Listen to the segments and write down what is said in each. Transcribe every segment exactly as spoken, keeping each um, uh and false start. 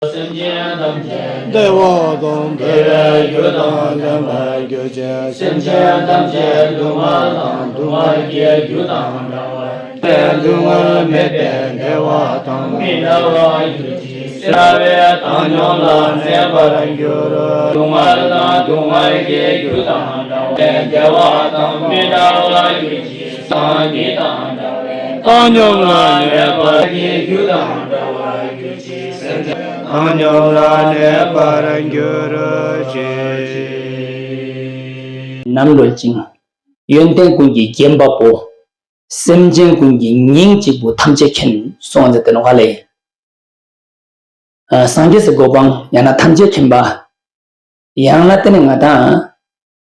སེམས་ཅན་ཐམས་ཅད་བདེ་བ་དང་བདེ་བའི་རྒྱུ་དང་ལྡན་པར་གྱུར་ཅིག་སེམས་ཅན་ཐམས་ཅད་སྡུག་བསྔལ་དང་སྡུག་བསྔལ་གྱི་རྒྱུ་དང་བྲལ་བ། སྡུག་བསྔལ་མེད་པའི་བདེ་བ་དང་མི་འབྲལ་བར་གྱུར་ཅིག་སེམས་ཅན་ཐམས་ཅད་བདེ་བ་དང་བདེ་བའི་རྒྱུ་དང་ལྡན་པར་གྱུར་ཅིག་སེམས་ཅན་ཐམས་ཅད་བདེ་བ་དང་བདེ་བའི་རྒྱུ་དང་ལྡན་པར་གྱུར། སྡུག་བསྔལ་དང་སྡུག་བསྔལ་གྱི་རྒྱུ་དང་བྲལ་བ། བདེ་བ་དང་མི་འབྲལ་བར་གྱུར་ཅིག་སངས་རྒྱས་དང་བྲལ་བའི་བཏང་སྙོམས་ལ་གནས་པ་གྱི་རྒྱུ་དང་བྲལ་བར་གྱུར་ཅིག་སེམས་ཅན་བཏང་སྙོམས་ལ་གནས་པར་གྱུར་ཅིག་རྣམ་གྲོལ་ཅིང་། ཡོན་ཏན་ཀུན་གྱིས་བརྒྱན་པ་པོ། སེམས་ཅན་ཀུན་གྱི་སྙིང་གཅིག་པུ་ཐམས་ཅད་མཁྱེན། གསུངས་ཏེ་ནོ་ཧ་ལེ། ཨ། སངས་རྒྱས་སི་གོ་འཕང་ཡང་ན་ཐམས་ཅད་མཁྱེན་པ། ཡང་ན་དེ་ནི་ང་དང་།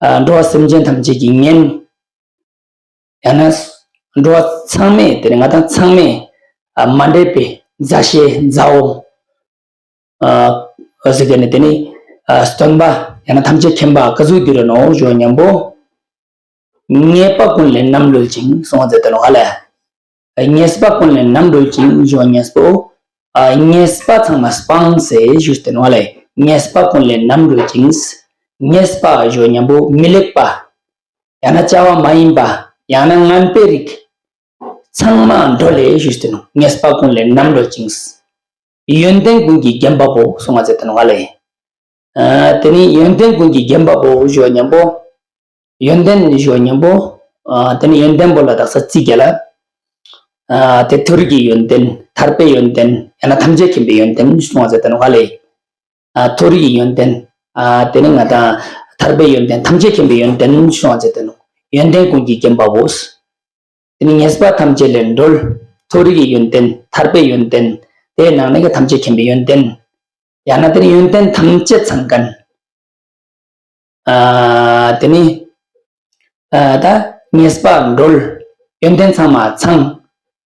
ཨ། འགྲོ་བ་སེམས་ཅན་ཐམས་ཅད་ཀྱི་གཉེན། ཡང་ན་འགྲོ་བ་ཚང་མས་དེ་ནི་ང་དང་ཚང་མས། ཨ། མ་འདྲེས་པའི་མཛའ་བཤེས་མཛའ་བོ། ཨ། ཟེར་གི་ནི་དེ་ནི། ཨ། སྟོན་པ་ཡང་ན་ཐམས་ཅད་མཁྱེན་པ་ག་ཟུག་གྱུར་ནོ་ཞུ་ཉམ་པོ། ངེས་པ་ཀུན་ལས་རྣམ་གྲོལ་ཅིང་གསུངས་ཏེ་ནོ་ཧ་ལེ། ངེས་པ་ཀུན་ལས་རྣམ་གྲོལ་ཅིང་ཞུ་ཉམ་པོ། ཨ། ངེས་པ་ཚང་མ་སྤངས་ཟེར་ཞུས་ཏེ་ནོ་ཧ་ལེ། ངེས་པ་ཀུན་ལས་རྣམ་གྲོལ་ཅིང་། ངེས་པ་ཞུ་ཉམ་པོ་མི་ལེགས་པ། ཡང་ན་བྱ་བ་མ་ཡིན་པ། ཡང་ན་ངན་པའི་རིགས། ཚང་མ་གྲོལ་ལེ་ཞུས་ཏེ་ནོ། ངེས་པ་ཀུན་ལས་རྣམ་གྲོལ་ཅིང་། ཡོན་ཏན་ཀུན་གྱིས་བརྒྱན་པ་པོ་གསུངས་པ་ཟེར་ཏེ་ནོ་ཧ་ལེ། ཨ། དེ་ནི་ཡོན་ཏན་ཀུན་གྱིས་བརྒྱན་པ་པོ་ཞུ་ཉམ་པོ། ཡོན་ཏན་ཞུ་ཉམ་པོ། ཨ། དེ་ནི་ཡོན་ཏན་པོ་ལ་དག་ས་རྩིས་རྒྱག་ལ། ཨ། དེ་མཐོ་རིས་ཀྱི་ཡོན་ཏན། ཐར་པའི་ཡོན་ཏན། ཡང་ན་ཐམས་ཅད་མཁྱེན་པའི་ཡོན་ཏན་གསུངས་པ་ཟེར་ཏེ་ནོ་ཧ་ལེ། ཨ། མཐོ་རིས་ཀྱི་ཡོན་ཏན། ཨ། དེ་ནི་ང་དང་ཐར་པའི་ཡོན་ཏན། ཐམས་ཅད་མཁྱེན་པའི་ཡོན་ཏན་གསུངས་པ་ཟེར་ཏེ་ནོ། ཡོན་ཏན་ཀུན་གྱིས་བརྒྱན་པ་པོ། དེ་ནི་ངེས་པ་ཐམས་ཅད་ལས་གྲོལ། མཐོ་རིས་ཀྱི་ཡོན་ཏན། ཐར་པའི་ཡོན་ཏན། དེའི་ནང་ནས་ཀྱང་ཐམས་ཅད་མཁྱེན་པའི་ཡོན་ཏན། ཡང་ན་དེ་ནི་ཡོན་ཏན་ཐམས་ཅད་ཚང་མཁན། ཨ། དེ་ནི། ཨ། ད་ངེས་པ་གྲོལ། ཡོན་ཏན་ཚང་མ་ཚང་།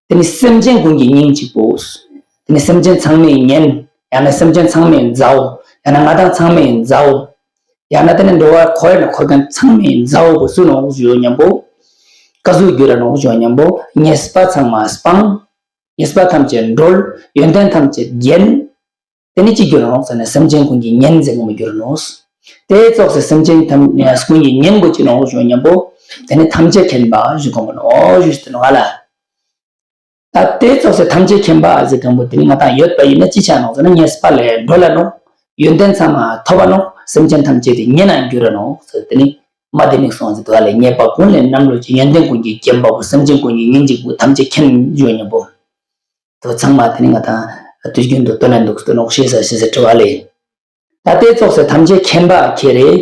དེ་ནི་སེམས་ཅན་ཀུན་གྱི་སྙིང་གཅིག་པོ། དེ་ནི་སེམས་ཅན་ཚང་མའི་གཉེན། ཡང་ན་སེམས་ཅན་ཚང་མའི་མཛའ་བོ། ཡང་ན་ང་དང་ཚང་མའི་མཛའ་བོ། ཡང་ན་དེ་ནི་འགྲོ་བ་འཁོར་བ་ན་འཁོར་མཁན་ཚང་མའི་མཛའ་བོ་བོ་སུ་ནོ་ཞུ་ཉམ་པོ། ག་ཟུག་གྱུར་ནོ་ཞུ་ཉམ་པོ། ངེས་པ་ཚང་མ་སྤངས། ངེས་པ་ཐམས་ཅད་གྲོལ། ཡོན་ཏན་ཐམས་ཅད་བརྒྱན། དེ་ནི་ཅི་གྱུར་ནོ་ཟེར་ན་སེམས་ཅན་ཀུན་གྱི་གཉེན་ཟེར་གོ་མ་གྱུར་ནོ། དེ་ཙོགས་སེ་སེམས་ཅན་ཐམས་ཀུན་གྱི་གཉེན་པོ་ཅི་ནོ་ཞུ་ཉམ་པོ། དེ་ནི་ཐམས་ཅད་མཁྱེན་པ་ཞུ་གོ་མ་ནོ་ཞུ་ཟེར་ནོ་ཧ་ལེ། ད་དེ་ཙོགས་སེ་ཐམས་ཅད་མཁྱེན་པ་ཟེར་མཁན་པོ་དེ་ནི་ང་དང་ཡོད་པ་ཡིན་ན་ཅི་ཆ་ནོ་ཟེར་ན་ངེས་པ་ལས་གྲོལ་ལ་ནོ། ཡོན་ཏན་ཚང་མ་ཐོབ་པ་ནོ། སེམས་ཅན་ཐམས་ཅད་དེ་གཉེན་ན་གྱུར་ར་ནོ་ཟེར། དེ་ནི་མ་དེ་ནི་གསུངས་ཟེར་དུ་ཧ་ལེ། ངེས་པ་ཀུན་ལས་རྣམ་གྲོལ་ཅིང་། ཡོན་ཏན་ཀུན་གྱིས་བརྒྱན་པ་པོ། སེམས་ཅན་ཀུན་གྱི་སྙིང་གཅིག་པུ། ཐམས་ཅད་མཁྱེན་ཞུ་ཉམ་པོ། དོ་ཚང་མ་དེ་ནི་ང་དང་དུས་རྒྱུན་དུ་བཏོན་ན་འདུག་སྟོན་ནོ་ཤེས་ས་ཤེས་ས་དྲི་བ་ལེ། ད་དེ་ཙོགས་སེ་ཐམས་ཅད་མཁྱེན་པ་ཁྱེད་རེད།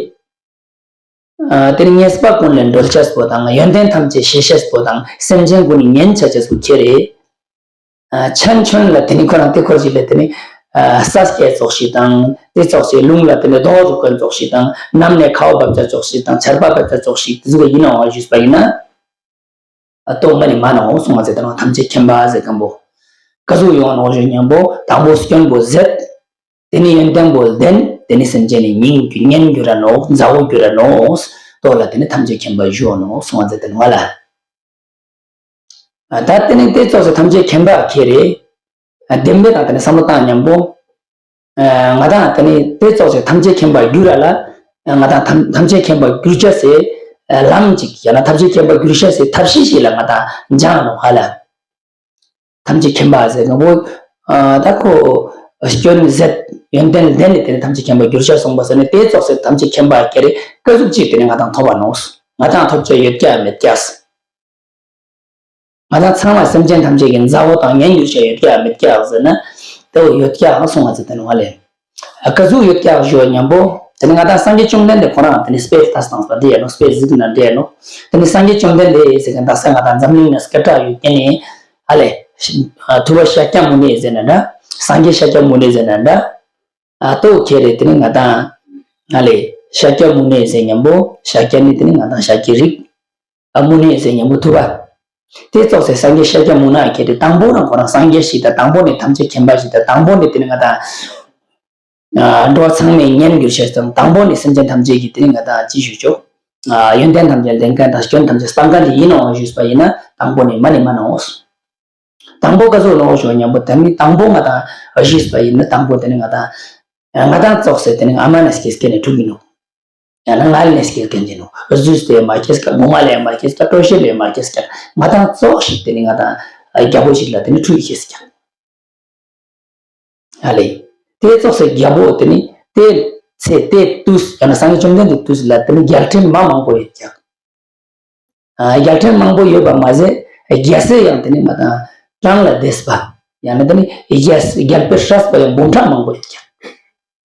ཨ། དེ་ནི་ངེས་པ་ཀུན་ལས་གྲོལ་ཅེས་པོ་དང་། ཡོན་ཏན་ཐམས་ཅད་ཤེས་ཤེས་པོ་དང་། སེམས་ཅན་ཀུན་ནི་གཉེན་བྱ་ཅེས་པོ་ཁྱེད་རེད། ཨ། ཆན་ཆོན་ལ་དེ་ནི་ཁོ་རང་དེ་ཁོ་ཞིག་ལ་དེ་ནི། ཨ། ས་སྐྱ་ཙོགས་ཤིག་དང་། དེ་ཙོགས་ཤིག་ལུང་ལ་དེ་ནི་རྡོ་རུ་ཀོན་ཙོགས་ཤིག་དང་། གནམ་ནས་ཁ་བ་བབས་ཅ་ཙོགས་ཤིག་དང་། ཆར་པ་བབས་ཅ་ཙོགས་ཤིག་དེ་ཟུག་ཡིན་ནའང་ཞུས་པ་ཡིན་ན། ཨ། ཏོ་མ་ནི་མ་ནའང་གསུང་བ་ཟེར་ད་ནང་ཐམས་ཅད་མཁྱེན་པ་ཟེར་མཁན་པོ། ག་ཟུག་ཡོང་ནོ་ཞུ་ཉམ་པོ། དང་པོ་སྐྱོན་པོ་ཟད། དེ་ནི་ཡོན་ཏན་པོ་ལྡན། དེ་ནི་སེམས་ཅན་ནི་སྙིང་གི་གཉེན་གྱུར་ར་ནོ། མཛའ་བོ་གྱུར་ར་ནོ། ཏོ་ལ་དེ་ནི་ཐམས་ཅད་མཁྱེན་པ་ཞུ་ནོ་གསུང་བ་ཟེར་ད་ནང་ལ། ཨ། ད་དེ་ནི་དེ་ཙོགས་སེ་ཐམས་ཅད་མཁྱེན་པ་ཁྱེད་རེད། ཨ། བདེན་པའི་དང་དེ་ནི་བསམ་བློ་བཏང་ཉམ་པོ། ཨ། ང་དང་དེ་ནི་དེ་ཙོགས་སེ་ཐམས་ཅད་མཁྱེན་པར་འགྱུར་ར་ལ། ང་དང་ཐམས་ཐམས་ཅད་མཁྱེན་པར་འགྱུར་བྱ་སའི་ལམ་ཅིག་ཡང་ན་ཐམས་ཅད་མཁྱེན་པར་འགྱུར་བྱ་སའི་ཐབས་ཤེས་ཤིག་ལ་ང་དང་སྦྱང་ནོ་ཧ་ལ། ཐམས་ཅད་མཁྱེན་པ་ཟེར་མཁན་པོ། ཨ། ད་ཁོ་སྐྱོན་ཟད། ཡོན་ཏན་ལྡན་ནས་དེ་ནི་ཐམས་ཅད་མཁྱེན་པར་འགྱུར་བྱ་གསུངས་པ་ཟེར་ནས་དེ་ཙོགས་སེ་ཐམས་ཅད་མཁྱེན་པ་ཁྱེད་རེད། ཀ་ཟུག་ཅིག་དེ་ནི་ང་དང་ཐོབ་པ་ནོ། ང་དང་ཐོབ་བྱ་ཡོད་ཀྱག་མེད་ཀྱག་ང་དང་ཚང་མ་སེམས་ཅན་ཐམས་ཅད་ཀྱི་མཛའ་བོ་དང་གཉེན་གྱུར་བྱ་ཡོད་ཀྱག་མེད་ཀྱག་ཟེར་ན། དེ་བོ་ཡོད་ཀྱག་གསུང་བ་ཟེར་དེ་ནི་ཧ་ལེ། ཨ། ག་ཟུག་ཡོད་ཀྱག་ཞུ་ཉམ་པོ། དེ་ནི་ང་དང་སངས་རྒྱས་བཅོམ་ལྡན་འདས་ཁོ་རང་དེ་ནི་དཔེ་ལྟ་སྟངས་པ་འདི་ཡིན་ནོ། དཔེ་གཟིགས་ན་འདི་ཡིན་ནོ། དེ་ནི་སངས་རྒྱས་བཅོམ་ལྡན་འདས་ཟེར་མཁན་ད་ས་ང་དང་འཛམ་གླིང་ན་སྐད་གྲགས་ཡོད་མཁན་ནི་ཨ་ལེ། ཨ། ཐུབ་པ་ཤཱཀྱ་མུ་ནེ་ཟེར་ན་འདྲ། སངས་རྒྱས་ཤཱཀྱ་མུ་ནེ་ཟེར་ན་འདྲ། ཨ། ཏོ་ཁྱེད་རེད། དེ་ནི་ང་དང་ཨ་ལེ། ཤཱཀྱ་མུ་ནེ་ཟེར་ཉམ་པོ། ཤཱཀྱ་ནི་དེ་ནི་ང་དང་ཤཱཀྱའི་རིགས། ཨ། མུ་ནེ་ཟེར་ཉམ་པོ་ཐུབ་པ། དེ་ཙོགས་སེ་སངས་རྒྱས་ཤཱཀྱ་མུ་ནེ་ཁྱེད་དེ་དང་པོ་རང་ཁོ་རང་སངས་རྒྱས་ཤིག་དང་། དང་པོ་ནས་ཐམས་ཅད་མཁྱེན་པ་ཞིག་དང་། དང་པོ་ནས་དེ་ནི་ང་དང་། ཨ། འགྲོ་བ་ཚང་མའི་གཉེན་གྱུར་ཤེས་དང་། དང་པོ་ནས་སེམས་ཅན་ཐམས་ཅད་ཀྱི་དེ་ནི་ང་དང་ཅི་ཞུ་ཆོག་ཨ། ཡོན་ཏན་ཐམས་ཅད་ལྡན་མཁན་དང་སྐྱོན་ཐམས་ཅད་སྤང་མཁན་དེ་ཡིན་ནོ་ཞུས་པ་ཡིན་ན་དང་པོ་ནས་མ་ནི་མ་ནོ། ད་ དང་པོ་ག་ཚོད་ལོངས་ཤོག་སྙམ་པོ་དེ་ནི་དང་པོ་ང་དང་ཞུས་པ་ཡིན་ན་དང་པོ་དེ་ནི་ང་དང་ང་དང་ཙོགས་ཟེར་དེ་ནི་ཨ་མ་ནས་སྐྱེས་སྐྱེས་ནས་ཕྲུག་ཡིན་ནོ། ཡང་ན་ང་ལ་ནས་སྐྱེས་སྐྱེས་ཡིན་ནོ། རྫུས་དེ་མ་སྐྱེས་ཀ་མོ་མ་ལས་མ་སྐྱེས་ཀ་སྤྲོ་ཤེས་ལས་མ་སྐྱེས་ཀ་ང་དང་ཙོགས་ཤིག་དེ་ནི་ང་དང་རྒྱལ་པོ་ཞིག་ལ་དེ་ནི་ཕྲུག་ཡིན་སྐྱེས་ཀ་ཨ་ལེ། དེ་ཙོགས་སེ་རྒྱལ་པོ་དེ་ནི་དེ་ཚེ་དེ་དུས་ཡང་ན་སངས་རྒྱས་བཅོམ་ལྡན་འདས་དུས་ལ་དེ་ནི་རྒྱལ་ཕྲན་མ་མང་པོ་ཡོད་ཀྱང་། ཨ་རྒྱལ་ཕྲན་མང་པོ་ཡོད་པ་མ་ཟད་རྒྱལ་སྲས་ཡང་དེ་ནི་ང་དང་གྲངས་ལས་འདས་པ། ཡང་ན་དེ་ནི་རྒྱལ་རྒྱལ་པོའི་སྲས་པ་ཡང་འབུམ་ཕྲག་མང་པོ་ཡོད་ཀྱང་།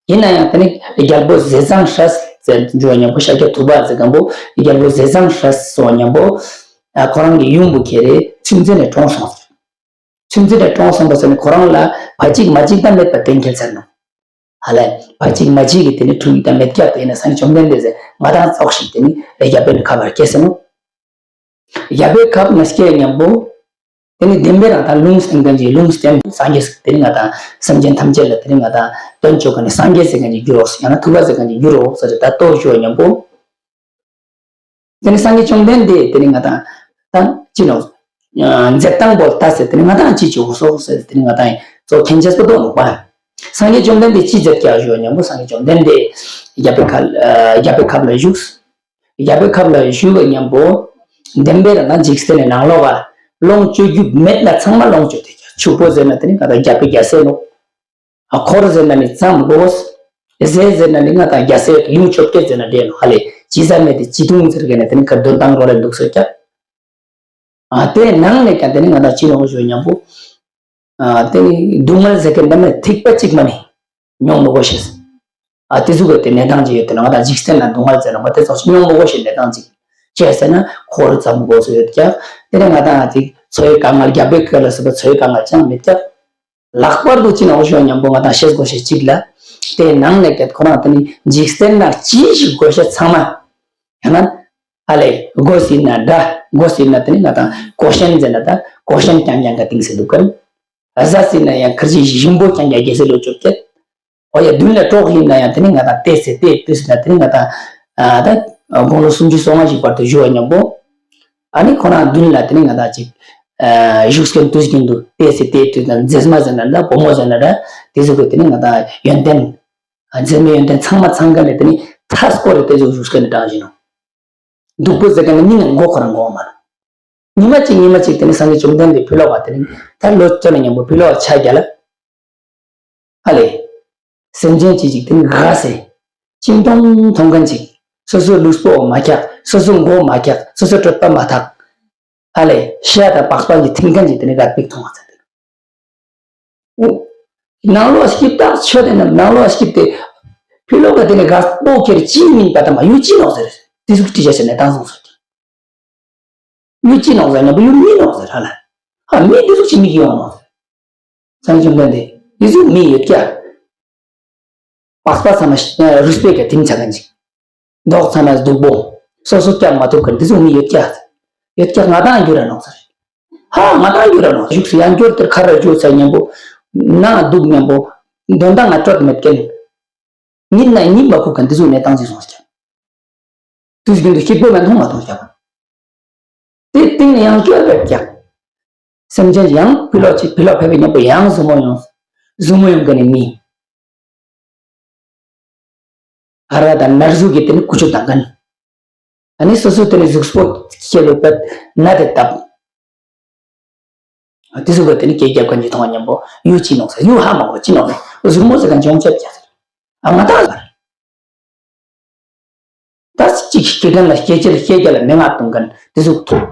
ཡིན་ན་ཡང་དེ་ནི་རྒྱལ་པོ་ཟས་གཙང་སྲས་ཟེར་འཇུ་བ་མཉམ་པོ་ཤཱཀྱ་ཐུབ་པ་ཟེར་མཁན་པོ་རྒྱལ་པོ་ཟས་གཙང་སྲས་སོགས་མཉམ་པོ་ཨ་ཁོ་རང་གི་ཡུམ་བུ་ཁྱེར་རེ་ཚུན་ཚོད་ནས་གྲོངས་སོང་ཟེར། ཚུན་ཚོད་ནས་གྲོངས་སོང་པ་ཟེར་ནས་ཁོ་རང་ལ་བ་གཅིག་མ་གཅིག་དང་མེད་པ་གཏན་འཁེལ་ཚར་ནོ། ཧ་ལས་བ་གཅིག་མ་གཅིག་གི་དེ་ནི་ཕྲུ་གུ་དང་མེད་ཀྱག་དེ་ཡིན་ན་སངས་རྒྱས་བཅོམ་ལྡན་འདས་ཟེར་ང་དང་ཙོགས་ཤིག་དེ་ནི་རྒྱལ་པོའི་ནི་ཁ་བར་སྐྱེས་ཟེར་ནོ། རྒྱལ་པོའི་ཁབ་ན་སྐྱེས་མཉམ་པོ། དེ་ནི་བདེན་པའི་རང་དང་ལུང་བསྟན་མཁན་གྱི་ལུང་བསྟན་སངས་རྒྱས་དེ་ནི་ང་དང་སེམས་ཅན་ཐམས་ཅད་ལ་དེ་ནི་ང་དང་དོན་བཅོ་མཁན་ནི་སངས་རྒྱས་ཟེར་མཁན་གྱི་རྒྱུ་རོགས་ཡང་ན་ཐུབ་པ་ཟེར་མཁན་གྱི་རྒྱུ་རོགས་ཟེར་ཏེ་ད་ལྟོ་ཞུ་བ་མཉམ་པོ། དེ་ནི་སངས་རྒྱས་བཅོམ་ལྡན་འདས་དེ་ནི་ང་དང་དང་ཅི་ནོ། མཛད་སྟངས་པོ་ལྟ་ཟེར་དེ་ནི་ང་དང་ཅི་བཅོ་དགོས་སོ་ཟེར་དེ་ནི་ང་དང་གཙོ་མཁྱེན་ཆེས་པོ་ཏོ་ནོ་པ། སངས་རྒྱས་བཅོམ་ལྡན་འདས་ཅི་མཛད་ཀྱག་ཞུ་བ་མཉམ་པོ་སངས་རྒྱས་བཅོམ་ལྡན་འདས་རྒྱལ་པོའི་ཁབ་རྒྱལ་པོའི་ཁབ་ལ་བཞུགས། རྒྱལ་པོའི་ཁབ་ལ་བཞུགས་པ་མཉམ་པོ། བདེན་པའི་རང་དང་འཇིག་རྟེན་ནི་ནང་ལོགས་ལ་ལོངས་སྤྱོད་རྒྱུ་མེད་ན་ཚང་མ་ལོངས་སྤྱོད་དེ་ཀྱག་ཕྱུག་པོ་ཟེར་ན་དེ་ནི་ང་དང་རྒྱལ་པོའི་རྒྱལ་སྲས་ནོ། ཨ་འཁོར་ཟེར་ན་ནི་ཙམ་དགོས། ཟས་ཟེར་ན་ནི་ང་དང་རྒྱལ་སྲས་ལུང་བཅོ་བརྒྱད་ཟེར་ན་འདྲེན་ནོ་ཧ་ལས་ཇི་ཟ་མེད་དེ་ཇི་འཐུང་ཟེར་གི་ནི་དེ་ནི་ཁ་འདོན་སྟངས་རོ་ལས་འདུག་ཟེར་ཀྱག་ཨ་དེ་ནང་ནས་ཀྱང་དེ་ནི་ང་དང་ཅི་ནོ་ཞུ་མཉམ་པོ། ཨ་དེ་ནི་སྡུག་བསྔལ་ཟེར་གི་འདི་ནི་ཐིགས་པ་གཅིག་མ་ནི་མྱོང་མི་དགོས་ཤེས། ཨ་དེ་ཟུག་གི་དེ་གནས་སྟངས་ཅིག་ཡོད་དེ་ན་ང་དང་འཇིག་རྟེན་ན་སྡུག་བསྔལ་ཟེར་ན་མ་དེ་ཙོགས་ཤིག་མྱོང་མི་དགོས་ཤེས་གནས་སྟངས་ཅིག་ཅི་ཟེར་ན་འཁོར་ཙམ་དགོས་སུ་ཡོད་ཀྱག་དེ་ནི་ང་དང་ཨ་ཅིག་འཚོ་བའི་དཀའ་ངལ་རྒྱལ་པོའི་སྐད་ལ་སོགས་པ་འཚོ་བའི་དཀའ་ངལ་ཅང་མེད་ཀྱག་ལྷག་པར་དུ་ཅི་ནོ་ཞུ་མཉམ་པོ་ང་དང་ཤེས་དགོས་ཤེས་གཅིག་ལ། དེ་ནང་ནས་ཀྱང་ཁོ་རང་དེ་ནི་འཇིག་རྟེན་ན་ཅི་ཞིག་དགོས་ཤེས་ཚང་མ། ཡང་ན། ཨ་ལས་སྒོ་ཟིན་ན་འདྲ་སྒོ་ཟིན་ན་དེ་ནི་ང་དང་སྒོ་ཤན་ཟེར་ན་ད་སྒོ་ཤན་རྐྱང་རྐྱང་ག་ཏིང་སེ་འདུག་གམ། ཨ་ཟ་ཟིན་ན་ཡང་ཁར་ཅི་ཞིམ་པོ་རྐྱང་རྐྱང་རྒྱལ་སྲས་ལོ་བཅོ་བརྒྱད། ཨོ་ཡ་མདུན་ལ་གྲོགས་ཡིན་ན་ཡང་དེ་ནི་ང་དང་བལྟས་སེ་བལྟས་བལྟས་ཟིན་ན་དེ་ནི་ང་དང་། ཨ་ད་དགུང་ལོ་སུམ་ཅུ་སོ་ལྔ་ཞིག་བར་དུ་བཞུགས་པ་མཉམ་པོ། ཨ་ནི་ཁོ་རང་མདུན་ལ་དེ་ནི་ང་དང་ཅིག་བཞུགས་སྐྱོན་དུས་རྒྱུན་དུ་བལྟས་སེ་བལྟས་དུས་དང་མཛེས་མ་ཟེར་ན་འདྲ་བུ་མོ་ཟེར་ན་འདྲ་དེ་ཚོ་གི་དེ་ནི་ང་དང་ཡོན་ཏན། མཛེས་མའི་ཡོན་ཏན་ཚང་མ་ཚང་ག་ནས་དེ་ནི་མཐའ་སྐོར་རེ་དེ་ཚོ་བཞུགས་སྐྱོན་ནི་གྲངས་བཞིན་ནོ། སྡུག་པོ་ཟེར་ག་ནི་སྙིང་ངོ་ཁོ་རང་གོ་བ་མ་ནོ། ཉི་མ་གཅིག་ཉི་མ་གཅིག་དེ་ནི་སངས་རྒྱས་བཅོམ་ལྡན་འདས་ཕི་ལོག་པ་དེ་ནི་ད་ལོ་བཅོ་ནས་མཉམ་པོ་ཕི་ལོག་ཆ་རྒྱ་ལ། ཨ་ལས། སེམས་ཅན་གཅིག་ཅིག་དེ་ནི་དགའ་སེ། ཅིང་ཏོང་མཐོང་མཁན་ཅིག་སོ་སོའི་ལུས་པོ་མ་འཁྱག་སོ་སོའི་མགོ་མ་འཁྱག་སོ་སོའི་གྲོད་པ་མ་འཐག་ཨ་ལས་ཤ་དང་པགས་པ་གི་མཐུན་མཁན་ཅིག་དེ་ནི་དགའ་པིག་མཐོང་བ་ཚ་དེ། ནང་ལོགས་སྐྱིད་ད་ཆོས་དེ་ནི་ནང་ལོགས་སྐྱིད་དེ། ཕི་ལོག་ག་དེ་ནི་དགའ་སྤོ་ཁྱེར་ཅིའི་མིན་པ་དང་མ་ཡུ་ཅི་ནོག་ཟེར། དེ་ཟུག་ཏི་ཅ་ཤ་ནས་བཏང་སོང་ཟེར། ཡུ་ཅི་ནོག་ཟེར་ན་བུ་ཡུ་མི་ནོག་ཟེར་ཧ་ལ། ཧ་མི་འདི་ཟུག་ཅི་མི་གི་ཡོང་ནོག་ཟེར། སངས་རྒྱས་བཅོམ་ལྡན་འདས་འདི་ཟུག་མི་ཡོད་ཀྱག་པགས་པ་ཚང་མ་རུས་པའི་ག་དིམ་ཆ་ག་ཅིག་མདོག་ཚང་མ་སྡུག་པོ། སོ་སོ་སྐྱབས་མ་ཐུབ་ག་འདི་ཟུག་མི་ཡོད་ཀྱག་ཡོད་ཀྱག་ང་དང་འགྱུར་ར་ནོག་ཟེར། ཧ་ང་དང་འགྱུར་ར་ནོག་བཞུགས་སུ་ཡང་འགྱུར་དེར་ཁ་ར་འགྱུར་ཚ་མཉམ་པོ། ན་སྡུག་མཉམ་པོ། འདོན་དང་ང་སྤྲོད་མེད་མཁན། ཉིད་ན་ཉིད་མ་ཁུག་ག་འདི་ཟུག་གནས་སྟངས་ཅིག་སོང་ཟེར་ཀྱག་དུས་རྒྱུན་དུ་སྐྱིད་པོ་མ་མཐོང་མ་མཐོང་ཀྱག་དེ་སྟེང་ནས་ཡང་སྐྱོ་བས་ཀྱག་སེམས་ཅན་ཡང་ཕི་ལོག་ཅིག་ཕི་ལོག་ཕེབས་པའི་མཉམ་པོ་ཡང་ཟུར་མོ་ཡོང་། ཟུར་མོ་ཡོང་གི་ནི་མི། ཨ་ར་དང་ནར་ཟུག་གི་དེ་ནི་ཀུ་ཅོ་དང་གན། ཨ་ནི་སོ་སོ་དེ་ནི་གཟུགས་པོ་སྐྱེ་བའི་པད་ན་དེ་བཏབ། དེ་ཚོ་ག་དེ་ནི་སྐད་རྒྱབ་ག་ཉིད་མཐོང་བ་མཉམ་པོ་ཡུ་ཅི་ནོག་ཟེར་ཡུ་ཧ་མ་གོ་ཅི་ནོག་ཟེར་ཟུར་མོ་ཟེར་ག་འཇོང་ཆབ་རྒྱ་ཟེར། ཨ་ང་ད་ཟེར། ད་གཅིག་སྐྱེ་མཁན་ལ་སྐྱེ་ཅི་ལ་སྐྱེ་རྒྱ་ལ་མན་ངག་གཏོང་མཁན་དེ་ཚོ་ཐུག་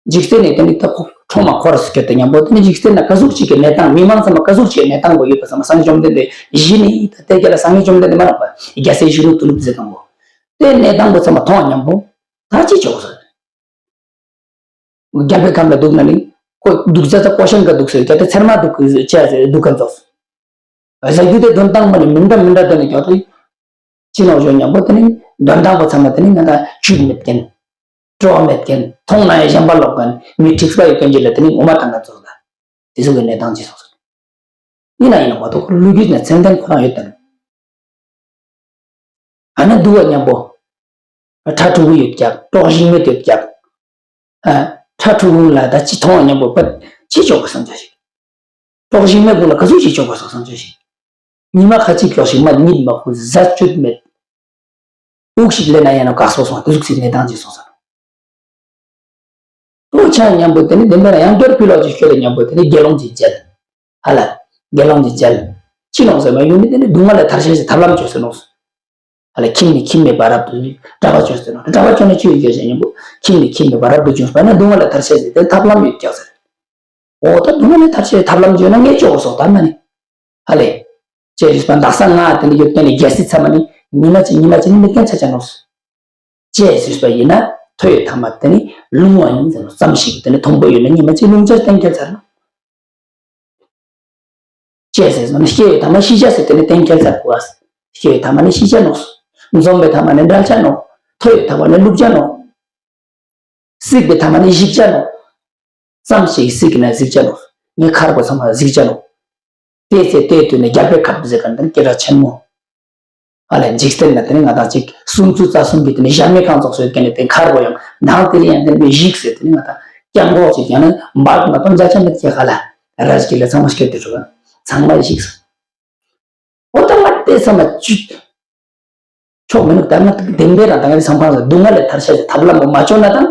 འཇིག་རྟེན་ནས་དེ་ནི་ད་ཁོ་ཁྲོ་མ་འཁོར་སུ་སྐྱོད་དེ་མཉམ་པོ་དེ་ནི་འཇིག་རྟེན་ན་ག་ཟུག་ཅིག་གི་གནས་སྟངས་མི་མང་ཚང་མ་ག་ཟུག་ཅིག་གི་གནས་སྟངས་པོ་ཡོད་པ་ཚང་མ་སངས་རྒྱས་བཅོམ་ལྡན་འདས་གཞི་ནས་ད་ལྟའི་རྒྱ་ལ་སངས་རྒྱས་བཅོམ་ལྡན་འདས་མ་རག་པ་རྒྱལ་སྲས་ཞུ་ནུ་ཏུ་ནུ་ཟེར་དང་པོ་དེ་གནས་སྟངས་པོ་ཚང་མ་མཐོང་བ་མཉམ་པོ་ད་ཅི་ཆོག་ཟེར། རྒྱལ་པོའི་ཁབ་ལ་འདུག་ན་ནི། ཁོ་འདུག་ས་ས་ཀོ་ཤན་ག་འདུག་ཟེར་རྒྱ་ཏེ་ཚེར་མ་འདུག་གི་ཆ་ཟེར་འདུག་ག་ཚོགས། ཟ་རྒྱུ་དེ་འདོན་སྟངས་མ་ནི་མི་འདྲ་མི་འདྲ་འདོན་ནས་རྒྱག་དུས། ཅི་ནོག་ཞོ་མཉམ་པོ་དེ་ནི་འདོན་སྟངས་པོ་ཚང་མ་དེ་ནི་ང་ད་བཅུད་མེད་མཁན། སྤྲོ་བ་མེད་མཁན། མཐོང་ན་ཡང་ཞེན་པ་ལོག་མཁན། མི་འཁྲིག་པ་ཡོད་མཁན་ཅིག་ལ་དེ་ནི་ངོ་མ་བཏང་ག་ཚོགས་ལ། དེ་ཚོ་གི་གནས་སྟངས་ཅི་སོང་ཟེར། ཡིན་ན་ཡིན་ན་མ་གཏོགས་ཁོ་ལུས་རྒྱུད་ནས་མཚན་ལྡན་ཁོ་རང་ཡོད་དམ། ཨ་ན་འདུག་བ་མཉམ་པོ། ཁྲ་ཕྲུ་གུ་ཡོད་ཀྱག་གྲོགས་ཤིང་མེད་ཡོད་ཀྱག་ཨ། ཁྲ་ཕྲུ་གུ་ལ་ད་ཅི་མཐོང་བ་མཉམ་པོ་པད། ཅི་ཆོག་པ་བསམ་བྱ་ཞིག་གྲོགས་ཤིག་མེད་ཀུན་ལ་ག་ཚོད་ཅི་ཆོག་པ་སོགས་བསམ་བྱ་ཞིག་ཉི་མ་ཁ་ཅིག་ལོག་ཞིག་མ་གཉིད་མ་ཁུག་ཟ་བཅུད་མེད། དབུགས་ཤིག་ལེན་ན་ཡང་ན་དཀའ་སོགས་སོང་དེ་ཟུག་ཚིག་གནས་སྟངས་ཅིག་སོང་ས། ལོ་ཆ་མཉམ་པོ་དེ་ནི་བདེན་པ་ལ་ཡང་བསྐྱར་ཕུལ་ལོག་ཅིག་ཤོད་ལ་མཉམ་པོ་དེ་ནི་དགེ་སློང་ཅིག་མཇལ། ཧ་ལ། དགེ་སློང་ཅིག་མཇལ། ཅི་ལོང་ཟེར་མ་ཡོང་ནི་དེ་ནི་སྡུག་བསྔལ་ལས་ཐར་ཤེས་ཀྱི་ཐབས་ལམ་བཅོས་ཟེར་ནོ། ཧ་ལ་ཁྱིམ་ནས་ཁྱིམ་མེད་པར་རབ་ཏུ་གྲྭ་པ་བཅོས་ཟེར་ནོ། གྲྭ་པ་བཅོས་ནས་ཆོས་བརྒྱུད་ཅན་མཉམ་པོ་ཁྱིམ་ནས་ཁྱིམ་མེད་པར་རབ་ཏུ་བྱུང་བ་ན་སྡུག་བསྔལ་ལས་ཐར་ཤེས་ཀྱི་དེ་ཐབས་ལམ་ཡོད་ཀྱང་ཟེར། འོ་ད་སྡུག་བསྔལ་ལས་ཐར་ཤེས་ཀྱི་ཐབས་ལམ་བཅོས་ན་ངས་ཆོག་གོ་སོགས་ད་ན་ནི། ཧ་ལས། ཅེས་རིགས་པ་འདག་ས་ང་དེ་ནི་ཡོད་མཁན་ནི་རྒྱལ་སྲིད་ཚང་མ་ནི་ཉི་མ་གཅིག་ཉི་མ་གཅིག་ནི་མེད་མཁན་ཆ་ཆ་ནོ། ཅེས་ཟེར་བ་ཡིན་ན་ཐོ་ཡོད་ཐ་མ་དེ་ནི་ལུང་བ་ཡིན་ཟེར་ནོ། ཙམ་ཞིག་དེ་ནི་མཐོན་པོ་ཡོད་ན་ཉི་མ་གཅིག་ལུང་ཆ་གཏན་འཁེལ་ཚར་ནོ། ཅེས་ཟེར་ནོ་ནི་སྐྱེ་ཡོད་ཐ་མ་ཤི་ཆ་ཟེར་དེ་ནི་གཏན་འཁེལ་ཚར་དགོས། སྐྱེ་ཡོད་ཐ་མ་ནི་ཤི་ཆ་ནོ། འཛོམས་པའི་ཐ་མ་ནི་འབྲལ་ཆ་ནོ། ཐོ་ཡོད་ཐ་མ་ནི་བླུག་ཆ་ནོ། གཟིགས་པའི་ཐ་མ་ནི་གཞིག་ཆ་ནོ། ཙམ་ཞིག་གཟིགས་ན་གཟིགས་ཆ་ནོ། ངའི་ཁར་པོ་ཚང་མ་གཟིགས་ཆ་ནོ། དེ་ཚེ་དེའི་དུས་ནས་རྒྱལ་པོའི་ཁབ་ཟེར་ག་འདིར་སྐད་གྲགས་ཆེན་མོ། ཨ་ལས་འཇིག་རྟེན་ན་དེ་ནི་ང་དང་གཅིག་སུམ་ཅུ་རྩ་གསུམ་གྱི་དེ་ནི་ཞབས་མེད་གང་ཚོགས་སུ་ཡོད་མཁན་ནི་དེ་ཁར་པོ་ཡང་ནང་དེ་ལ་ཡང་དེ་ནི་གཞིག་ཟེར་དེ་ནི་ང་དང་སྐྱབས་འགོག་ཅིག་ཡང་ན་འབག་ན་ཏོན་ཆ་ཆ་མེད་ཀྱི་ཧ་ལ་ར་ཞིག་ལ་ཚང་མ་སྐྱོད་དེ་འགྲོ་ག་ཚང་མ་གཞིག་སོང་། འོ་ད་ང་དེ་ཚང་མ་ཆུ། ཆོག་མི་འདུག་ད་ང་བདེན་པའི་རང་ད་ང་རི་སང་ཕང་ལ་སྡུག་བསྔལ་ལས་ཐར་ཤེས་ཀྱི་ཐབས་ལམ་པོ་མ་བཅོས་ན་དང་།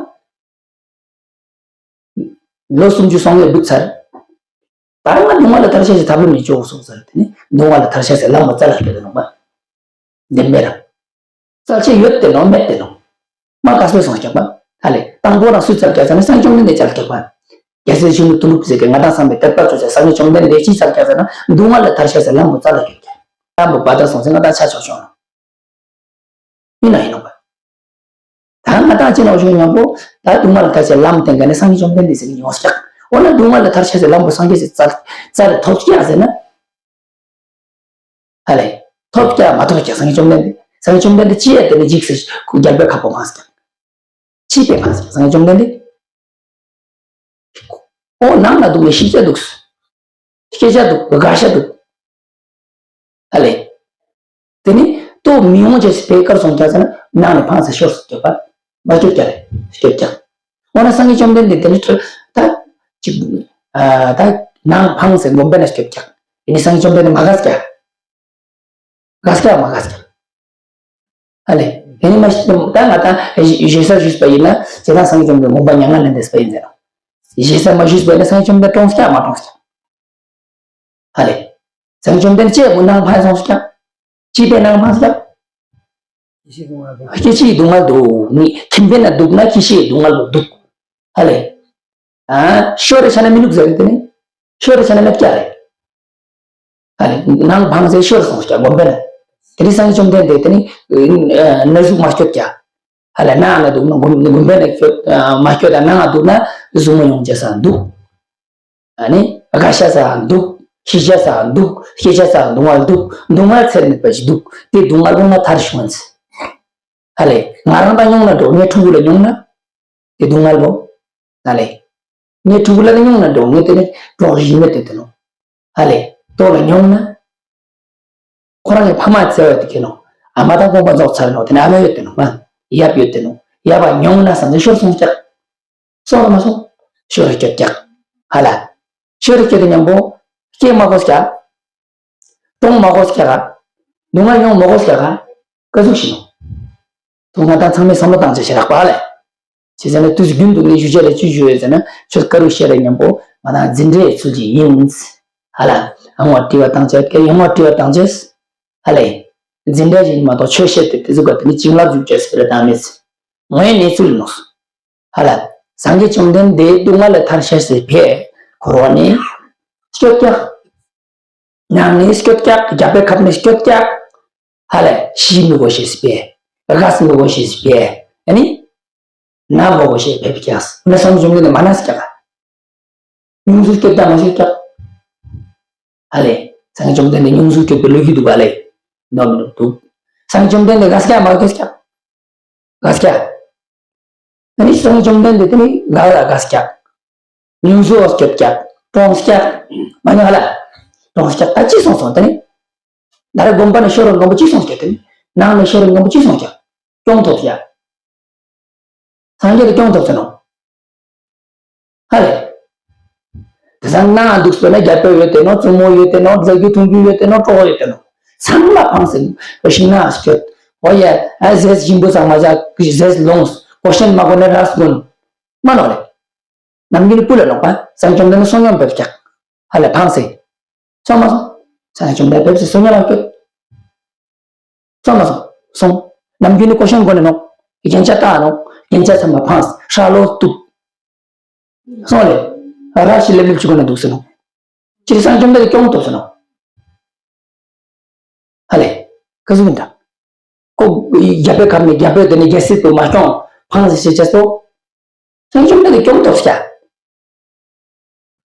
ལོ་སུམ་ཅུ་སོང་ངས་འདུག་ཚར། ད་ང་སྡུག་བསྔལ་ལས་ཐར་ཤེས་ཀྱི་ཐབས་ལམ་མི་བཅོས་སོང་ཟེར་དེ་ནི་སྡུག་བསྔལ་ལས་ཐར་ཤེས་ཀྱི་ལམ་པོ་རྩ་ལ་སྤེལ་ནོག་པ། བདེན་པའི་རང་། རྩ་ཆེ་ཡོད་དེ་ནོ་མེད་དེ་ནོ། མ་དཀའ་སྤེལ་སོང་སྐྱག་པ། ཧ་ལས་དང་པོ་རང་སུས་ཙར་སྐྱག་ཟེར་ན་སངས་རྒྱས་བཅོམ་ལྡན་འདས་ཙར་སྐྱག་པ། རྒྱལ་སྲས་ཆོས་ལུགས་དུ་ལུགས་ཟེར་གི་ང་དང་བསམ་པའི་དད་པ་ཆོས་ཅན་སངས་རྒྱས་བཅོམ་ལྡན་འདས་ཅིས་ཙར་སྐྱག་ཟེར་ན་སྡུག་བསྔལ་ལས་ཐར་ཤེས་ཀྱི་ལམ་པོ་རྩ་ལ་སྤེལ་སྐྱག་ལམ་པོ་བ་ད་སོང་ཚེ་ང་དང་ཆ་ཆོག་ཆོག་ནོ། ཡིན་ན་ཡིན་ནོ་པ། ད་ང་དང་ཅི་ནོ་ཞུ་ཉམ་པོ་ད་སྡུག་བསྔལ་ལས་ཐར་ཤེས་ལམ་བསྟན་ག་ནས་སངས་རྒྱས་བཅོམ་ལྡན་འདས་ཟེར་གི་ཡོང་སྐྱག་འོ་ན་སྡུག་བསྔལ་ལས་ཐར་ཤེས་ཀྱི་ལམ་པོ་སངས་རྒྱས་ཀྱིས་རྩ་རྩ་ལས་ཐོབ་སྐྱག་ཟེར་ན། ཧ་ལས། ཐོབ་སྐྱག་མ་ཐོབ་སྐྱག་སངས་རྒྱས་བཅོམ་ལྡན་འདས། སངས་རྒྱས་བཅོམ་ལྡན་འདས་ཅི་ཡ་དེ་ནི་འཇིགས་སུ་རྒྱལ་པོའི་ཁབ་པོ་མང་སྐྱག་ཅི་པའི་མང་སྐྱག་སངས་རྒྱས་བཅོམ་ལྡན་འདས། ཨོ་ནང་ན་འདུག་མི་ཤི་ཆ་འདུག་སྐྱེ་ཆ་འདུག་དགའ་ཤ་འདུག་ཧ་ལས། དེ་ནི་ལྟོ་མི་ཡོང་ཅེས་སི་པའི་དཀར་སོང་སྐྱག་ཟེར་ན་ནང་ནས་འཕངས་ཟེར་ཤོར་སོང་སྐྱག་པ། མ་སྐྱོབ་སྐྱག་རེད་སྐྱོབ་སྐྱག་འོ་ན་སངས་རྒྱས་བཅོམ་ལྡན་འདས་དེ་ནི་ཐོ་ད་ཅིག་ཨ་ད་ནང་འཕངས་ཟེར་དགོན་པ་ན་སྐྱོབ་སྐྱག་དེ་ནི་སངས་རྒྱས་བཅོམ་ལྡན་འདས་མ་དགའ་སྐྱག་དགའ་སྐྱག་མ་དགའ་སྐྱག་ཧ་ལས། དེ་ནི་མ་ཤི་ད་ང་དང་ཞེ་ས་ཞུས་པ་ཡིན་ན་ཇེ་དང་སངས་རྒྱས་བཅོམ་ལྡན་འདས་དགོངས་པ་མྱ་ངན་ལས་འདས་པ་ཡིན་ཟེར་རོ། ཞེ་ས་མ་ཞུས་པ་ཡིན་ན་སངས་རྒྱས་བཅོམ་ལྡན་འདས་གྲོངས་སྐྱག་མ་གྲོངས་སྐྱག་ཧ་ལས། སངས་རྒྱས་བཅོམ་ལྡན་འདས་ཅི་ཡ་ནང་འཕངས་སོང་སྐྱག་ཅི་པའི་ནང་འཕངས་སྐྱག་སྐྱེ་འཆིའི་སྡུག་བསྔལ་འདུག་ནི་ཁྱིམ་པའི་ན་འདུག་ན་སྐྱེ་འཆིའི་སྡུག་བསྔལ་འདུག་ཧ་ལས། ཨ་ཤོར་རེ་ཆ་ན་མི་ནུག་ཟེར་རེ་དེ་ནི་ཤོར་རེ་ཆ་ན་མེད་སྐྱག་རེད། ཧ་ལས་ནང་འཕངས་ཚེ་ཤོར་སོང་སྐྱག་དགོན་པའི་ན། དེ་ནི་སངས་རྒྱས་བཅོམ་ལྡན་འདས་དེ་ནི་ན་ཟུག་མ་སྐྱོབ་སྐྱག་ཧ་ལས་ནང་ན་འདུག་ན་དགོན་དགོན་པའི་ན་སྐྱོབ་མ་སྐྱོབ་དང་ནང་ན་འདུག་ན་ཟུག་མ་ཡོང་ཅེས་ས་འདུག་ཨ་ནི་དགའ་ཤ་ས་འདུག་ཤི་ཤ་ས་འདུག་སྐྱེ་ཤ་ས་སྡུག་བསྔལ་འདུག་སྡུག་བསྔལ་ཚད་མེད་པ་ཞིག་འདུག་དེ་སྡུག་བསྔལ་ལོ་ང་ཐར་ཤོང་ཚེ། ཧ་ལས་ང་རང་དང་མྱོང་ན་འགྲོ་ངའི་ཕྲུ་གུ་ལ་མྱོང་ན། དེ་སྡུག་བསྔལ་ལོ། ཧ་ལས། ངའི་ཕྲུ་གུ་ལ་མྱོང་ན་འགྲོ་ངའི་དེ་ནི་གྲོགས་ཡིན་མེད་དེ་དེ་ནོ། ཧ་ལས། དོ་ལ་མྱོང་ན། ཁོ་རང་གི་ཕ་མ་བཙལ་བ་དེ་ཁྱེད་ནོ། ཨ་མ་དང་དགོངས་པ་རྫོགས་ཚར་ནོ་དེ་ནི་ཨ་མ་ཡོད་དེ་ནོ་མ། ཡབ་ཡོད་དེ་ནོ། ཡབ་བ་མྱོང་ན་བསམ་ནས་ཤོར་སོང་སྐྱག་སོང་ར་མ་སོང་། ཤོར་རེ་སྐྱོབ་སྐྱག་ཧ་ལ། ཤོར་རེ་སྐྱོབ་དེ་མཉམ་པོ། སྐྱེ་མ་དགོས་སྐྱག་གྲོངས་མ་དགོས་སྐྱག་སྡུག་བསྔལ་མྱོང་མ་དགོས་སྐྱག་ཀ་ཟུག་ཤི་ནོ། དུ་ང་དང་ཚང་མས་བསམ་བློ་བཏང་ཆ་ཞེ་དྲག་པ་ལས། ཅི་ཟེར་ན་དུས་རྒྱུན་དུ་ངས་ཞུ་བྱ་ལ་ཅི་ཞུ་ཡོད་ཟེར་ན་ཆོས་དཀའ་རུ་བཤད་རེ་མཉམ་པོ་ང་དང་འཛིན་གྲྭའི་ཚུལ་གྱིས་ཡིན། ཧ་ལ། ཨང་བ་དྲི་བ་བཏང་ཆ་སྐད་ཡང་བ་དྲི་བ་བཏང་ཆས། ཧ་ལས། འཛིན་གྲྭ་ཞིག་མ་གཏོགས་ཆོས་བཤད་དེ་དེ་ཚོ་ག་དེ་ནི་བྱིན་རླབས་འཇུག་ཅེས་ཟེར་བ་དང་མེད། ངའི་གནས་ཚུལ་ནོ། ཧ་ལ། སངས་རྒྱས་བཅོམ་ལྡན་འདས་སྡུག་བསྔལ་ལས་ཐར་ཤེས་སི་ཕིའ་འཁོར་བ་ནས་སྐྱོབ་སྐྱག་ནང་ནས་སྐྱོབ་སྐྱག་རྒྱལ་པོའི་ཁབ་ནས་སྐྱོབ་སྐྱག་ཧ་ལས་ཤི་མི་དགོས་ཤེས་སི་ཕིའ། རྒས་མི་དགོས་ཤེས་སི་ཕིའ། ཨ་ནི། ན་མ་དགོས་ཤེས་ཕེབས་ཀྱག་ན་སངས་རྒྱས་བཅོམ་ལྡན་འདས་མ་ན་སྐྱག་ཉུང་སུ་སྐྱོབ་སྐྱག་མ་སྐྱོབ་སྐྱག་ཧ་ལས། སངས་རྒྱས་བཅོམ་ལྡན་འདས་ཉུང་སུ་སྐྱོབ་པའི་ལོ་རྒྱུས་འདུག་ག་ལས། ནོ་མི་ནོ་འདུག་སངས་རྒྱས་བཅོམ་ལྡན་འདས་རྒས་སྐྱག་མ་རྒས་སྐྱག་རྒས་སྐྱག་ཨ་ནི་སངས་རྒྱས་བཅོམ་ལྡན་འདས་དེ་ནི་ལག་ལ་རྒས་སྐྱག་ཉུང་སུ་སྐྱོབ་སྐྱག་གྲོངས་སྐྱག་མ་ཉོ་ཧ་ལ། གྲོངས་སྐྱག་ད་ཅི་སོང་སོང་དེ་ནི། ད་རེ་དགོན་པ་ནས་ཤོར་རོ་མགོན་པོ་ཅི་སོང་སྐྱག་དེ་ནི། ནང་ནས་ཤོར་རོ་མགོན་པོ་ཅི་སོང་སྐྱག་སྐྱོང་ཐུབ་ཀྱག་སངས་རྒྱས་དེ་སྐྱོང་ཐུབ་ཟེར་ནོ། ཧ་ལས། དེ་ཚང་ནང་འདུག་ཟེར་ན་རྒྱ་སྤོས་ཡོད་དེ་ནོ། བཙུན་མོ་ཡོད་དེ་ནོ། རྫ་རྒྱུ་འཐུང་རྒྱུ་ཡོད་དེ་ནོ། གྲོགས་ཡོད་དེ་ནོ། ཚང་མ་ཕངས་ཟེར། ཤིང་ནགས་སྐྱོད། འོ་ཡ། ཨ་ཟས་ཞིམ་པོ་ཚང་མ་བཞག་ཟས་ལོངས། གོ་ཤན་མ་གོ་ནས་ར་སྐོན། མ་ནོ་ལེ། ནམ་རྒྱུན་ནི་སྤུ་ལ་ལོག་པ། སངས་རྒྱས་བཅོམ་ལྡན་འདས་བསོད་སྙོམས་པས་ཀྱང་། ཧ་ལས་ཕངས་སེ། སོང་མ་སོང་། སངས་རྒྱས་བཅོམ་ལྡན་འདས་ཕེབས་སེ་བསོད་སྙོམས་ལ་སྐྱོད། སོང་མ་སོང་། སོང་། ནམ་རྒྱུན་ནི་ཀོ་ཤང་གོ་ནས་ནོག་རྒྱན་ཆ་བཏགས་ནོག་རྒྱན་ཆ་ཚང་མ་ཕངས། ཧྲ་ལོ་གཏུབ། སོང་ལེ། ར་ཤི་ལེབ་ལེབ་བྱེད་གོ་ནས་འདུག་ཟེར་ནོག་སྤྱིར་སངས་རྒྱས་བཅོམ་ལྡན་འདས་སྐྱོང་ཐུབ་ཟེར་ནོག་ཧ་ལས། ག་ཟུག་ཡིན་ད། ཁོ་རྒྱལ་པོའི་ཁབ་ནས་རྒྱལ་པོས་དེ་ནས་རྒྱལ་སྲིད་དུ་མ་སྐྱོང་ཕངས་ཟེར་བྱས་སོ། སངས་རྒྱས་བཅོམ་ལྡན་འདས་སྐྱོང་ཐུབ་ཀྱག་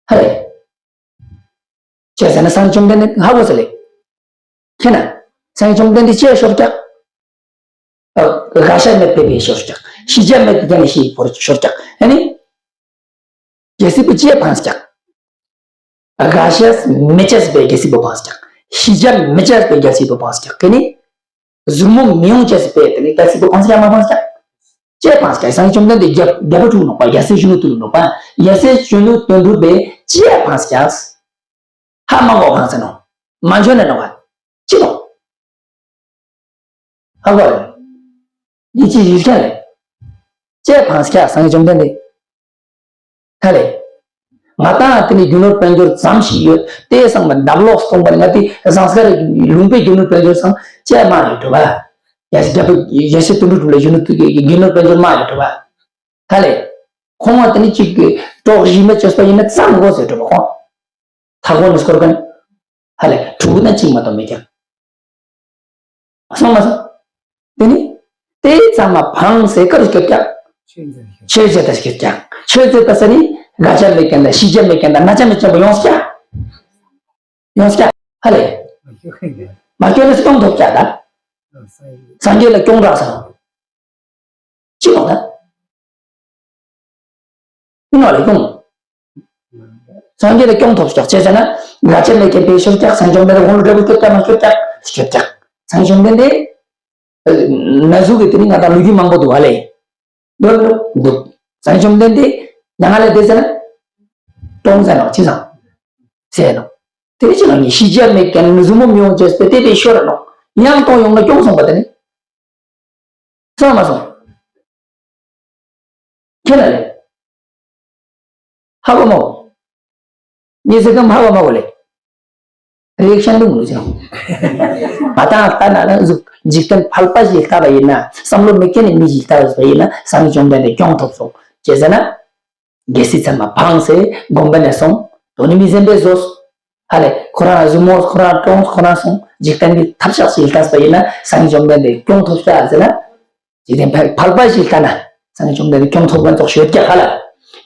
ཧ་ལས། བྱས་ཟེར་ན་སངས་རྒྱས་བཅོམ་ལྡན་འདས་ཧ་གོ་ཟེར་ལེ། ཁྱེད་ན། སངས་རྒྱས་བཅོམ་ལྡན་འདས་ཅི་ཡ་ཤོར་ཀྱག་ཨ། དགའ་ཤ་མེད་པའི་ཤོར་ཀྱག་ཤི་རྒྱ་མེད་དེ་ནས་ཤི་བོར་ཤོར་ཀྱག་ཨ་ནི། རྒྱལ་སྲིད་པོ་ཅི་ཡ་ཕངས་ཀྱག་དགའ་ཤ་མི་ཆགས་པའི་རྒྱལ་སྲིད་པོ་ཕངས་ཀྱག་ཤི་རྒྱ་མི་ཆགས་པའི་རྒྱལ་སྲིད་པོ་ཕངས་ཀྱག་ཨ་ནི། ཟུར་མོ་མི་ཡོང་ཅེས་པའི་དེ་ནི་རྒྱལ་སྲིད་པོ་ཕངས་ཀྱག་མ་ཕངས་ཀྱག་ཅི་ཡ་ཕངས་ཀྱག་སངས་རྒྱས་བཅོམ་ལྡན་འདས་རྒྱལ་རྒྱལ་པོ་འཁྲུངས་ནོག་པ། རྒྱལ་སྲས་གཞོན་ནུ་དོན་གྲུབ་ནོག་པ། རྒྱལ་སྲས་གཞོན་ནུ་དོན་གྲུབ་པས་ཅི་ཡ་ཕངས་ཀྱག་ཧ་མ་གོ་ཕངས་ཟེར་ནོ། མ་འཇོན་ནས་ནོ་ག་ཅི་ནོ། ཧ་གོ་རེད། ཡིད་ཆེས་ཡིད་ཆེས་རེད། ཅེས་ཕངས་ཀྱག་སངས་རྒྱས་བཅོམ་ལྡན་འདས། ཧ་ལས། ང་དང་དེ་ནི་རྒྱུ་ནོར་དཔལ་འབྱོར་ཙམ་ཞིག་ཡོད་དེ་ཚང་མ་འདབ་ལོག་སྟོང་པ་ང་དེ་ཟངས་དཀར་ལུང་པའི་རྒྱུ་ནོར་དཔལ་འབྱོར་ཚང་ཅེས་མ་ཡོད་འགྲོ་བ། ཡ་སི་རྒྱལ་པོ་ཡ་སི་དོན་གྲུབ་ལ་རྒྱུ་ནོར་རྒྱུ་ནོར་དཔལ་འབྱོར་མ་ཡོད་འགྲོ་བ། ཧ་ལས། ཁོང་བ་དེ་ནི་གཅིག་གི་གྲོགས་གཞི་མེད་ཅོས་པ་ཡིན་ན་ཙམ་དགོས་ཟེར་འགྲོ་བ་ཁོང་། ཐག་པ་ནི་སྐོར་མཁན། ཧ་ལས་ཕྲུ་གུ་དང་གཅིག་མ་གཏོགས་མེད་ཀྱང་། སོང་མ་སོང་། དེ་ནི། དེ་ཚང་མ་ཕངས་སེ་ཀར་སྐྱོད་ཀྱང་། ཆོས་མཛད་དང་སྐྱོད་ཀྱང་། ཆོས་མཛད་པ་ས་ནི་དགའ་ཆ་མེད་ཀྱང་དང་ཤི་ཆ་མེད་ཀྱང་དང་ན་ཆ་མེད་ཀྱང་ཡོངས་ཀྱང་། ཡོངས་ཀྱང་། ཧ་ལས། མ་སྐྱོད་ན་སྐྱོང་ཐུབ་ཀྱང་ད། སངས་རྒྱས་ལ་སྐྱོང་རག་སོང་། ཅི་ལོག་ན། ཨི་ནོ་ལེ་ཀུང་། སངས་རྒྱས་ལ་སྐྱོང་ཐུབ་ཀྱག་ཅེས་བྱས་ན། ང་ཅག་ལས་ཀྱི་པའི་ཤོར་ཀྱག་སངས་རྒྱས་མེད་ལ་དགོངས་ལ་འབྲས་བུ་སྐྱོབ་ཀྱག་མ་སྐྱོབ་ཀྱག་སྐྱོབ་ཀྱག་སངས་རྒྱས་བཅོམ་ལྡན་འདས། ན་ཟུག་གི་དེ་ནི་ང་དང་ལོ་རྒྱུས་མང་པོ་འདུག་བ་ལེ། འདུག་འདུག་སངས་རྒྱས་བཅོམ་ལྡན་འདས། མྱ་ངན་ལས་འདས་ཟེར་ན། སྟོང་ཟེར་ནོ་ཅི་ཟང་། ཟེར་ནོ། དེ་ནི་ཅི་ལ་ངས་ཤི་རྒྱ་མེད་ཀྱང་ནི་ཟུག་མོ་མི་ཡོང་ཅེས་པའི་དེ་དེ་ཤོར་ནོ། ཡང་སྟོང་ཡོང་ན་སྐྱོང་སོང་པ་དེ་ནི། སོང་མ་སོང་། ཁྱེད་ལ་ལས། ཧ་གོ་མ་གོ། ངས་ཟེར་གམ་ཧ་གོ་མ་གོ་ལས། རེག་ཤན་དུ་མུ་ཅང་། ང་དང་ལྟ་ན་ན་ཟུག་འཇིག་རྟེན་ཕལ་པ་ཞིག་ལྟ་བ་ཡིན་ན་བསམ་བློ་མེད་མཁན་ནི་མི་ཞིག་ལྟ་བ་ཡིན་ན་སངས་རྒྱས་བཅོམ་ལྡན་འདས་སྐྱོང་ཐུབ་སོང་ཅེས་ཟེར་ན། རྒྱལ་སྲིད་ཚང་མ་ཕངས་སེ་དགོན་པ་ནས་སོང་། དོ་ནི་མི་ཟན་པས་བཟོས། ཧ་ལས་ཁོ་རང་གཟུགས་མོ་ཁོ་རང་གྲོངས་ཁོ་རང་སོང་། འཇིག་རྟེན་གྱི་ཐབས་ཤག་ཞིག་ལྟས་པ་ཡིན་ན་སངས་རྒྱས་བཅོམ་ལྡན་འདས་སྐྱོང་ཐུབ་ཤག་ཟེར་ན། འཇིག་རྟེན་ཕལ་ཕལ་པ་ཞིག་ལྟ་ན་སངས་རྒྱས་བཅོམ་ལྡན་འདས་སྐྱོང་ཐུབ་མཁན་ཙོགས་ཤོད་ཀྱག་ཧ་ལ།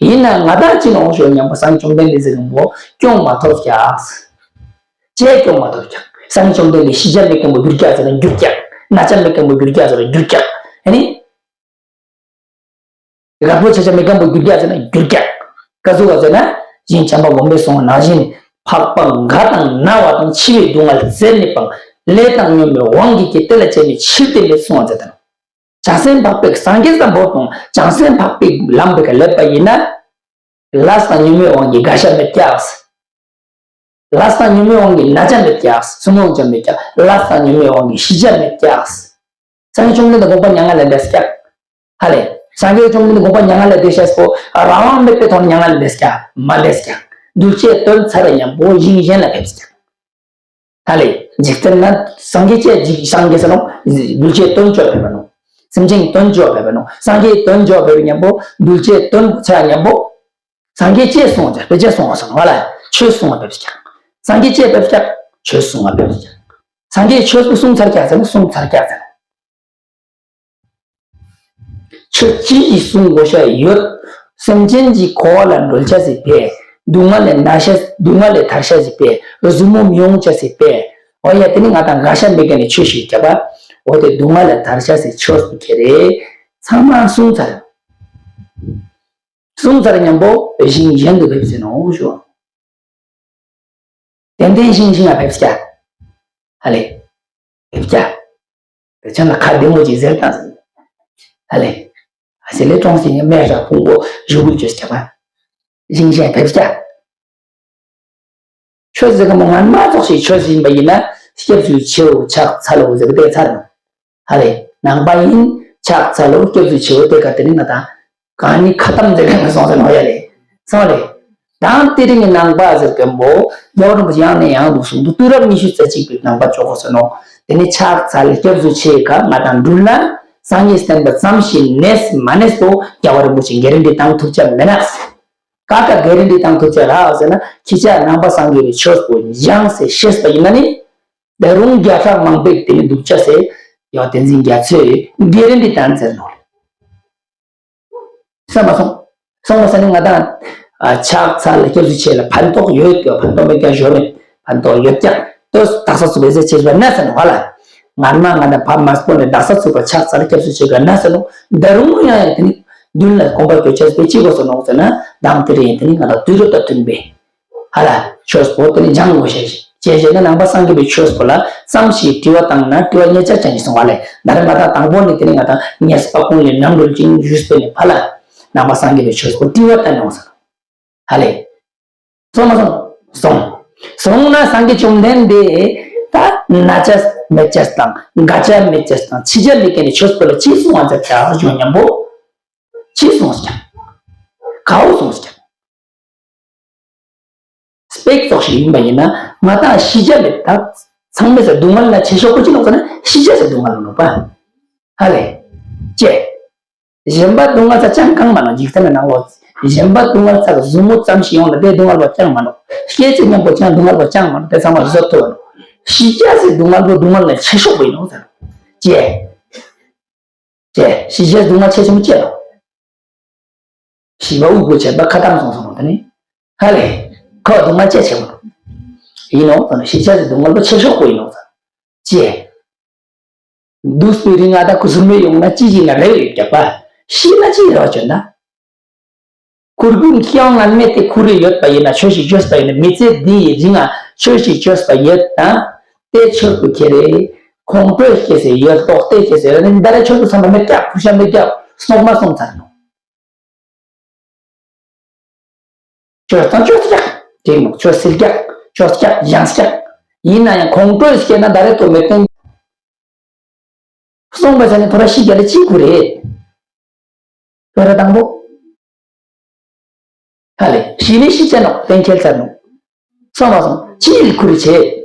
ཡིན་ན་ང་དང་ཅི་ནོ་ཤོད་སྙམ་པ་སངས་རྒྱས་བཅོམ་ལྡན་འདས་ཟེར་མཁན་པོ་སྐྱོང་མ་ཐུབ་ཀྱག་ཅེས་སྐྱོང་མ་ཐུབ་ཀྱག་སངས་རྒྱས་བཅོམ་ལྡན་འདས་ཤི་རྒྱ་མེད་མཁན་པོ་འགྱུར་ཀྱག་ཟེར་ན་འགྱུར་ཀྱག་ན་ཆ་མེད་མཁན་པོ་འགྱུར་ཀྱག་ཟེར་ན་འགྱུར་ཀྱག་ཨ་ནི། རྒད་པོ་ཆ་ཆ་མེད་མཁན་པོ་འགྱུར་ཀྱག་ཟེར་ན་འགྱུར་ཀྱག་ག་ཟུག་ག་ཟེར་ན། ཞིང་བྱམས་པ་དགོན་པའི་གསུང་ནང་བཞིན། འཕགས་པ་འགའ་དང་ན་བ་དང་འཆི་བའི་སྡུག་བསྔལ་བརྩེར་མི་སྤང་། ལས་དང་སྙོམས་པའི་དབང་གིས་སྐྱེས། དེ་ལ་སྤྱད་མེད་ཕྱིར་དེ་མེད་གསུང་བ་མཛད་དོ། བྱང་སེམས་འཕགས་པའི་སངས་རྒྱས་སམ་བོ་དང་བྱང་སེམས་འཕགས་པའི་ལམ་པའི་ཀ་ལེབ་པ་ཡིན་ན། ལས་དང་སྙོམས་པའི་དབང་གིས་དགའ་ཤ་མེད་ཀྱག་ལས་དང་སྙོམས་པའི་དབང་གིས་ན་ཆ་མེད་ཀྱག་སུན་སྣང་ཆ་མེད་ཀྱག་ལས་དང་སྙོམས་པའི་དབང་གིས་ཤི་རྒྱ་མེད་ཀྱག་སངས་རྒྱས་བཅོམ་ལྡན་འདས་དགོངས་པ་མྱ་ངན་ལས་འདས་ཀྱག་ཧ་ལས། སངས་རྒྱས་བཅོམ་ལྡན་འདས་དགོངས་པ་མྱ་ངན་ལས་འདས་ཤེས་པོ་རང་དབང་མེད་པའི་ཐོག་ནས་མྱ་ངན་ལས་འདས་ཀྱག་མ་འདས་ཀྱག་གདུལ་བྱའི་དོན་ཚར་སྙམ་པོ་ཞིང་གཞན་ལ་ཕེབས་ཀྱག་ཧ་ལས། འཇིག་རྟེན་ན་སངས་རྒྱས་ཀྱི་འཇིག་སངས་རྒྱས་ཟེར་ནོ། གདུལ་བྱའི་དོན་བཅོ་ཕེབས་པ་ནོ། སེམས་ཅན་གྱི་དོན་བཅོ་ཕེབས་པ་ནོ། སངས་རྒྱས་དོན་བཅོ་ཕེབས་པ་སྙམ་པོ་གདུལ་བྱའི་དོན་ཚར་སྙམ་པོ། སངས་རྒྱས་ཅེས་གསུངས་ཀྱང་དཔེ་ཅེས་གསུངས་པ་སོང་ང་ལ་ཆོས་གསུངས་པ་ཕེབས་ཀྱང་། སངས་རྒྱས་ཅེས་ཕེབས་ཀྱང་ཆོས་གསུངས་པ་ཕེབས་ཀྱང་། སངས་རྒྱས་ཆོས་སུ་གསུངས་ཚར་ཀྱང་ཟེར་ན་གསུངས་ཚར་ཀྱང་ཟེར་ན། ཆོས་ཅི་ཞིག་གསུང་དགོས་ཤ་ཡོད། སེམས་ཅན་གྱི་འཁོར་བ་ལ་འགྲོལ་བྱ་ཟེར་བས། སྡུག་བསྔལ་ལས་ན་ཤ་སྡུག་བསྔལ་ལས་ཐར་ཤ་ཟེར་བས། ཟུར་མོ་མི་ཡོང་བྱ་ཟེར་བས། འོ་ཡ་དེ་ནི་ང་དང་དགའ་ཤ་མེད་མཁན་ནི་ཆོས་ཤིག་རྒྱབ་པ། འོ་དེ་སྡུག་བསྔལ་ལས་ཐར་ཤ་ཟེར་ཆོས་སུ་ཁྱེར་རེ། ཚང་མ་གསུངས་ཚར། གསུངས་ཚར་སྙམ་པོ་ཞིང་གཞན་དུ་ཕེབས་ཟེར་ནོ་ཞུ། ཏན་ཏན་ཞིང་ཞིང་ལ་ཕེབས་ཀྱ། ཧ་ལས། ཕེབས་ཀྱ། དེ་ཆ་ན་ཁ་བདེ་མོ་ཅིག་ཟེར་དང་ཟེར། ཧ་ལས། ཨ་ཟེར་ལས་གྲོང་ཞིང་སྨད་ར་ཕུང་པོ་བཞུགས་དགོས་བཅོས་ཀྱ་བ། ཞིང་ཞིང་ཕེབས་ཀྱ། ཆོས་ཟེར་གི་མོ་ང་མ་ཙོགས་ཤིག་ཆོས་ཡིན་པ་ཡིན་ན་སྐྱབས་སུ་མཆིའོ་ཕྱག་འཚལ་ལོ་ཟེར་གི་དེ་ཚར་ནོ། ཧ་ལེ། ནང་པ་ཡིན་ཕྱག་འཚལ་ལོ་སྐྱབས་སུ་མཆིའོ་དེ་ག་དེ་ནི་ང་དང་གང་ནི་ཁ་གཏམ་ཟེར་གི་མི་སོང་ཟེར་ནོ་ཡ་ལེ། སོང་ལེ། དང་དེ་རིང་གི་ནང་པ་ཟེར་གི་མོ་རྒྱལ་བ་རིན་པོ་ཆེ་ཡང་ནས་ཡང་དུ་གསུང་དུ་དུས་རབས་ཉི་ཤུ་རྩ་གཅིག་པའི་ནང་པ་ཆོག་གོ་ཟེར་ནོ། དེ་ནི་ཕྱག་འཚལ་སྐྱབས་སུ་མཆིའོ་ག་ང་དང་འགྲུལ་ན་སངས་རྒྱས་བསྟན་པ་ཙམ་ཞིག་གནས་མ་གནས་སོ་རྒྱལ་བ་རིན་པོ་ཆེ་གྷེ་རན་ཊི་བཏང་ཐུབ་ཆ་མེད་ན། ཀ་ཀ་གྷེ་རན་ཊི་བཏང་ཐུབ་ཆ་ར་ཟེར་ན་ཁྱི་ཆ་ནང་པ་སངས་རྒྱས་པའི་ཆོས་པོ་སྦྱངས་ཟེར་ཤེས་པ་ཡིན་ན་ནི། ད་རུང་བརྒྱ་ཕྲག་མང་པོས་དེ་ནི་སྡུག་ཆ་ཟེར་ཡང་བསྟན་འཛིན་རྒྱ་མཚོས་གྷེ་རན་ཊི་བཏང་ཟེར་ནོ། སོང་མ་སོང་། སོང་མ་སོང་ནི་ང་དང་ཨ་ཕྱག་འཚལ་སྐྱབས་སུ་མཆི་ལ་ཕན་ཐོགས་ཡོད་ཀྱང་ཕན་ཐོགས་མེད་ཀྱང་ཞོར་ནས་ཕན་ཐོགས་ཡོད་ཀྱང་ལྟོས་དག་ས་ཚུགས་པའི་ཟེར་བྱེད་པ་ན་ཟེར་ནོ་ཧ་ལ། ང་མ་ང་དང་ཕ་མ་སྤོ་ནས་དག་ས་ཚུགས་པ་ཕྱག་འཚལ་སྐྱབས་སུ་མཆི་ག་ན་ཟེར་ནོ། ད་རུང་ཡང་ཡང་དེ་ནི་མདུན་ལ་དགོངས་པ་བསྐྱེད་ཆ་སྤེ་ཅི་དགོས་སོ་ནོ་ཟེར་ན་དང་དེ་རེ་ཡིན་དེ་ནི་ང་དང་དུས་རབས་དང་མཐུན་པའི། ཧ་ལ། ཆོས་པོ་དེ་ནི་སྦྱང་དགོས་ཤེས་ཤིག་ཅེས་བྱས་ན་ནང་པ་སངས་རྒྱས་པའི་ཆོས་པོ་ལ་ཙམ་ཞིག་དྲི་བ་བཏང་ན་དྲི་བ་ཉེ་ཆ་ཅན་ཞིག་སོང་བ་ལས་ད་རེ་མ་ད་དང་པོ་ནི་དེ་ནི་ང་དང་ཉེས་པ་ཀུན་ལས་ནམ་རུལ་ཅིང་ཞུས་པས་ནི་ཕ་ལ་ནང་པ་སངས་རྒྱས་པའི་ཆོས་པོ་དྲི་བ་བཏང་ཡོང་ཟེར། ཧ་ལས། སོང་མ་སོང་། སོང་། སོང་ན་སངས་རྒྱས་བཅོམ་ལྡན་འདས་ད་ན་ཆ་མེད་ཆ་དང་འགའ་ཆ་མེད་ཆ་དང་ཕྱི་ཆ་མེད་མཁན་ནི་ཆོས་པོ་ལ་ཅི་གསུང་བ་མཛད་ཀྱང་ཞུ་སྙམ་པོ། ཅི་གསུངས་ཀྱང་། གའོ་གསུངས་ཀྱང་། སྤེག་ཙོགས་ཤིག་ཡིན་པ་ཡིན་ན་ང་དང་ཤི་ཆ་མེད་ད་ཚང་མས་ཟེར་སྡུག་བསྔལ་ན་ཆེ་ཤོས་པོ་ཅི་ལོག་ཟེར་ན་ཤི་ཆ་ཟེར་སྡུག་བསྔལ་ལོག་པ། ཧ་ལས། ཅེ། གཞན་པ་སྡུག་བསྔལ་ས་ཅང་གང་མ་ནོག་འཇིག་རྟེན་ནང་ལོག་གཞན་པ་སྡུག་བསྔལ་ས་གཟུགས་མོ་ཙམ་ཞིག་ཡོང་ལ་དེ་སྡུག་བསྔལ་པོ་ཅང་མ་ནོག་སྐྱེ་ཚེ་མཉམ་པོ་ཅང་སྡུག་བསྔལ་པོ་ཅང་མ་ནོག་དེ་ཚང་མ་བཟོད་ཐུབ་བ་ནོག་ཤི་ཆ་ཟེར་སྡུག་བསྔལ་པོ་སྡུག་བསྔལ་ལས་ཆེ་ཤོས་པོ་ཡིན་ནོག་ཟེར། ཅེ། ཅེ། ཤི་ཆ་སྡུག་བསྔལ་ཆེ་ཆེན་པོ་ཅེ་ནོག་ཤི་བ་དབུལ་པོ་བྱས་པ་ཁ་གཏམ་སོང་སོང་ནོ་དེ་ནི། ཧ་ལས། ཁོ་སྡུག་བསྔལ་ཅེ་ཆེ་མོ། ཡིན་ནོ། ཤི་ཆ་ཟེར་སྡུག་བསྔལ་པོ་ཆེ་ཤོས་པོ་ཡིན་ནོ། ཅེ། འདུག་པའི་རིང་ང་ད་ཁུ་སུམ་མེ་ཡོང་ན་ཅི་ཅིག་ན་རེ་བ་ཡོད་རྒྱག་པ། ཤི་ན་ཅི་རེ་བ་བཅོན་ན། ཁུར་ཀུན་ཁྱེའུ་ང་མེད་དེ་ཁུར་རེ་ཡོད་པ་ཡིན་ན་ཆོས་ཤིག་བཅོས་པ་ཡིན་ན་མི་ཚེ་འདི་ཡི་རིང་ང་ཆོས་ཤིག་བཅོས་པ་ཡོད་ན། དེ་ཆོས་པོ་ཁྱེ་རེ། ཁོང་ཁྲོས་སྐྱེ་སེ་ཡོད་ལྟོགས་ཏེ་སྐྱེ་སེ་ཡོད་ནི་ད་རེ་ཆོས་པོ་བསམ་པ་མེད་ཀྱག་ཁུར་ཤ་མེད་ཀྱག་སོག་མ་སོང་ཚར་ནོ། ཆོས་དང་ཆོས་སྐྱག་དེ་ནོ་ཆོས་སིལ་སྐྱག་ཆོས་སྐྱག་ཡང་སྐྱག་ཡིན་ན་ཡང་ཁོང་ཁྲོས་སྐྱེ་ན་ད་རེ་ཐོ་མེད་ཏེ། སོང་བ་ཟ་ནི་ཐོ་ར་ཤི་རྒྱ་ལ་ཅི་ཁུ་རེད། ཐོ་ར་དང་པོ། ཧ་ལས་ཤི་ནི་ཤི་ཆ་ནོ་གཏན་འཁེལ་ཚར་ནོ། སོང་བ་སོང་ཅི་ཡིལ་ཁུ་རེ་བྱེད།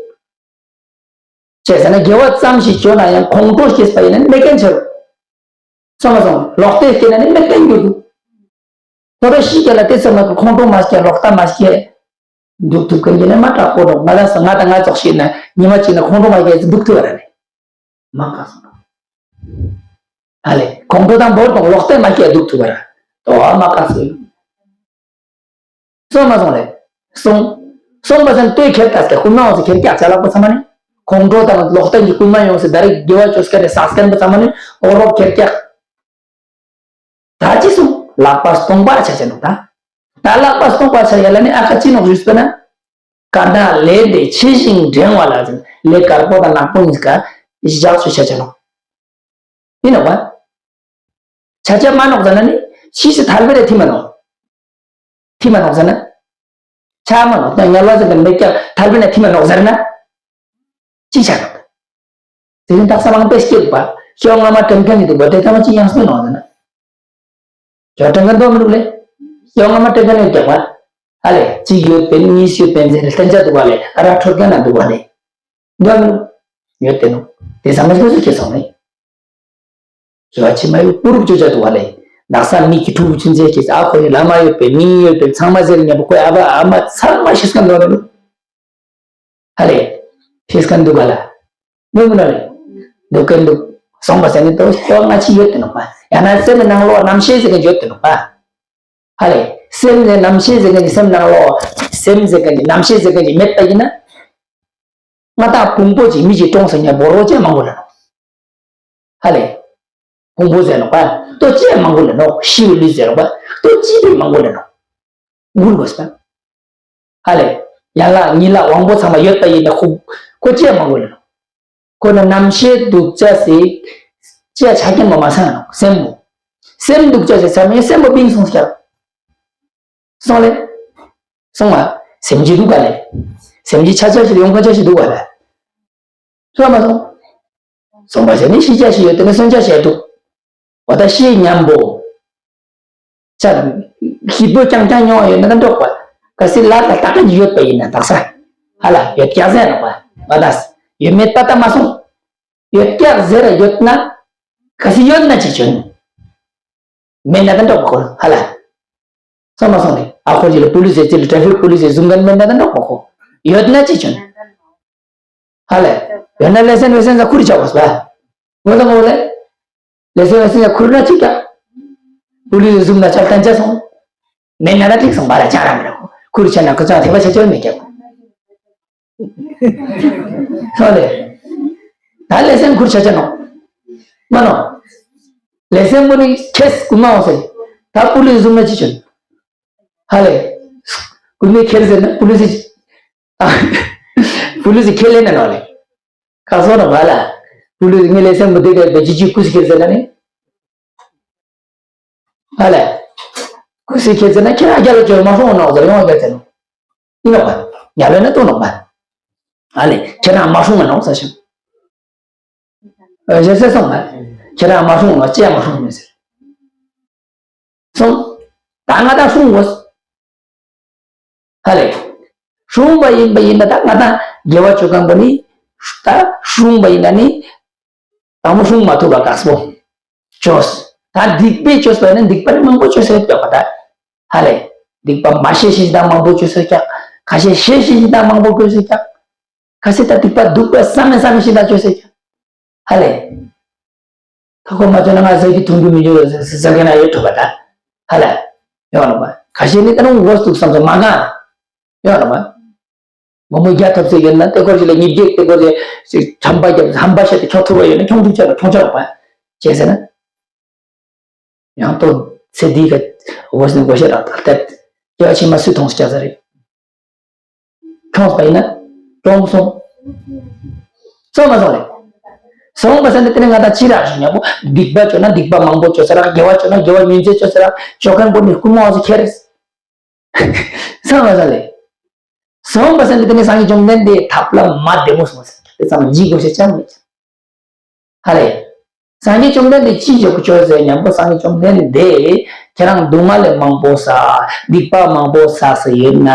བྱས་ཟ་ན་དགེ་བ་ཙམ་ཞིག་བྱོས་ན་ཡང་ཁོང་ཁྲོ་སྐྱེས་པ་ཡིན་ན་མེད་མཁན་ཆེ་རུ། སོང་བ་སོང་ལོག་ལྟས་སྐྱེས་ན་ནི་མེད་མཁན་འགྱུར་འདུག་ཐོ་ར་ཤི་རྒྱ་ལ་དེ་ཚོ་ན་ཁོང་ཁྲོ་མ་སྐྱེ་ལོག་ལྟ་མ་སྐྱེ། འདུག་ཐུབ་མཁན་གྱི་ནི་མ་དྲག་པོ་རོགས་ང་ལ་སོང་ང་དང་ང་ཙོགས་ཤིག་ན་ཉི་མ་གཅིག་ན་ཁོང་ཁྲོ་མ་སྐྱེ་ཚེ་འདུག་ཐུབ་པ་ར་ནི། མ་ཁ་སོང་། ཨ་ལེ། གོང་བུ་དང་འབོར་དང་ལོག་སྟེ་མ་སྐྱེ་འདུག་ཐུབ་པ་ར། དོ་མ་ཁ་སོང་། སོང་མ་སོང་ལེ། སོང་། སོང་མ་སོང་ལྟོས་ཁྱེར་ལྟ་སྟེ་ཁུ་མ་འོང་སེ་ཁྱེར་ཀྱག་ཅ་ལག་པོ་ཚང་མ་ནི། གོང་བུ་དང་ལོག་སྟེ་གི་ཁུ་མ་ཡོང་སེ་ད་རེ་དགེ་བ་ཅོ་སྐད་རེ་ཟ་སྐད་པོ་ཚང་མ་ནི་འོ་རོག་ཁྱེར་ཀྱག་ད་ཅི་སོང་ལག་པ་སྟོང་པ་ཆ་ཆ་འདུག་ད། ད་ལག་པ་སྟོང་པ་ཆ་ཡ་ལ་ནི་ཨ་ཁ་ཅི་ནོག་ཞུས་པ་ན། ག་ད་ལས་འདི་ཆེ་ཞིང་འབྲིང་བ་ལ་ཟིན་ལས་དཀར་པོ་དང་ནག་པོ་གཉིས་ཀ་ཞག་ཚོད་ཆ་ཆ་ནོག་ཡིན་ནོག་པ། ཆ་ཆ་མ་ནོག་ཟ་ན་ནི་ཕྱིས་སུ་ཐལ་བའི་རེ་ཐི་མ་ནོག་ཐི་མ་ནོག་ཟེར་ན། ཆ་མ་ནོག་དང་དམྱལ་བ་ཟེར་ན་མེད་ཀྱང་ཐལ་བའི་ན་ཐི་མ་ནོག་ཟེར་ན། ཅི་ཆ་ནོག་དེ་རིང་དག་ས་མང་པོ་སྐྱེ་འདུག་པ། ཤོག་སྔ་མ་དྲན་མཁན་གྱི་འདུག་པ་དེ་ཚང་མ་ཅི་ཡང་སྨོས་ནོག་ཟེར་ན། ཇོ་དྲན་མཁན་འདུག་མི་འདུག་ལེ། ཤོག་སྔ་མ་དྲན་མཁན་ཡོད་ཀྱག་པ། ཨ་ལེ་གཅིག་ཡོད་པའི་གཉིས་ཡོད་པའི་ཟེར་ལེ་བསྟན་ཆ་འདུག་པ་ལེ་ཨ་ར་འཕྲོད་མཁན་ན་འདུག་པ་ལེ། འདུག་མི་འདུག་ཡོད་དེ་ནོག་དེ་ཚང་མ་སོ་སོ་སྐྱེ་སོང་ལེ། ཞི་བ་ཕྱི་མ་ཡི་ཀུ་རུབ་ཅོ་ཅོ་འདུག་པ་ལེ། ནག་ས་མི་གི་ཕྲུ་གུ་ཆུན་ཚེ་ཁྱེད་ཨ་ཁོ་ཡི་ལ་མ་ཡོད་པའི་མིང་ཡོད་པའི་ཚང་མ་ཟེར་ཉམ་པོ་ཁོའི་ཨ་ཕ་ཨ་མ་ཚང་མ་ཤི་སྐམ་འདུག་ལེ། ཧ་ལེ། ཤི་སྐམ་འདུག་པ་ལ། མི་མི་ན་ལེ། འདུག་གན་འདུག་སོང་པ་ཟེར་ནི་དོ་ཤོག་ང་ཅི་ཡོད་དེ་ནོག་པ། ཡང་ན་སེམས་ནང་ལོགས་རྣམ་ཤེས་ཟེར་གི་ཡོད་དེ་ནོག་པ། ཧ་ལེ། སེམས་ནས་རྣམ་ཤེས་ཟེར་གི་སེམས་ནང་ལོགས་སེམས་ཟེར་གི་རྣམ་ཤེས་ཟེར་གི་མེད་པ་ཡིན་ན། ང་དང་ཕུང་པོ་ཅིག་མི་ཅིག་གྲོངས་སོང་ཉམ་པོ་རོ་ཅན་མང་པོ་ལ་ནོག་ཧ་ལེ། ཕུང་པོ་ཟེར་ནོག་པ། ལྟོ་ཅན་མང་པོ་ལ་ནོག་ཤི་བའི་ལུས་ཟེར་ནོག་པ། ལྟོ་ཅི་བའི་མང་པོ་ལ་ནོག་འགུལ་དགོས་པ། ཧ་ལེ། ཡན་ལག་གཉིས་ལ་དབང་པོ་ཚང་མ་ཡོད་པ་ཡིན་ན་ཁོ་ཁོ་ཅན་མང་པོ་ལ་ནོག་ཁོ་ན་རྣམ་ཤེས་འདུག་ཅ་སེ། ཅ་ཆ་རྐྱེན་མོ་མ་སང་ནོག་སེམས་མོ། སེམས་འདུག་ཅ་སེ་ཚང་མའི་སེམས་པོ་བིང་སོང་སྐྱབས། སོང་ལེ། སོང་བ། སེམས་ཀྱི་རུ་ག་ལེ། སེམས་ཀྱི་ཆ་ཆ་ཞིག་ཡོང་ཁ་ཆ་ཞིག་འདུག་བ་ལ། སོང་མ་སོང་། སོང་བ་ཟེར་ནི་ཤི་ཆ་ཞིག་ཡོད་དེ་ནི་གསོན་ཆ་ཞིག་འདུག་འོ་ད་ཤི་མཉམ་པོ། ཆ་ལ་ཤི་པོ་རྐྱང་རྐྱང་མྱོང་བ་ཡོད་ན་ད་འགྲོགས་པ། གལ་སྲིད་ལ་ད་ལྟ་ཀ་ཡོད་པ་ཡིན་ན་དག་ས། ཧ་ལ་ཡོད་ཀྱག་ཟེར་ནོག་པ། བ་ད་ཡོད་མེད་ད་ལྟ་མ་སོང་། ཡོད་ཀྱག་ཟེར་ར་ཡོད་ན། གལ་སྲིད་ཡོད་ན་ཅི་བྱོན། མེད་ན་ད་འགྲོགས་པ་ཁོ་ཧ་ལ། སོང་མ་སོང་ནི་ཨ་ཁོ་ཅི་ལ་པུ་ལི་སི་ཅི་ལ་ཊེ་ཕིག་པུ་ལི་སི་བཟུང་མཁན་མེད་ན་ད་འགྲོགས་པ་ཁོ། ཡོད་ན་ཅི་བྱོན། ཧ་ལས། ཡོད་ན་ལེ་སན་ཝེ་སན་ས་ཁུར་ཆག་པ་སོ། ངོ་དང་ངོ་ལེ། ལེ་སན་ཝེ་སན་ས་ཁུར་ན་ཅི་ཀྱག་པུ་ལི་སི་བཟུང་ན་ཆག་ཐན་ཆ་སོང་། མེད་ན་ད་ཐིག་སོང་བ་ལ་ཆག་ར་མི་ར་ཁོ། ཁུར་ཆ་ན་ཁོ་ཚང་ཐེག་པ་ཆ་ཆ་མེད་ཀྱག་ཧ་ལས། ད་ལེ་སན་ཁུར་ཆ་ཆ་ནོ། མ་ནོ། ལེ་སན་པོ་ནི་ཁེས་ཀུ་མ་འོང་ཟེར། ད་པུ་ལི་སི་བཟུང་ན་ཅི་ཆོན། ཧ་ལས། ཀུ་མི་ཁེར་ཟེར་ན་པུ་ལི་སི། པུ་ལི་སི་ཁེར་ལེན་ན་ནོ་ལེ། ཁ་སོ་ན་བ་ལ། པུ་ལི་སི་ངའི་ལེ་སན་པོ་དེ་ག་བེ་ཅི་ཅི་ཀུ་སི་ཁེར་ཟེར་ན་ནི། ཧ་ལས། ཀུ་སི་ཁེར་ཟེར་ན་ཁྱེད་རང་རྒྱ་ལ་བཅོས་མ་སོང་ནོ་ཟེར་ཡོང་རྒྱ་ཟེར་ནོ། ཡིན་ནོ་བ། ཉ་ལོས་ན་ཏོ་ནོ་བ། ཧ་ལས་ཁྱེད་རང་མ་སོང་ནོ་ཟེར་ཞིང་། ཨ་ཞེས་ཟེར་སོང་ང་། ཁྱེད་རང་མ་སྲུང་ང་ཅི་ཡང་མ་སྲུང་མི་ཟེར། སོང་། ད་ང་ད་སྲུང་དགོས། ཧ་ལས། སྲུང་བ་ཡིན་པ་ཡིན་ན་ད་ང་ད་དགེ་བ་བཅོ་མཁན་པོ་ནི། ད་སྲུང་བ་ཡིན་ན་ནི། དང་པོ་སྲུང་མ་ཐུབ་པ་དཀགས་པོ། བཅོས། ད་སྡིག་པའི་བཅོས་པ་ནི་སྡིག་པ་ནི་མང་པོ་བཅོས་ཟེར་བཅོས་པ་ད། ཧ་ལས། སྡིག་པ་མ་ཤེས་ཤེས་ད་མང་པོ་བཅོས་ཟེར་ཀྱང་། ཁ་ཤས་ཤེས་ཤེས་ད་མང་པོ་བཅོས་ཟེར་ཀྱང་། ཁ་ཤས་ད་སྡིག་པ་སྡུག་པ་བསམ་མེད་བསམ་མེད་ཤེས་ད་བཅོས་ཟེར་ཀྱང་། ཧ་ལས། ཁ་ཁོ་མ་བྱས་ན་ང་ཟ་རྒྱུ་འཐུང་རྒྱུ་མི་འགྱུར་ཟེར་ཟེར་མཁན་ཡོད་ཐུབ་པ་ད། ཧ་ལས། ཡོད་ལ་མ། ཁ་ཤས་ནི་ད་རུང་འགོ་ཐུག་བསམ་ཚོ་མ་གང་། ཡོད་ལ་མ། མོ་མོ་རྒྱ་ཐབས་ཟེར་ཡོད་ན་ཏེ་སྐོར་ཞིག་ལ་ཉིས་བརྒྱད་ཏེ་སྐོར་ཞིག་ཅིག་ཁྲམ་པ་རྒྱབ་ཧམ་པ་བཤད་དེ་ཁྱོག་ཐུབ་པ་ཡོད་ན་ཁྱོང་ཐུབ་ཆ་ལ་ཁྱོང་ཆ་ལ་པ། བྱས་ཟེར་ན། ཡང་ཏོ་ཚེ་འདི་ག་འོ་ཟིན་གོ་ཤེས་རག་ད་ལྟ། རྒྱ་ཆེན་མ་སུས་མཐོང་སྐྱ་ཟ་རེད། མཐོང་པ་ཡིན་ན། གྲོངས་སོང་། སོང་མ་སོང་ལེ། སོང་པ་ས་ནི་དེ་ནི་ང་དང་ཅི་རག་ཞུ་ཉག་པོ། སྡིག་པ་བཅོས་ན་སྡིག་པ་མང་པོ་བཅོས་ས་རག་དགེ་བ་བཅོས་ན་དགེ་བ་ཉུང་ཙེ་བཅོས་ས་རག་བཅོ་མཁན་པོ་ནི་རྐུན་མ་བ་ཚོ་ཁྱེར། སོང་མ་སོང་ལེ། སོང་པ་ས་ནི་དེ་ནི་སངས་རྒྱས་བཅོམ་ལྡན་འདས་ཐབས་ལ་མ་བདེ་མོ་སོང་ཟེར་དེ་ཙམ་འཇིགས་དགོས་ཤེས་ཅང་མེད་ཀྱང་། ཧ་ལས། སངས་རྒྱས་བཅོམ་ལྡན་འདས་ཅི་བྱོས་བྱོས་ཟེར་ཉམ་པོ་སངས་རྒྱས་བཅོམ་ལྡན་འདས་ཁྱེད་རང་སྡུག་བསྔལ་ལས་མང་པོ་བསགས་སྡིག་པ་མང་པོ་བསགས་སུ་ཡོད་ན།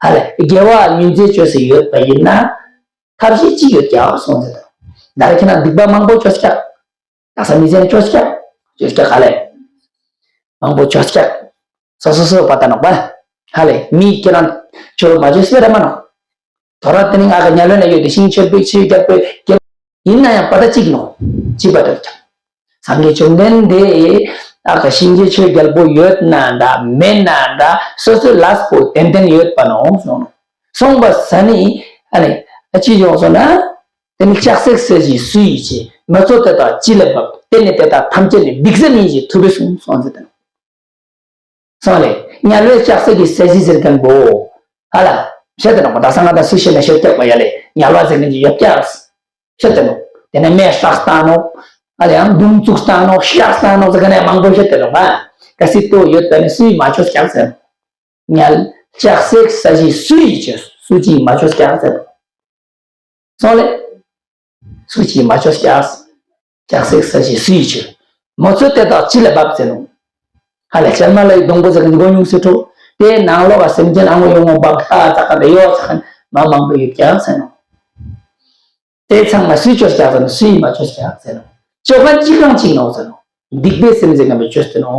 ཧ་ལས་དགེ་བ་ཉུང་ཙེ་བཅོས་སུ་ཡོད་པ་ཡིན་ན། ཐབས་ཤེས་ཅི་ཡོད་ཀྱང་སོང་ཟེར་དང་། ད་རེ་ཁྱེད་རང་སྡིག་པ་མང་པོ་བཅོས་ཀྱང་། ད་ས་མི་ཚན་བཅོས་ཀྱང་། བཅོས་ཀྱང་ཧ་ལས། མང་པོ་བཅོས་ཀྱང་། སོ་སོ་སོ་པ་ད་ནོག་པ། ཧ་ལས་མི་ཁྱེད་རང་བཅོས་མ་བཅོས་སྤེ་ར་མ་ནོག་དོ་ར་དེ་ནི་ང་ག་ཉ་ལོན་ན་ཡོད་དེ་ཤིང་ཆོད་པའི་ཆོས་རྒྱལ་པོའི་རྒྱལ་ཡིན་ན་ཡང་པ་ད་གཅིག་ནོ། གཅིག་པ་དྲག་ཀྱང་། སངས་རྒྱས་བཅོམ་ལྡན་འདས་ཨ་ག་ཤིང་རྒྱལ་ཆོས་རྒྱལ་པོ་ཡོད་ན་འདྲ་མེད་ན་འདྲ་སོ་སོའི་ལས་པོ་ཏན་ཏན་ཡོད་པ་ནོ་སོང་ནོ། སོང་པ་ས་ནི་ཨ་ནི་ཨ་ཅི་ཡོང་སོང་ན། དེ་ནི་ལྕགས་སྲེག་ཟེར་བཞིན་སུ་ཡིས་བྱེད། མི་ཚོགས་དེ་དག་ཅི་ལས་བབས། དེ་ནི་དེ་དག་ཐམས་ཅད་ནི་སྡིག་སེམས་ཡིན་ཞེས་ཐུབ་པས་གསུངས་སོང་ཟེར་དང་། སོང་ལེ། དམྱལ་བའི་ལྕགས་སྲེག་གི་ས་གཞི་ཟེར་མཁན་པོ། ཧ་ལ། བཤད་དེ་ནོ་ད་ས་ང་ད་སུ་ཤེས་ན་ཤེས་ཀྱག་པ་ཡ་ལེ། དམྱལ་བ་ཟེར་མཁན་གྱི་ཡོད་ཀྱག་བཤད་དེ་ནོ། དེ་ནས་མེ་སྲེག་སྟངས་ནོ། ཨ་ལེ་ཡང་མདུང་བཙུགས་སྟངས་ནོ་གཤགས་སྟངས་ནོ་ཟེར་མཁན་ཡང་མང་པོ་བཤད་དེ་ནོ་ང་། གལ་སྲིད་ལྟོ་ཡོད་པ་ནི་སུ་ཡིས་མ་བཅོས་ཀྱག་ཟེར། དམྱལ་ལྕགས་སྲེག་ས་གཞི་སུ་ཡིས་བཅོས་སུ་ཅིས་མ་བཅོས་ཀྱག་ཟེར། སོང་ལེ། སུ་ཅིས་མ་བཅོས་ཀྱག་ལྕགས་སྲེག་ས་གཞི་སུ་ཡིས་བཅོས། མི་ཚོགས་དེ་དག་ཅི་ལས་བབས་ཟེར་ནོ། ཧ་ལས་ཅན་མ་ལ་ཡི་སྡོང་པོ་ཟེར་གི་འདི་མགོ་ཉུང་སེ་འཕྲོ། དེའི་ནང་ལོགས་ལ་སེམས་ཅན་ཨ་ངོ་ཡོང་ངོ་བབས་ལྟ་ཙག་ག་འདི་ཡོ་ཙག་ག་མ་མང་པོ་ཡོད་ཀྱག་ཟེར་ནོ། དེ་ཚང་མ་སུས་བཅོས་ཀྱག་ཟེར་ནོ་སུ་ཡིས་མ་བཅོས་ཀྱག་ཟེར་ནོ། བཅོ་མཁན་གཅིག་རང་གཅིག་ནོ་ཟེར་ནོ། སྡིག་པའི་སེམས་ཟེར་མཁན་པས་བཅོས་ཏེ་ནོ།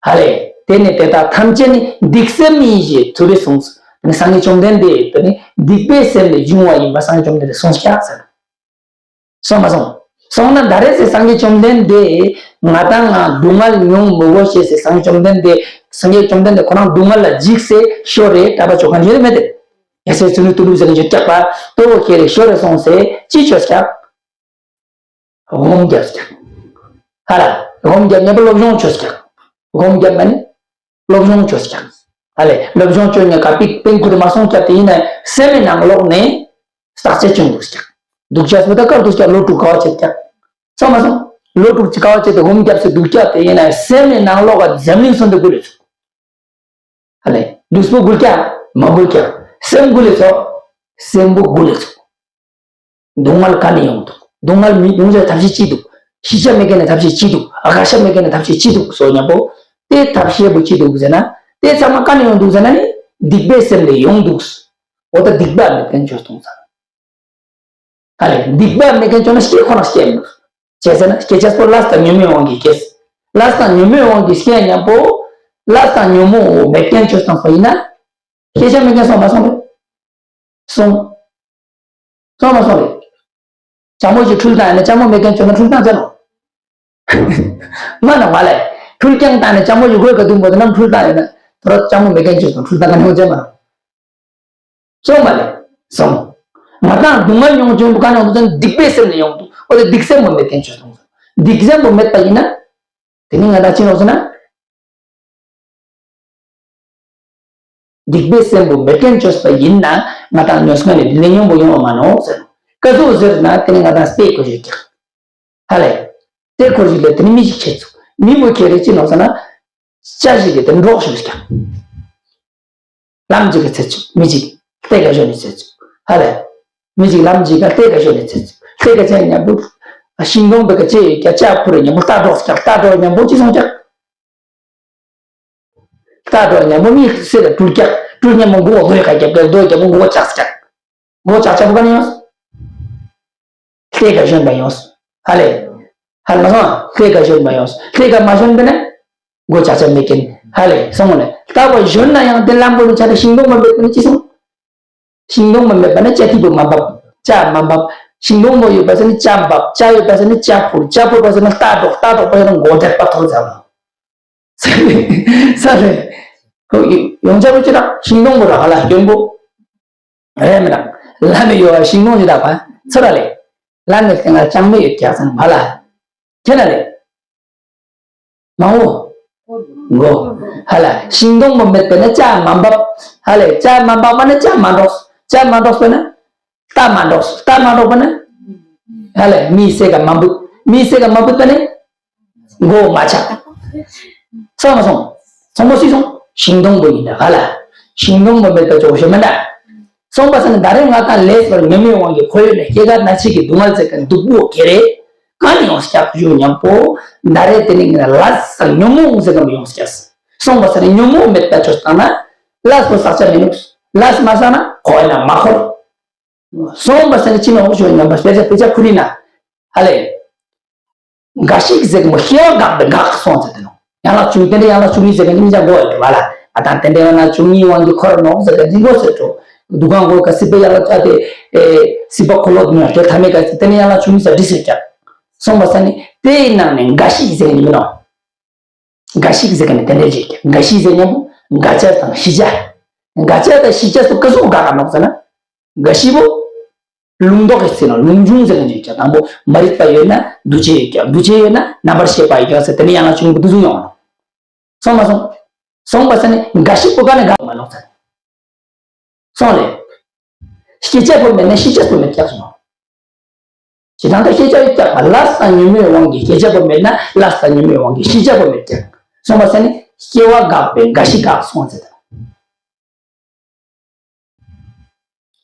ཧ་ལས། དེ་ནི་དེ་དག་ཐམས་ཅད་ནི་སྡིག་སེམས་ཡིན་ཞེས་ཐུབ་པས་གསུངས། དེ་ནི་སངས་རྒྱས་བཅོམ་ལྡན་འདས་དེ་ནི་སྡིག་པའི་སེམས་ལས་བྱུང་བ་ཡིན་པ་སངས་རྒྱས་བཅོམ་ལྡན་འདས་གསུངས་ཀྱག་ཟེར། སོང་མ་སོང་། སོང་ན་ད་རེས་སེ་སངས་རྒྱས་བཅོམ་ལྡན་འདས་ང་དང་ང་སྡུག་བསྔལ་མྱོང་མི་དགོས་ཞེས་སེ་སངས་རྒྱས་བཅོམ་ལྡན་འདས་སངས་རྒྱས་བཅོམ་ལྡན་འདས་ཁོ་རང་སྡུག་བསྔལ་ལ་འཇིགས་སེ་ཤོར་རེ་གྲྭ་པ་ཆོ་ག་ཉེར་མེད་དེ། ཡ་སེ་ཚུ་ལུ་ཏུ་ལུ་ཟེར་ནས་ཡོད་ཀྱག་པ་ལྟོ་བོ་ཁྱེར་རེ་ཤོར་རེ་སོང་སེ་ཅི་བཅོས་ཀྱག་སྒོམ་བརྒྱབ་ཀྱག་ཧ་ལ། སྒོམ་བརྒྱབ་ཉེ་པོ་སློབ་སྦྱོང་བཅོས་ཀྱག་སྒོམ་བརྒྱབ་ན་ནི་སློབ་སྦྱོང་བཅོས་ཀྱག་ཧ་ལས་སློབ་སྦྱོང་བཅོས་ཉེ་ག་པིག་པིན་ཀུ་དེ་མ་སོང་ཀྱག་དེ་ཡིན་ན་སེམས་མའི་ནང་ལོགས་ནས་བརྟག་དཔྱད་བཅོས་འདུག་ཀྱག་འདུག་ཅག་སུ་ད་ཀར་འདུག་ཀྱག་ལོ་དྲུག་ག་བ་བྱེད་ཀྱག་སོང་མ་སོང་། ལོ་དྲུག་ཅིག་ག་བ་བྱེད་དེ་སྒོམ་བརྒྱབ་སེ་འདུག་ཀྱག་དེ་ཡིན་ན་སེམས་མའི་ནང་ལོགས་ཀ་འཛམ་གླིང་སོང་དེ་དགོས་རེད། ཧ་ལས། ལུས་པོ་འགུལ་ཀྱག་མ་འགུལ་ཀྱག་སེམས་འགུལ་ལས་ཚོགས། སེམས་པོ་འགུལ་ལས་ཚོགས། སྡུག་བསྔལ་ག་ནས་ཡོང་འདུག་སྡུག་བསྔལ་མི་ཡོང་ཆེད་ཐབས་ཤེས་ཅི་འདུག་ཤེས་བྱ་མེད་མཁན་ནི་ཐབས་ཤེས་ཅི་འདུག་ཨ་ཁ་ཤ་མེད་མཁན་ནི་ཐབས་ཤེས་ཅི་འདུག་སོགས་མཉམ་པོ། དེ་ཐབས་ཤེས་པོ་ཅི་འདུག་ཟེར་ན། དེ་ཚང་མ་ག་ནས་ཡོང་འདུག་ཟེར་ན་ནི། སྡིག་པའི་སེམས་ལས་ཡོང་འདུག་འོ་ད་སྡིག་པ་མེད་མཁན་ཆོས་གཏོང་ཚར། ཧ་ལས་སྡིག་པ་མེད་མཁན་ཆོས་ན་སྐྱེ་ཁོ་ན་སྐྱེ་མི་འདུག་བྱས་ཙང་ན་སྐྱེ་ཆེས་པོ་ལས་དང་ཉོན་མོངས་དབང་གིས་སྐྱེས། ལས་དང་ཉོན་མོངས་དབང་གིས་སྐྱེ་མཉམ་པོ། ལས་དང་ཉོན་མོངས་མེད་མཁན་ཆོས་གཏོང་པ་ཡིན་ན། སྐྱེ་ཆ་མེད་མཁན་སོང་མ་སོང་རེད། སོང་། སོང་མ་སོང་རེད། ལྕགས་མོ་ཞིག་འཁྲུལ་བཏང་ཡིན་ན་ལྕགས་མོ་མེད་མཁན་ཆོས་ན་འཁྲུལ་བཏང་ཚར་ནོ། མ་ན་མ་ལས། འཁྲུལ་རྐྱང་བཏང་ནས་ལྕགས་མོ་ཞིག་དགོས་ག་དུས་མོ་དེ་ན་འཁྲུལ་བཏང་ཡོད་ན། དོ་ར་ལྕགས་མོ་མེད་མཁན་ཆོས་དང་འཁྲུལ་བཏང་ག་ནས་འོང་ཚར་མ། སོང་མ་ལས། སོང་། ང་དང་སྡུག་བསྔལ་མྱོང་བྱུང་བུ་ག་ནས་འོང་དུས་སྡིག་པའི་སེམས་ནས་ཡོང་འདུག་འོ་དེ་སྡིག་སེམས་པོ་མེད་མཁན་ཆོས་གཏོང་། སྡིག་སེམས་པོ་མེད་པ་ཡིན་ན། དེ་ནི་ང་དང་ཅི་ནོག་ཟེར་ན། སྡིག་པའི་སེམས་པོ་མེད་མཁན་ཆོས་པ་ཡིན་ན་ང་དང་མྱོས་མ་ནས་ལས་ཉོན་པོ་ཡོང་བ་མ་ནོག་ཟེར། ཀ་ཟུག་ཟེར་ན་དེ་ནི་ང་དང་སྟེ་གོ་ཞིག་ཀྱག་ཧ་ལས། སྟེ་གོ་ཞིག་ལས་དེ་ནི་མི་ཞིག་ཆེ་ཚུགས་མི་བོ་ཁྱེད་རེ་ཅི་ནོག་ཟེར་ན། ཅ་ཞིག་གི་དེ་འབྲོག་ཞིག་ཀྱག་ལམ་ཅིག་གི་ཚེ་ཆུ་མི་ཅིག་ལྟེ་ག་ཞོན་ནས་ཚེ་ཆུ་ཧ་ལས། མི་ཅིག་ལམ་ཅིག་ག་ལྟེ་ག་ཞོན་ནས་ཚེ་ཆུ་ལྟེ་ག་ཆ་མཉམ་པོ། ཤིང་སྡོང་བེ་ག་ཅེ་ཡོད་ཀྱག་ཅ་ཕུ་རེ་མཉམ་པོ་རྟ་འབྲོག་ཀྱག་རྟ་འབྲོག་མཉམ་པོ་ཅི་སོང་ཀྱག་རྟ་འབྲོག་མཉམ་པོ་མི་སེ་ལ་སྤྲུལ་ཀྱག་སྤྲུལ་མཉམ་པོ་མགོ་ལོས་ག་རྒྱབ་ཀྱག་ལོས་རྒྱབ་པོ་མགོ་ལྕགས་ཀྱག་མགོ་ལྕགས་ཀྱག་པོ་ག་ནས་ཡོང་། ལྟེ་ག་ཞོན་པ་ཡོང་། ཧ་ལས། ཧ་ལས་མ་སོང་། ལྟེ་ག་ཞོན་པ་ཡོང་། ལྟེ་ག་མ་ཞོན་པ་ན། མགོ་ལྕགས་ཀྱག་མེད་མཁན། ཧ་ལས་སོང་ངོ་ལས། ལྟ་བ་ཞོན་ན་ཡང་དེ་ལམ་པོ་ནི་ཆ་ལ་ཤིང་སྡོང་མ་མེད་པ་ནི་ཅི་སོང་། ཤིང་སྡོང་མ་མེད་པ་ན་ཅ་ཐིག་པོ་མ་འབབ། ཅ་མ་འབབ། ཤིང་སྡོང་མ་ཡོད་པ་ཟེར་ནི་ཅ་འབབ། ཅ་ཡོད་པ་ཟེར་ནི་ཅ་ཕུར། ཅ་ཕུར་པ་ཟེར་ནི་རྟ་འབྲོག་རྟ་འབྲོག་པ་ཡོད་ན་མགོ་དེད་པ་ཐོར་ཚར་བ། ས་རེད། ས་རེད། ཡོང་ཆ་པོ་ཅི་ལ་ཤིང་སྡོང་མོ་ར་ཧ་ལ་སྐྱོན་པོ། རེད་མི་རང་། ལ་ནི་ཡོད་པ་ཤིང་སྡོང་ཅི་ལ་བ། ཚོ་ར་ལས། ལ་ནི་སྟེང་ལ་ལྕང་མ་ཡོད་ཀྱག་ཟེར་ན་མ་ལ། ཁྱེད་ལ་ལས། མ་འོ། མགོ། ཧ་ལ། ཤིང་སྡོང་མོ་མེད་པས་ན་ཅ་མ་འབབ། ཧ་ལས། ཅ་མ་འབབ་པ་ན་ཅ་མ་འབྲོག་ཅ་མ་འབྲོག་པས་ན། རྟ་མ་འབྲོག་རྟ་མ་འབྲོག་པས་ན། ཧ་ལས། མི་སེ་ག་མ་འབུད། མི་སེ་ག་མ་འབུད་པས་ན། མགོ་མ་ཆག་སོང་མ་སོང་། སོང་མ་སི་སོང་། ཤིང་སྡོང་མོ་ཡིན་ད་ཧ་ལ། ཤིང་སྡོང་མོ་མེད་པ་ཅོག་ཤེས་མེད་ད། སོང་པ་ས་ནི་ད་རེས་ང་དང་ལས་པར་ཉོན་མོངས་དབང་གིས་འཁོར་ཡོད་ནས་སྐྱེ་རྒ་ན་འཆི་གི་སྡུག་བསྔལ་ཟེར་མཁན་སྡུག་པོ་ཁེ་རེ། ག་ནས་ཡོང་སྐྱག་ཞུ་མཉམ་པོ། ད་རེས་དེ་ནི་ང་ལ་ལས་དང་ཉོན་མོངས་ཟེར་མཁན་ཡོང་སྐྱག་སོང་པ་ས་ནི་ཉོན་མོངས་མེད་པ་ཅོག་བཏང་ན། ལས་པོ་བསགས་ཆ་མི་ནུག་ལས་མ་བསགས་ན་འཁོར་ན་མ་འཁོར། སོང་པ་ས་ནི་ཅི་ནོག་ཞུ་མཉམ་པ་དཔེ་ཆ་དཔེ་ཆ་ཁུར་ཡིན་ན། ཧ་ལས། འགའ་ཞིག་ཟེར་གི་མོ་སྐྱེ་བ་འགག་པའི་འགག་སོང་ཟེར་ཏེ་ནོ། ཡན་ལག་བཅུ་གཉིས་དེ་འདྲ་ཡན་ལག་བཅུ་གཉིས་ཟེར་གི་མི་ཅང་གོ་ཡོད་བ་ལ། ཨ་དང་དེ་འདྲ་ཡན་ལག་བཅུ་གཉིས་དབང་གིས་འཁོར་ནོག་ཟེར་གི་འདི་གོ་ཟེར་ཏོ། འདུ་ཁང་གོ་ག་སྲིད་པའི་ཡན་ལག་ཨ་དེ། སྲིད་པ་འཁོར་ལོ་དུ་ཡང་དེ་ཐ་མའི་ག་ཚོད་དེ་ནི་ཡན་ལག་བཅུ་གཉིས་ཟེར་འདི་ཟེར་ཀྱག་སོང་པ་ས་ནི་དེའི་ནང་ནས་འགའ་ཞིག་ཟེར་གི་མི་ནོ། འགའ་ཞིག་ཟེར་གི་ནི་དེ་འདྲ་ཅིག་འགའ་ཞིག་ཟེར་མཉམ་པོ་འགའ་ཆ་དང་ཞི་ཆ། འགའ་ཆ་དང་ཞི་ཆ་སོགས་ག་སོགས་འགག་ག་ནོག་ཟེར་ན། འགའ་ཞིག་པོ། ལུང་ལྡོག་གི་ཚེ་ན་ལུང་ཆུང་ཟེར་གི་འཇིག་ཀྱང་དང་པོ་མ་རིག་པ་ཡོད་ན་འདུ་བྱེད་ཡོད་ཀྱང་འདུ་བྱེད་ཡོད་ན་རྣམ་པར་ཤེས་པ་ཡོད་ཀྱང་ཟེར་དེ་ནི་ཡང་ན་ཆུང་པོ་འདུ་བཟུང་ཡོང་ནོ། སོང་མ་སོང་། སོང་པ་ས་ནི་འགའ་ཞིག་པོ་ག་ནས་འགག་མ་ནོག་ཟེར། སོང་ལེ། སྐྱེ་ཆ་པོ་མེད་ན་ཤི་ཆ་པོ་མེད་ཀྱག་སོང་། ཇི་ལྟར་ད་སྐྱེ་ཆ་ཡོད་ཀྱག་པ་ལས་དང་ཉོན་མོངས་དབང་གིས་སྐྱེ་ཆ་པོ་མེད་ན་ལས་དང་ཉོན་མོངས་དབང་གིས་ཤི་ཆ་པོ་མེད་ཀྱག་སོང་པ་ས་ནི་སྐྱེ་བ་འགག་པའི་འགའ་ཞིག་འགག་སོང་ཟེར་ད།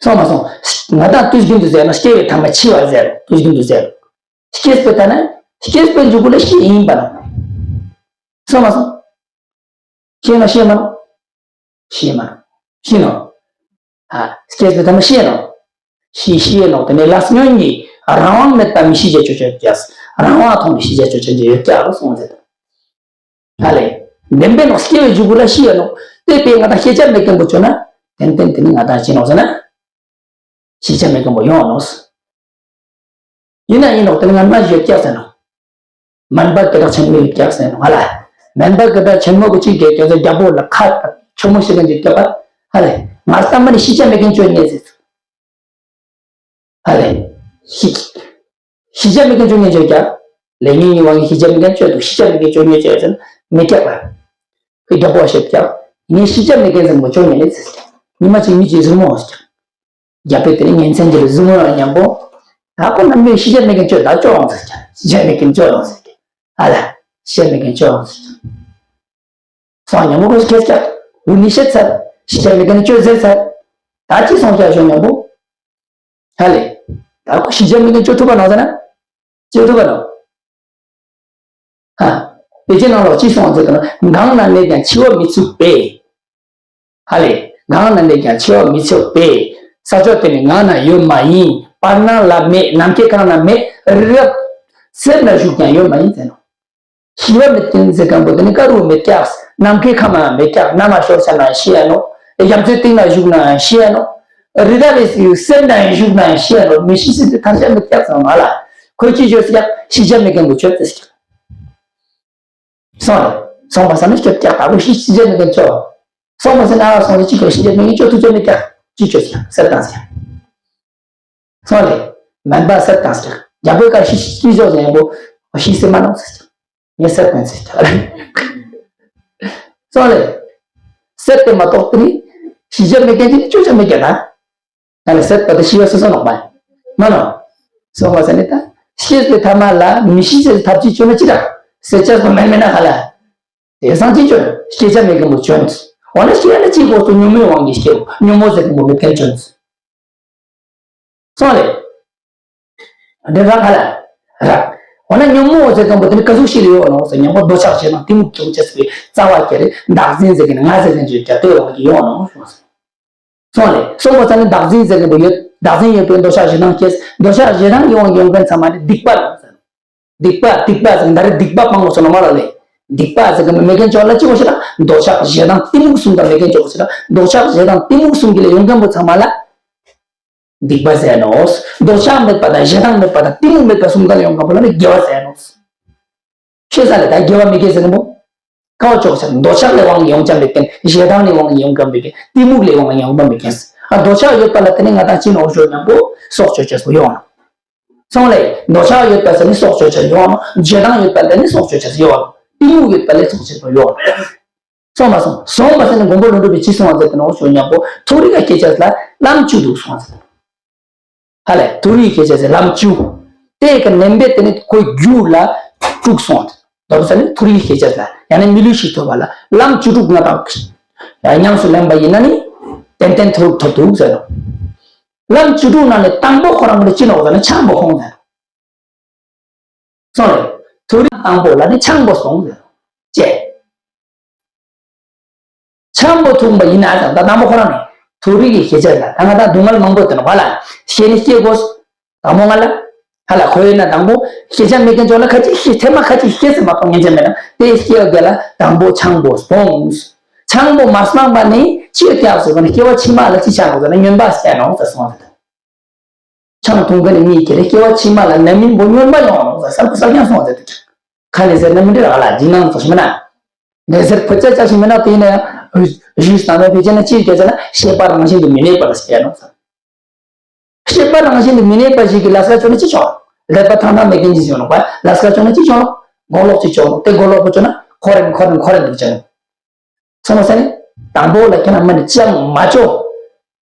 སོང་མ་སོང་། ང་དང་དུས་རྒྱུན་དུ་ཟེར་ན་སྐྱེ་བའི་ཐ་མ་འཆི་བ་ཟེར་དུས་རྒྱུན་དུ་ཟེར། སྐྱེས་པའི་ཐ་ན་སྐྱེས་པའི་མཇུག་གུ་ལ་ཤི་ཡིན་པ་ན། སོང་མ་སོང་། ཤེས་ན་ཤེས་མ་ནོ། ཤེས་མ་ནོ། ཤེས་ནོ། ཨ། སྐྱེས་པའི་ཐ་མ་ཤེས་ནོ། ཤེས་ཤེས་ནོ་དེ་ནས་ལས་ཉོན་གྱིས་རང་དབང་མེད་པ་མི་ཤི་བྱ་ཆོག་ཆོག་ཀྱག་རང་དབང་ཐོག་ནས་ཤི་བྱ་ཆོག་ཆོག་ཡོད་ཀྱག་ལ་སོང་ཟེར། ཧ་ལས། བདེན་པའི་ནོ་སྐྱེ་བའི་མཇུག་གུ་ལ་ཤི་ཡ་ནོ། དེ་དཔེ་ང་དང་ཤེས་བྱ་མེད་མཁན་པོ་ཆོག་ན། ཏན་ཏན་དེ་ནི་ང་དང་ཅི་ནོ་ཟེར་ན། ཤེས་བྱ་མེད་མཁན་པོ་ཡོང་ནོ། ཡིན་ན་ཡིན་ནོ་དེ་ནི་ང་མ་ཡོད་ཀྱག་ཟེར་ནོ། སྨན་པ་སྐད་གྲགས་ཆེན་མོ་ཡོད་ཀྱག་ཟེར་ནོ་ཧ་ལ། སྨན་པ་སྐད་གྲགས་ཆེན་མོ་གི་ཅིག་གི་སྐད་ཆ་རྒྱལ་པོ་ལ་ཁ་ཆེན་མོ་ཞིག་གི་འཇིག་ཀྱག་པ། ཧ་ལས། ང་ལྟ་མ་ནི་ཤེས་བྱ་མེད་མཁན་ཆོག་ངེས་ཟེར། ཧ་ལས། ཤི། ཤི་ཆ་མེད་མཁན་ཆོག་ངེས་ཆོག་ཀྱག་ལས་ཉོན་གྱི་དབང་གིས་ཤི་ཆ་མེད་མཁན་ཆོག་འདུག་ཤི་ཆ་མེད་མཁན་ཆོག་ངེས་ཆོག་ཟེར་ན་མི་ཀྱག་ལ། ཁོས་རྒྱལ་པོ་བ་བཤད་ཀྱག་ངས་ཤི་ཆ་མེད་མཁན་ཟེར་མོ་ཆོག་ངེས་ནས་ཟེར་ཀྱག་ཉི་མ་གཅིག་མི་གཅིག་གཟིགས་མོ་བ་ཟེར་ཀྱག་རྒྱལ་པོས་དེ་ནས་ཉིན་མཚན་གྱི་གཟིགས་མོ་བ་མཉམ་པོ། ད་ཁོ་རྣམ་པས་ཤི་ཆ་མེད་མཁན་ཆོག་ད་ཆོག་ཟེར་ཀྱག་ཤི་ཆ་མེད་མཁན་ཆོག་ཟེར་ཀྱག་ཧ་ལ། ཤི་ཆ་མེད་མཁན་ཆོག་ཟེར་ཀྱག་སང་ཉིན་མོ་ཁོས་སྐད་ཆ། འུ་ནི་བཤད་ཚར། ཤི་ཆ་མེད་མཁན་ནི་ཁྱོད་ཟེར་ཚར། ད་ཅི་སོང་ཤག་ཞོ་མཉམ་པོ། ཧ་ལས། ད་ཁོ་ཤི་རྒྱག་མི་ནི་ཅོ་ཐུབ་པ་ནང་ཟེར་ན། ཅོ་ཐུབ་པ་ནང་། ཧ། དེ་ཅི་ནང་ལོགས་ཅི་སོང་ཟེར་ན། གང་ན་གནས་ཀྱང་འཆི་བ་མི་ཚུགས་པས། ཧ་ལས། གང་ན་གནས་ཀྱང་འཆི་བ་མི་ཚུགས་པས། ས་ཕྱོགས་དེ་ནི་ང་ན་ཡོད་མ་ཡིན། བར་སྣང་ལ་མེད། ནམ་མཁའི་ཁམས་ན་མེད། རི་རབ་གསེབ་ན་བཞུགས་ཀྱང་ཡོད་མ་ཡིན་ཟེར་ནོ། ཤི་བ་མེད་མཁན་ཟེར་མཁན་པོ་དེ་ནི་ཀ་རུ་མེད་ཀྱག། ནམ་མཁའི་ཁམས་ན་མེད་ཀྱག། གནམ་ལ་ཤོར་ཚར་ན་ཤི་ཡ་ནོ། རྒྱ་མཚོའི་གཏིང་ན་བཞུགས་ན་ཤི་ཡ་ནོ། རི་དྭགས་རི་སེར་ན་བཞུགས་ན་ཤི་ཡ་ནོ། མི་ཤི་ཟེར་དེ་ཐར་ཆ་མེད་ཀྱག་ཟེར་མ་ལ། ཁོས་ཅི་བརྗོད་ཀྱག། ཤི་ཆ་མེད་མཁན་པོ་བརྗོད་དེ་ཀྱག། སོང་ལེ། སོང་པ་ས་ནི་སྐྱོབ་ཀྱག། ད་གོ་ཤི་ཤི་ཆ་མེད་མཁན་ཆོ། སོང་པ་ས་ན་ཨ་སོང་ལེ་ཅི་ཁོས་ཤི་ཆ་མེད་མཁན་ཆོ་ཐུག་ཆ་མེད་ཀྱག། ཅི་བརྗོད་ཀྱག། སེར་དང་ཟེར། སོང་ལེ། མེན་པ་སེར་དང་ཟེར། རྒྱལ་པོའི་བཀའ་ཤི་ཤི་ཤི་ཟོག་ཟེར་ཡང་པོ་ཤི་སེ་མ་ནོག་ཟེར། ངས་སེར་དང་ཟེར། སོང་ལེ། སེར་དེ་མ་གཏོགས་དེ་ནི་ཤི་ཆ་མེད་མཁན་དེ་ནི་ཅོ་ཆ་མེད་ཀྱག་ད། ང་ལ་སེར་པ་དེ་ཤི་བ་སོ་སོ་ནོག་མ། མ་ནོ། སོང་བ་ཟེར་ནི་ད། ཤི་སེ་ཐ་མ་ལ་མི་ཤི་སེ་ཐབས་ཅི་བཅོས་ན་ཅི་རག། སེར་ཆ་སོ་མེད་མེད་ན་ཧ་ལ། དེ་སང་ཅི་བཅོས། སྐྱེ་ཆ་མེད་མཁན་པོ་བཅོས། འོ་ན་སྐྱེ་ན་ཅི་དགོས་སོ། ཉོན་མོངས་དབང་གིས་སྐྱེ། ཉོན་མོངས་ཟེར་མཁན་པོ་མེད་མཁན་བཅོས། སོང་ལེ། འདི་རག་ཧ་ལ། རག། འོ་ན་ཉོན་མོངས་ཟེར་མཁན་པོ་དེ་ནི་ག་ཟུག་ཞིག་ལ་ཡོད་ནོ་ཟེར་ཉམ་པོ་འདོད་ཆགས་ཞེ་སྡང་གཏི་མུག་ཅུང་ཆེ་སོ་པའི་རྩ་བ་ཁྱེར་བདག་འཛིན་ཟེར་མཁན་ང་ཟེར་མཁན་ཅིག་རྒྱ་སྟོད་ལ་ཡོད་ནོ་ཞུ་བ་ཟེར། སོང་ལེ། སོང་བ་ས་ནི་བདག་འཛིན་ཟེར་མཁན་པོ་ཡོད། བདག་འཛིན་ཡོད་པའི་འདོད་ཆགས་ཞེ་སྡང་སྐྱེས། འདོད་ཆགས་ཞེ་སྡང་གི་དབང་གིས་ཡོང་མཁན་ཚང་མ་ནི་སྡིག་པ་ལ་ཟེར། སྡིག་པ་སྡིག་པ་ཟེར་མཁན་ད་རེས་སྡིག་པ་སྤང་དགོས་སོ་ནོ་མ་ལ་ལེ། སྡིག་པ་ཟེར་མཁན་པོ་མེད་མཁན་ཅོག་ལ་ཅི་གོ་ཞེ་དྲག། འདོད་ཆགས་ཞེ་སྡང་གཏི་མུག་གསུམ་དང་མེད་མཁན་ཅོག་གོ་ཞེ་དྲག། འདོད་ཆགས་ཞེ་སྡང་གཏི་མུག་གསུམ་གྱི་ལས་ཡོང་མཁན་པོ་ཚང་མ་ལ་སྡིག་པ་ཟེར་ནོ། འདོད་ཆགས་མེད་པ་དང་ཞེ་སྡང་མེད་པ་དང་གཏི་མུག་མེད་པ་གསུམ་དང་ལས་ཡོང་མཁན་པོ་ལ་ནི་དགེ་བ་ཟེར་ནོ། ཤེས་ས་ལེ། ད་དགེ་བ་མི་དགེ་ཟེར་མཁན་པོ། ཀ་བ་ཅོག་ཆ་འདོད་ཆགས་ལས་དབང་ཡོང་ཅམ་པའི་རྐྱེན། ཞེ་སྡང་ལས་དབང་ཡོང་ཅམ་པའི་རྐྱེན། གཏི་མུག་ལས་དབང་ཡོང་ཅམ་པའི་རྐྱེན། ཨ་འདོད་ཆགས་ཡོད་པ་ལ་དེ་ནི་ང་དང་ཅི་ནོ་ཞོ་ཉམ་པོ་སྲོག་གཅོད་བྱེད་སོ་ཡོང་ནོ། སོང་ལེ། འདོད་ཆགས་ཡོད་པ་ཟེར་ནི་སྲོག་གཅོད་བྱེད་ཡོང་ནོ། ཞེ་སྡང་ཡོད་པ་ལ་ནི་སྲོག་གཅོད་བྱེད་ཡོང་ནོ། གཏི་མུག་ཡོད་པ་ལ་སྲོག་གཅོད་ཡོང་ནོ། སོང་མ་སོང་། སོང་བ་ཟེར་ནི་མགོན་པོ་ཀླུ་སྒྲུབ་པས་ཅི་གསུངས་པ་ཟེར་ཏེ་ནོ་ཞོ་ཉམ་པོ་མཐོ་རིས་ཀ་སྐྱེ་ཆ་ལ་ལམ་བཅུ་འདུག་གསུངས་པ་ཟེར། ཧ་ལས། མཐོ་རིས་སྐྱེ་ཆ་ཟེར་ལམ་བཅུ། དེ་གི་ནན་པས་དེ་ནི་ཁོའི་རྒྱུ་ལ་དྲུག་གསུངས་པ་ཟེར། མདོར་ཟེར་ནི་མཐོ་རིས་སྐྱེ་ཆ་ལ་ཡང་ན་མི་ལུས་ཤིག་ཐོབ་པ་ལ་ལམ་བཅུ་དྲུག་ང་དང་ཉམས་སུ་ལེན་པ་ཡིན་ན་ནི་ཏན་ཏན་མཐོ་རིས་ཐོབ་འདུག་ཟེར་ནོ། ལམ་བཅུ་དྲུག་ནང་ནས་དང་པོ་ཁོ་རང་གི་ཅི་ནོ་ཟེར་ན་ཆང་པོ་ཁོང་ཟེར། སོང་རེད། མཐོ་རིས་དང་པོ་ལ་ནི་ཆང་པོ་སོང་ཟེར། ཅེས། ཆང་པོ་འཐུང་པ་ཡིན་ན་ད་དང་པོ་ཁོ་རང་ནི་མཐོ་རིས་ཀྱི་ཤེས་བྱ་ལ་ད་ང་ད་སྡུག་བསྔལ་མང་པོ་དེ་ནོ་བ་ལ་ཤེས་ནི་སྐྱེ་དགོས། དང་པོ་ང་ལ་ཧ་ལ་ཁོ་ཡོད་ན་དང་པོ་ཤེས་བྱ་མེད་མཁན་ཚོ་ལ་ཁ་ཅིག་ཤེས་ཐེངས་མ་ཁ་ཅིག་ཤེས་སེ་མ་གཏོང་ངེས་ཅན་མེད་ན་དེ་སྐྱེ་བ་དེ་ལ་དང་པོ་ཆང་པོ་སྤོངས། ཆང་པོ་མ་སྤངས་པ་ནི་ཅི་ཡོད་ཀྱག་ཟེར་བ་ནི་སྐྱེ་བ་ཕྱི་མ་ལ་ཅི་ཆགས་ནོ་ཟེར་ན་སྨྱོན་པ་སྐྱེ་ནོ་ཟེར་སོང་ཟེར། ཆང་འཐུང་མཁན་ནི་མིའི་ཁྱེད་རེ་སྐྱེ་བ་ཕྱི་མ་ལ་ནད་མིན་པོ་སྨྱོན་པ་ཡོང་ནོ་ཟེར་གསར་པ་གསར་རྐྱང་སོང་ཟེར་དུ་ཁ་ནས་ཟེར་ན་མི་འདྲ་རག་ལ་འཇིགས་སྣང་ཚོ་ཞིག་མིན་ན། ལས་ཟེར་ཕོ་ཅག་ཅག་ཞིག་མིན་ན་དེ་ནས་རུས་དང་ནས་ཕལ་ཆེར་ན་ཅིའི་སྐད་ཆ་ན་ཤེས་པ་རང་བཞིན་དུ་མི་གནས་པ་ལ་སྐྱེ་ནོ་ཟེར། ཤེས་པ་རང་བཞིན་དུ་མི་གནས་པ་ཞིག་གི་ལས་ཀ་བཅོ་ན་ཅི་ཆོག་ལས་པ་ཐང་ཐང་མེད་མཁན་ཅིག་ཡོང་ནོ་བ་ལས་ཀ་བཅོ་ན་ཅི་ཆོག་མགོ་ལོག་ཅིག་ཆོག་དེ་མགོ་ལོག་པོ་བཅོ་ན་ཁོ་རེ་ཁོ་རེ་ཁོ་རེ་འདུག་ཅེ་ནོ། སོང་ཟེར་ནས་དང་པོ་ལ་ཁྱེད་རང་མ་ནི་ཅང་མ་ཅོ།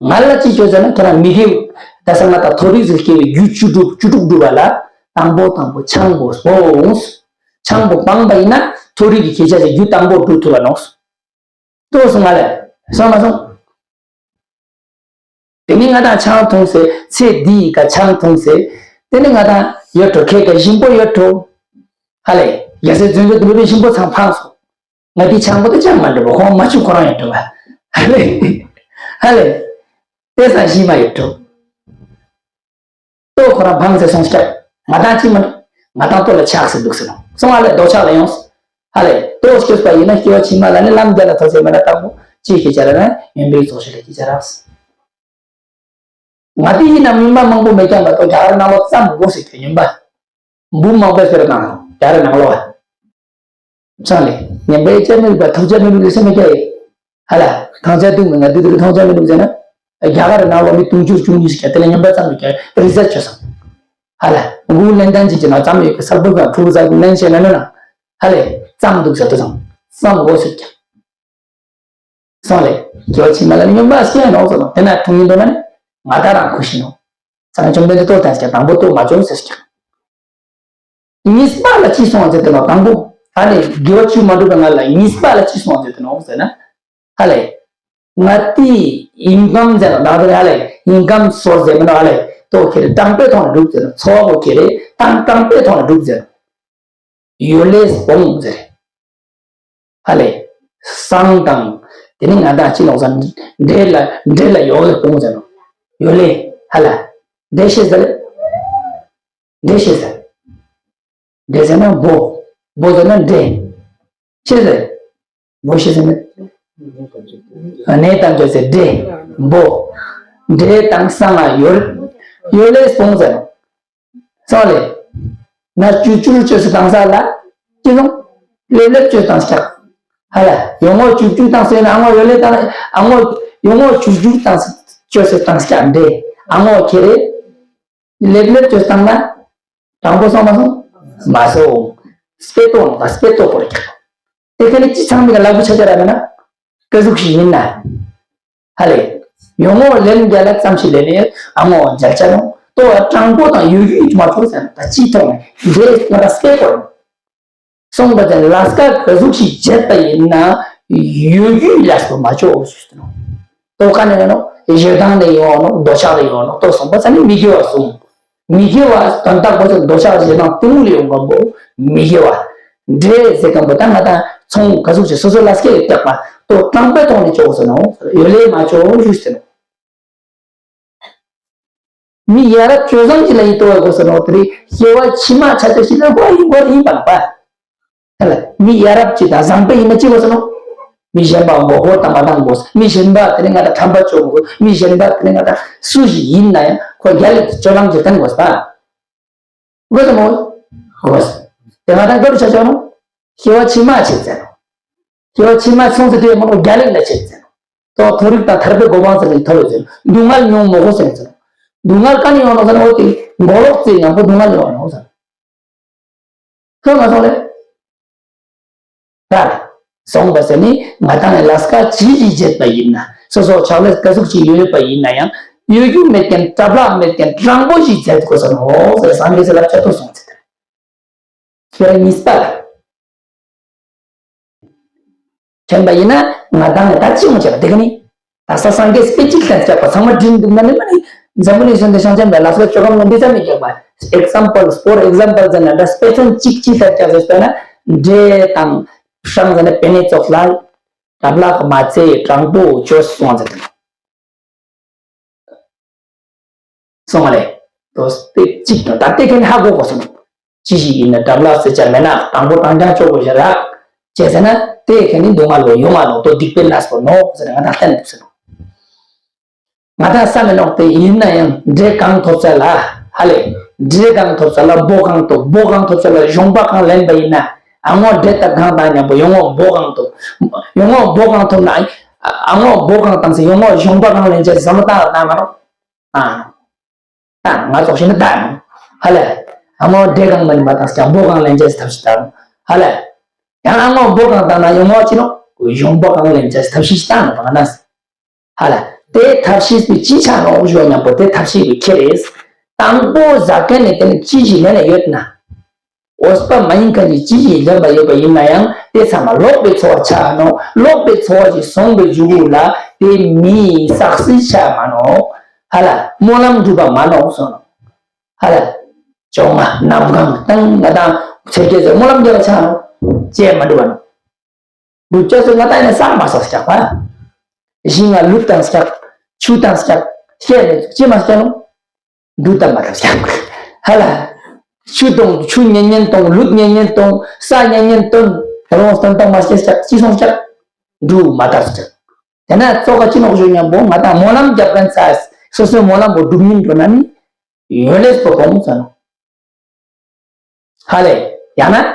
ང་ལ་ཅི་ཅོ་ཟེར་ན་ཁྱེད་རང་མི་དགེ་ད་ས་ང་ད་མཐོ་རིས་སུ་སྐྱེ་བའི་རྒྱུ་བཅུ་དྲུག་བཅུ་དྲུག་སྒྲུབ་པ་ལ་དང་པོ་དང་པོ་ཆང་པོ་སྤོངས། ཆང་པོ་སྤངས་པ་ཡིན་ན་མཐོ་རིས་ཀྱི་ཁྱེད་ཅག་གི་རྒྱུ་དང་པོ་སྒྲུབ་ཐུབ་པ་ནོ། ལྟོས་སོང་ང་ལ་སོང་མ་སོང་། དེ་ནི་ང་དང་ཆང་འཐུང་ཟེར་ཚེ་འདི་ཡི་ག་ཆང་འཐུང་ཟེར། དེ་ནི་ང་དང་ཡོད་འགྲོ་ཁྱེད་ཀ་ཞིམ་པོ་ཡོད་འགྲོ། ཧ་ལས་རྒྱལ་སྲས་རྫུན་དུ་འདུལ་བའི་ཞིམ་པོ་ཚང་འཕངས་སོང་། ང་དེ་ཆང་པོ་དེ་ཅང་མ་འགྲོ་བ་ཁོང་མ་བཅུག་ཁོ་རང་ཡོད་འགྲོ་བ། ཧ་ལས། ཧ་ལས། དེ་སང་ཞིམ་མ་ཡོད་འགྲོ། ལྟོ་ཁོ་རང་འཕངས་ཟེར་སོང་སྐྱབས། ང་དང་ཅི་མ་འགྲོ། ང་དང་ལྟོ་ལ་ཆགས་སེ་འདུག་ཟེར་ནོ། སོང་ང་ལས་རྡོ་ཆག་ལ་ཡོང་། ཧ་ལས་ལྟོ་སྐྱོབ་པ་ཡིན་ན་སྐྱེ་བ་ཕྱི་མ་ལ་ནི་ལམ་རྒྱ་ལ་ཐོག་ཚད་མེད་ན་དང་པོ་ཅི་ཤེས་བྱ་ར་ན་ཡོན་པའི་ཚོགས་ཤིག་ལ་སྐྱེ་བྱ་རགས། ང་དེ་ཡིན་ན་སྨྱོན་པ་མང་པོ་མེད་ཀྱང་མ་གཏོགས་རྒྱ་གར་ནང་ལོགས་ཙམ་དགོས་ཟེར་གྱི་སྨྱོན་པ། འབུ་མང་པོ་ཟེར་དང་རྒྱ་གར་ནང་ལོགས། ཚང་ལས་ངན་པའི་ལྕགས་མི་རིག་པ་ཐོག་ལྕགས་མི་རིག་ལས་སེམས་མེད་ཀྱང་ཡིན། ཧ་ལ་ཐང་ལྕགས་དུང་མི་ང་དུ་དུ་ཐང་ལྕགས་མི་རིག་ཟེར་ན། རྒྱ་གར་ནང་ལོགས་མི་དུང་ཕྱུར་བཅུ་གཉིས་ཀྱང་དེ་ལས་ངན་པ་ཙམ་མེད་ཀྱང་རི་ཟ་ཆོད་སོང་། ཧ་ལ་འབུ་ལེན་སྟངས་ཅིག་ཅིག་ན་ཙམ་ཡོད་ཀྱི་སལ་བུ་ག་ཕྲུ་གུ་ཟ་གི་ལེན་བྱས་ན་ནི་ན། ཧ་ལས་ཙམ་འདུག་ཟེར་དུ་སོང་། ཙམ་དགོས་ཟེར་ཀྱང་། སོང་ལེ། སྐྱེ་བ་ཕྱི་མ་ལ་ནི་སྨྱོན་པ་སྐྱེ་ནོ་ཟེར་ནོ། དེ་ན་འཐུང་ཡིན་འདུག་ན་ནི་ང་ད་རང་ཁུ་ཤི་ནོ། ས་ན་བཅོམ་ལྡན་འདས་ལྟོ་དང་སྐྱེ་དང་པོ་ལྟོ་མ་བཅོམ་ཟེར་སྐྱེ། གཉིས་པ་ལ་ཅི་སོང་ཟེར་དེ་ནོ་དང་པོ། ཨ་ནི་དགེ་བ་བཅུ་མ་འགྲུབ་པའི་ང་ལ་གཉིས་པ་ལ་ཅི་སོང་ཟེར་དེ་ནོ་ཟེར་ན། ཧ་ལེ། ང་དེའི་ཡིན་གམ་ཟེར་ན་ནང་དེ་ཧ་ལས་ཡིན་གམ་སོ་ཟེར་མི་ནོ་ཧ་ལས་ཏོ་ཁྱེར་དྲང་པོའི་ཐོག་ནས་སྒྲུབ་ཟེར་ན་ཚོ་བ་ཁྱེར་དྲང་དྲང་པོའི་ཐོག་ནས་སྒྲུབ་ཟེར་ན་ཡོ་ལེ་སྤོང་ཟེར། ཧ་ལས། སང་དང་། དེ་ནི་ང་དང་ཅི་ལོག་ས་འདྲེ་ལ་འདྲེ་ལ་ཡོ་ལེ་སྤོང་ཟེར་ནོ། ཡོ་ལེ། ཧ་ལ། འདྲེ་ཤེས་ཟེར། འདྲེ་ཤེས་ཟེར། འདྲེ་ཟེར་ན་འབོ། འབོ་ཟེར་ན་འདྲེ། ཤེས་ཟེར། འབོ་ཤེས་ཟེར་ན། ཨ་ནེ་དང་བཅོས་ཟེར་འདྲེ། འབོ། འདྲེ་དང་སང་ང་ཡོ་ཡོ་ལེ་སྤོང་ཟེར་ནོ། སོང་ལེ། ན་ཅུ་ཅུར་བཅོས་སུ་བཏང་ས་ལ། ཅི་སོང་། ལེབ་ལེབ་བཅོས་བཏང་སྐྱག་ཧ་ལ། ཡོ་ངོ་ཅུ་ཅུར་བཏང་སོ་ཡིན་ན་ཨ་ངོ་ཡོ་ལེ་བཏང་ཨ་ངོ་ཡོ་ངོ་ཅུ་ཅུར་བཏང་སོ་བཅོས་སུ་བཏང་སྐྱག་འདྲེ། ཨ་ངོ་ཁྱེ་རེ། ལེབ་ལེབ་བཅོས་བཏང་ན། དྲང་པོ་སོང་མ་སོང་། མ་སོང་། སྤེ་ཏོ་ནོ་ད་སྤེ་ཏོ་པོ་རེ་ཀྱག་དེ་ཁ་ནི་ཅི་ཚང་མི་ག་ལ་བུ་ཆ་ཆ་ར་མེད་ན། ཀ་ཟུག་ཞིག་ཡིན་ན། ཧ་ལས། ཡོ་ངོ་ལེན་རྒྱ་ལ་ཙམ་ཞིག་ལེན་ནས་ཨ་ངོ་མཇལ་ཆ་རུང་ཏོ་དྲང་པོ་དང་ཡོད་རྒྱུ་མ་ཐོག་ཟེར་ན་ད་ཅི་ཐོག་ནས་འདྲེ་ང་ད་སྤེ་པོ་རུང་། སོང་པ་ཙམ་ལས་ཀ་ག་ཟུག་ཞིག་བྱེད་པ་ཡིན་ན་ཡོད་རྒྱུ་ལས་པོ་མ་ཆོག་ཞུས་ཏེ་ནོ། ཏོ་ཀ་ནས་ཡོང་ནོ་ཞེ་སྡང་ནས་ཡོང་ནོ་འདོད་ཆགས་ནས་ཡོང་ནོ་ཏོ་སོང་པ་ཙམ་ནི་མི་དགེ་བ་གསུམ། མི་དགེ་བ་དོན་དག་པོ་ཚོ་འདོད་ཆགས་ཞེ་སྡང་གཏི་མུག་ལས་ཡོང་གམ་པོ་མི་དགེ་བ། འདྲེ་ཟེར་གམ་པོ་ད་ང་དང་ཚོང་ག་ཟུག་ཅིག་སོ་སོ་ལ་སྐད་ཡོད་སྐྱག་པ་ཏོ་དྲང་པོའི་ཐོག་ནས་ཆོག་ཟེར་ནོ། ཡོ་ལེ་མ་ཆོག་ཞུས་ཟེར་ནོ། མི་ཡ་རབས་སྤྱོད་བཟང་ཅིག་ལ་ཡིད་དོ་བའི་སྒོ་ཟེར་ནོ་དེ་རིང་སྐྱེ་བ་ཕྱི་མ་ཆ་ཆ་ཞིག་ལ་དགོས་ཡིན་དགོས་ཡིན་པ་ལ་པ། ཧ་ལ། མི་ཡ་རབས་ཅིག་དང་བཟང་པོ་ཡིན་ན་ཅི་དགོས་ཟེར་ནོ། མི་གཞན་པ་མགོ་སྐོར་དང་མ་བཏང་དགོས། མི་གཞན་པ་དེ་ནི་ང་དང་ཁྲམ་པ་བཅོ་དགོས། མི་གཞན་པ་དེ་ནི་ང་དང་སུ་ཞིག་ཡིན་ན་ཡང་ཁོ་རྒྱལ་ལ་སྤྱོད་ལམ་གྱི་བསྟན་དགོས་པ། དགོས་ཟེར་མོ། དགོས། དེ་ང་དང་སྐབས་ཆ་ཆོག་ནོ། སྐྱེ་བ་ཕྱི་མ་ཆེ་ཟེར་ནོ། སྐྱེ་བ་ཕྱི་མ་སོང་ཟེར་དུས་མ་ནོ་རྒྱལ་ལ་ཆེ་ཟེར་ནོ། ཏོ་མཐོ་རིས་དང་ཐར་པའི་གོ་འཕང་ཟེར་ནས་ཐོབ་ཡོད་ཟེར། སྡུག་བསྔལ་མྱོང་མོ་གོ་ཟེར་ཟེར། སྡུག་བསྔལ་ག་ནས་ཡོང་ནོ་ཟེར་ན་འོ་དེ་མགོ་ལོག་ཙེ་ཉམ་པོ་སྡུག་བསྔལ་ཡོང་ནོ་ཟེར། ཐོས་མ་སོང་ལེ། ད་སོང་པ་ཟེར་ནི་ང་དང་ལས་ཀ་ཇི་ཞིག་བྱེད་པ་ཡིན་ན་སོ་སོ་ཕྱག་ལས་ག་ཟུག་ཅིག་ཡོད་པ་ཡིན་ན་ཡང་ཡོད་རྒྱུ་མེད་མཁན་གྲབས་ལག་མེད་མཁན་དྲང་པོ་ཞིག་བྱེད་དགོས་ས་ནོ་ཟེར་སངས་རྒྱས་ལ་བཤད་དོ་སོང་ཚེ། ཁྱེད་རང་གཉིས་པ་ལ། མཁྱེན་པ་ཡིན་ན་ང་དང་ལ་ད་ཅི་མོ་བྱེད་པ་དེ་ག་ནི། ད་ས་སངས་རྒྱས་དཔེ་གཅིག་ལྟར་སྐྱག་པ་ཚང་མ་འདྲིན་འདུག་ན་ནི་མ་ནི། འཛམ་བུ་གླིང་ཤོན་ཏེ་ཤང་ཅན་པའི་ལ་སོགས་ཅོ་གམ་ནི་འདི་ཙམ་མི་སྐྱག་པ། ཨེག་ཛམ་པལ་ཕོར་ཨེག་ཛམ་པལ་ཟེར་ན་ད་དཔེ་མཚོན་གཅིག་གཅིག་ལྟར་སྐྱག་ཟེར་ན། འདྲེ་དང་། སྲང་ཟེར་ན་པེ་ནེ་ཙོགས་ལ། གྲབས་ལག་མ་ཚེ་དྲང་པོ་བཅོས་སོང་ཟེར་ཏེ། སོང་བ་ལས། དོ་སྟེ་གཅིག་དང་ད་ལྟའི་ཁ་ནས་ཧ་གོ་དགོས་སོང་། ཅི་ཞིག་ཡིན་ན་གྲབས་ལག་ཟེར་བྱ་མེད་ན་དང་པོ་དང་རྐྱང་ཆོག་དགོས་ཤ་རག་ཅེས་ཟེར་ན་དེ་ཁ་ནས་སྡུག་བསྔལ་ལོ་ཡོང་བ་ལོ་དོ་སྡིག་པའི་ལས་པོ་ནོ་ཟེར་ན་ང་དང་བསྟན་འདུག་ཟེར་ནོ། ང་དང་བསམ་མེད་ནོག་དེ་ཡིན་ན་ཡང་འདྲེ་གང་ཐོབ་ཚད་ལ་ཧ་ལས། འདྲེ་གང་ཐོབ་ཚད་ལ་འབོ་གང་ཐོབ་འབོ་གང་ཐོབ་ཚད་ལ་གཞོང་པ་གང་ལེན་པ་ཡིན་ན་ཨ་ངོ་འདྲེ་དང་གང་དང་མཉམ་པོ་ཡོང་ངོ་འབོ་གང་ཐོབ་ཡོང་ངོ་འབོ་གང་ཐོབ་ན་ཨ་ངོ་འབོ་གང་བཏང་ཚེ་ཡོང་ངོ་གཞོང་པ་གང་ལེན་ཅེས་བསམ་བློ་བཏང་ལ་བཏང་མ་རོགས། ཨ། ད་ང་ཚོགས་ཤིག་ནི་ད་ཧ་ལས། ཨ་མོ་འདྲེ་གང་མ་ནི་མ་བཏང་སྐྱ་འབོ་གང་ལེན་ཅེས་ཐབས་ཤིག་བཏང་ཧ་ལས། ཡང་ཨ་མོ་འབོ་གང་བཏང་ན་ཡོང་ངོ་ཅི་ནོ་གཞོང་པ་གང་ལེན་ཅེས་ཐབས་ཤིག་བཏང་ནོ་བ་ན། ཧ་ལས། དེ་ཐབས་ཤིག་པའི་ཅི་ཆ་ནོ་ཞོ་མཉམ་པོ་དེ་ཐབས་ཤིག་པའི་ཁྱེར་རེད། དང་པོ་ཟ་མཁན་ནི་དེ་ནི་ཅི་ཞིག་ལེན་ན་ཡོད་ན། འོས་པ་མ་ཡིན་མཁན་གྱི་ཅི་ཞིག་ལེན་པ་ཡོད་པ་ཡིན་ན་ཡང་དེ་ཚང་མ་ལོག་པའི་འཚོ་བ་ཆགས་ནོ། ལོག་པའི་འཚོ་བ་ཞིག་སོང་པའི་མཇུག་ལ་དེ་མིའི་བསགས་སྲིད་ཆགས་མ་ནོ། ཧ་ལ་སྨོན་ལམ་འགྲུབ་པ་མ་ནོ་སོང་ནོ། ཧ་ལ་བཅོ་ལྔ་གནམ་གང་བཏང་ང་དང་ཚེ་སྐྱེ་ཚེ་སྨོན་ལམ་རྒྱབ་པ་ཆགས་ནོ། ཅེས་མ་འགྲུབ་པ་ནོ། འདུག་ཅག་ཚོས་ང་ད་ནས་བསགས་མ་བསགས་སྐྱག་པ། ཞིང་ང་ལུད་དང་སྐྱག་ཆུ་དང་སྐྱག་ཤེས་ནས་ཅི་མ་སྐྱག་ནོ། འདུག་དང་མ་དང་སྐྱག་ཧ་ལ། ཆུ་དང་ཆུ་ཉན་ཉན་དང་ལུད་ཉན་ཉན་དང་ས་ཉན་ཉན་དང་ད་རུང་སྟོན་དང་མ་སྐྱག་སྐྱག་ཅི་སོང་སྐྱག་འདུག་མ་དང་སྐྱག་དེ་ན་ཙོག་ག་ཅི་ནོག་ཞུ་མཉམ་པོ་ང་དང་སྨོན་ལམ་རྒྱབ་མཁན་ཚ་སོ་སོའི་སྨོན་ལམ་པོ་སྒྲུབ་ཉིན་འགྲོ་ན་ནི་ཡོད་ལེས་པོ་གོང་ཚ་ནོ། ཧ་ལས། ཡང་ན།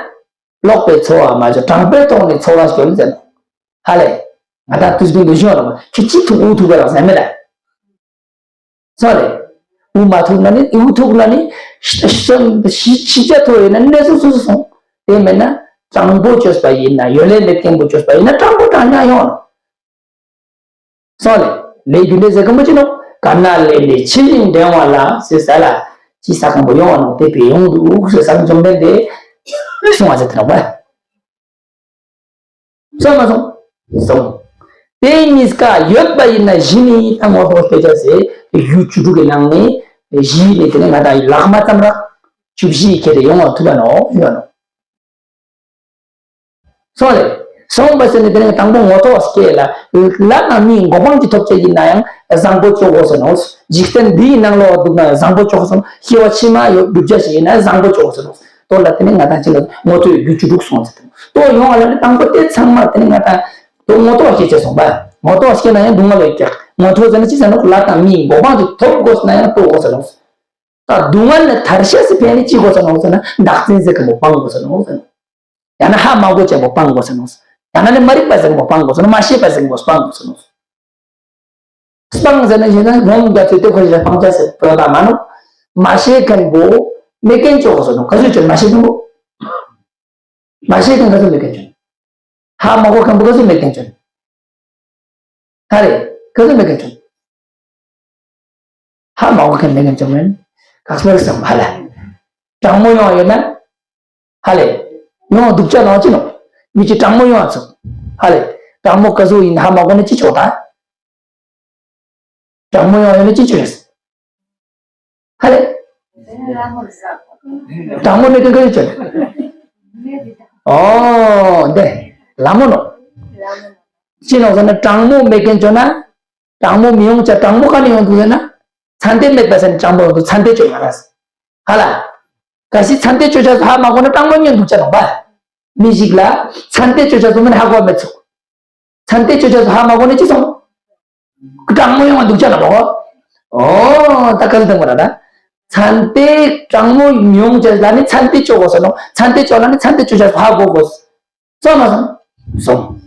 ལོག་པའི་འཚོ་བ་མ་བྱོ་དྲང་པོའི་ཐོག་ནས་འཚོ་བ་སྐྱོལ་ཟེར། ཧ་ལས། ང་དང་དུས་རྒྱུན་དུ་ཞུ་རོགས་ཁྱོད་ཅི་ཐུག་འུ་ཐུག་པ་རང་ཟེར་མེད་ལ། སོ་རེད། འུ་མ་ཐུག་ན་ནི་འུ་ཐུག་ན་ནི་ཤི་ཤི་ཤི་ཆ་ཐོ་ཡོད་ན་གནས་སུ་སུ་སུ་སོང་། དེ་མེད་ན་དྲང་པོ་བཅོས་པ་ཡིན་ན་ཡོད་ལས་མེད་མཁན་པོ་བཅོས་པ་ཡིན་ན་དྲང་པོ་དྲང་ཉག་ཡོང་ནོ། སོང་ལེ། ལས་རྒྱུ་འབྲས་ཟེར་གི་མོ་ཅི་ནོ། ག་ན་ལས་ནི་ཕྱི་ཡིན་འདྲེན་བ་ལ་ཟེར་ས་ལ། ཅི་ས་གང་པོ་ཡོང་བ་ནོ་དེ་པའི་ཡོང་འདུག་ཟེར་ས་འཇོམས་དེ་གསུང་བ་ཟེར་དེ་ནོ་བ། སོང་མ་སོང་། སོང་། དེ་གཉིས་ཀ་ཡོད་པ་ཡིན་ན་གཞི་ནས་ད་ངོ་ཐོག་སྐད་ཆ་ཟེར་རྒྱུ་བཅུ་དྲུག་གི་ནང་ནས་གཞི་ནས་དེ་ནས་ང་དང་ལྷག་མ་ཙམ་ར་བཅུ་བཞི་ཁྱེར་ཏེ་ཡོང་བ་ཐུབ་པ་ནོ་ཡོད་ནོ། སོང་རེད། སོང་བ་ཟེར་ནས་དེ་ནས་དང་པོ་ངོ་ཐོག་སྐད་ལ་ལྷ་དང་མིའི་གོ་འཕང་གྱི་ཐོབ་བྱ་ཡིན་ན་ཡང་བཟང་པོ་སྤྱོད་དགོས་ཟེར་ནོ། འཇིག་རྟེན་འདིའི་ནང་ལོགས་འདུག་ན་བཟང་པོ་སྤྱོད་དགོས་ཟེར་ནོ། སྐྱེ་བ་ཕྱི་མ་ཡོད་བསྒྲུབ་བྱ་ཞིག་ཡིན་ན་བཟང་པོ་སྤྱོད་དགོས་ཟེར་ནོ། དོ་ལ་དེ་ནས་ང་དང་ཅི་ལ་ངོ་ཐོག་རྒྱུ་བཅུ་དྲུག་སོང་ཟེར་ཏེ་དོ་ཡོང་བ་ལ་ནི་དང་པོ་དེ་ཚང་མ་དེ་ནས་ང་དང་དོ་ངོ་ཐོག་སྐད་ཆ་སོང་པ། ངོ་ཐོག་སྐད་ན་ཡང་སྡུག་བསྔལ་ལ་ཡོད་ཀྱག་ངོ་ཐོག་ཟེར་ན་ཅི་ཟེར་ནོ། ལྷ་དང་མིའི་གོ་འཕང་གྱི་ཐོབ་དགོས་ན་ཡང་ལྟོ་དགོས་ཟེར་ནོ། ད་སྡུག་བསྔལ་ནས་ཐར་ཤེས་སུ་ཕན་ནི་ཅི་དགོས་ཟེར་ནོ་ཟེར་ན་བདག་འཛིན་ཟེར་མཁན་པོ་སྤང་དགོས་ཟེར་ནོ་ཟེར་ནོ། ཡང་ན་ཧ་མ་གོ་ཅན་པོ་སྤང་དགོས་ཟེར་ནོ། ཡང་ན་ནི་མ་རིག་པ་ཟེར་མཁན་པོ་སྤང་དགོས་ཟེར་ནོ། མ་ཤེས་པ་ཟེར་མཁན་པོ་སྤང་དགོས་ཟེར་ནོ། སྤང་ཟེར་ན་ཞེ་ན་ངོམ་རྒྱ་ཚོད་ལྟ་ཁོ་ཞེས་སྤང་བྱ་ཟེར་བོད་པ་མ་ནོ། མ་ཤེས་མཁན་པོ་མེད་མཁན་ཅོག་ཟེར་ནོ། ག་ཚོད་ཅོ་མ་ཤེས་མཁན་པོ། མ་ཤེས་མཁན་ག་ཚོད་མེད་མཁན་ཅོ། ཧ་མ་གོ་མཁན་པོ་ག་ཚོད་མེད་མཁན་ཅོ། ཧ་ལེ། ག་ཚོད་མེད་མཁན་ཅོ། ཧ་མ་གོ་མཁན་མེད་མཁན་ཅོ་མེན། ག་ཚོད་སམ་ཧ་ལེ། དྲང་མོ་ཡོང་ཡོད་ན། ཧ་ལེ། ཡོང་སྡུག་ཅག་ནང་ཅི་ནོ། མི་ཅི་དྲང་མོ་ཡོང་ཚུགས། ཧ་ལེ། དྲང་མོ་ག་ཚོད་ཡིན་ཧ་མ་གོ་ནི་ཅི་ཆོག་ད། དྲང་མོ་ཡོང་ཡོད་ན་ཅི་ཆོག་རེད། ཧ་ལེ། དྲང་མོ་མེད་མཁན་ག་ཚོད་ཆོག། ཨོ་འདི་ལ་མོ་ནོ། ཅི་ནོ་ཟེར་ན་དྲང་མོ་མེད་མཁན་ཆོག་ན། དྲང་མོ་མི་ཡོང་ཅག་དྲང་མོ་ག་ནས་ཡོང་འདུག་ཟེར་ན། ཚན་ཏེ་མེད་པ་ཟེར་ན་དྲང་མོ་ཡོང་འདུག་ཚན་ཏེ་ཆོག་ཡོད་ར། ཧ་ལ། གལ་སྲིད་ཚན་ཏེ་ཆོག་ཆ་སུ་ཧ་མ་གོ་ན་དྲང་མོ་ཉན་འདུག་ཅག་ནོ་བ། མི་ཞིག་ལ་ཚན་ཏེ་ཆོག་ཆ་སུ་མིན་ཧ་གོ་མེད་ཚུགས། ཚན་ཏེ་ཆོག་ཆ་སུ་ཧ་མ་གོ་ནས་ཅི་སོང་། དྲང་མོ་ཡོང་བ་འདུག་ཅག་ལ་བ། ཨོ་ད་ག་ལ་དང་བ་ར་ད། ཚན་ཏེ་དྲང་མོ་ཡོང་ཅག་ལ་ནི་ཚན་ཏེ་ཆོག་གོ་ཟེར་ནོ། ཚན་ཏེ་ཆོག་ལ་ནི་ཚན་ཏེ་ཆོག་ཆ་སུ་ཧ་གོ་གོ། སོང་མ་སོང་། སོང་།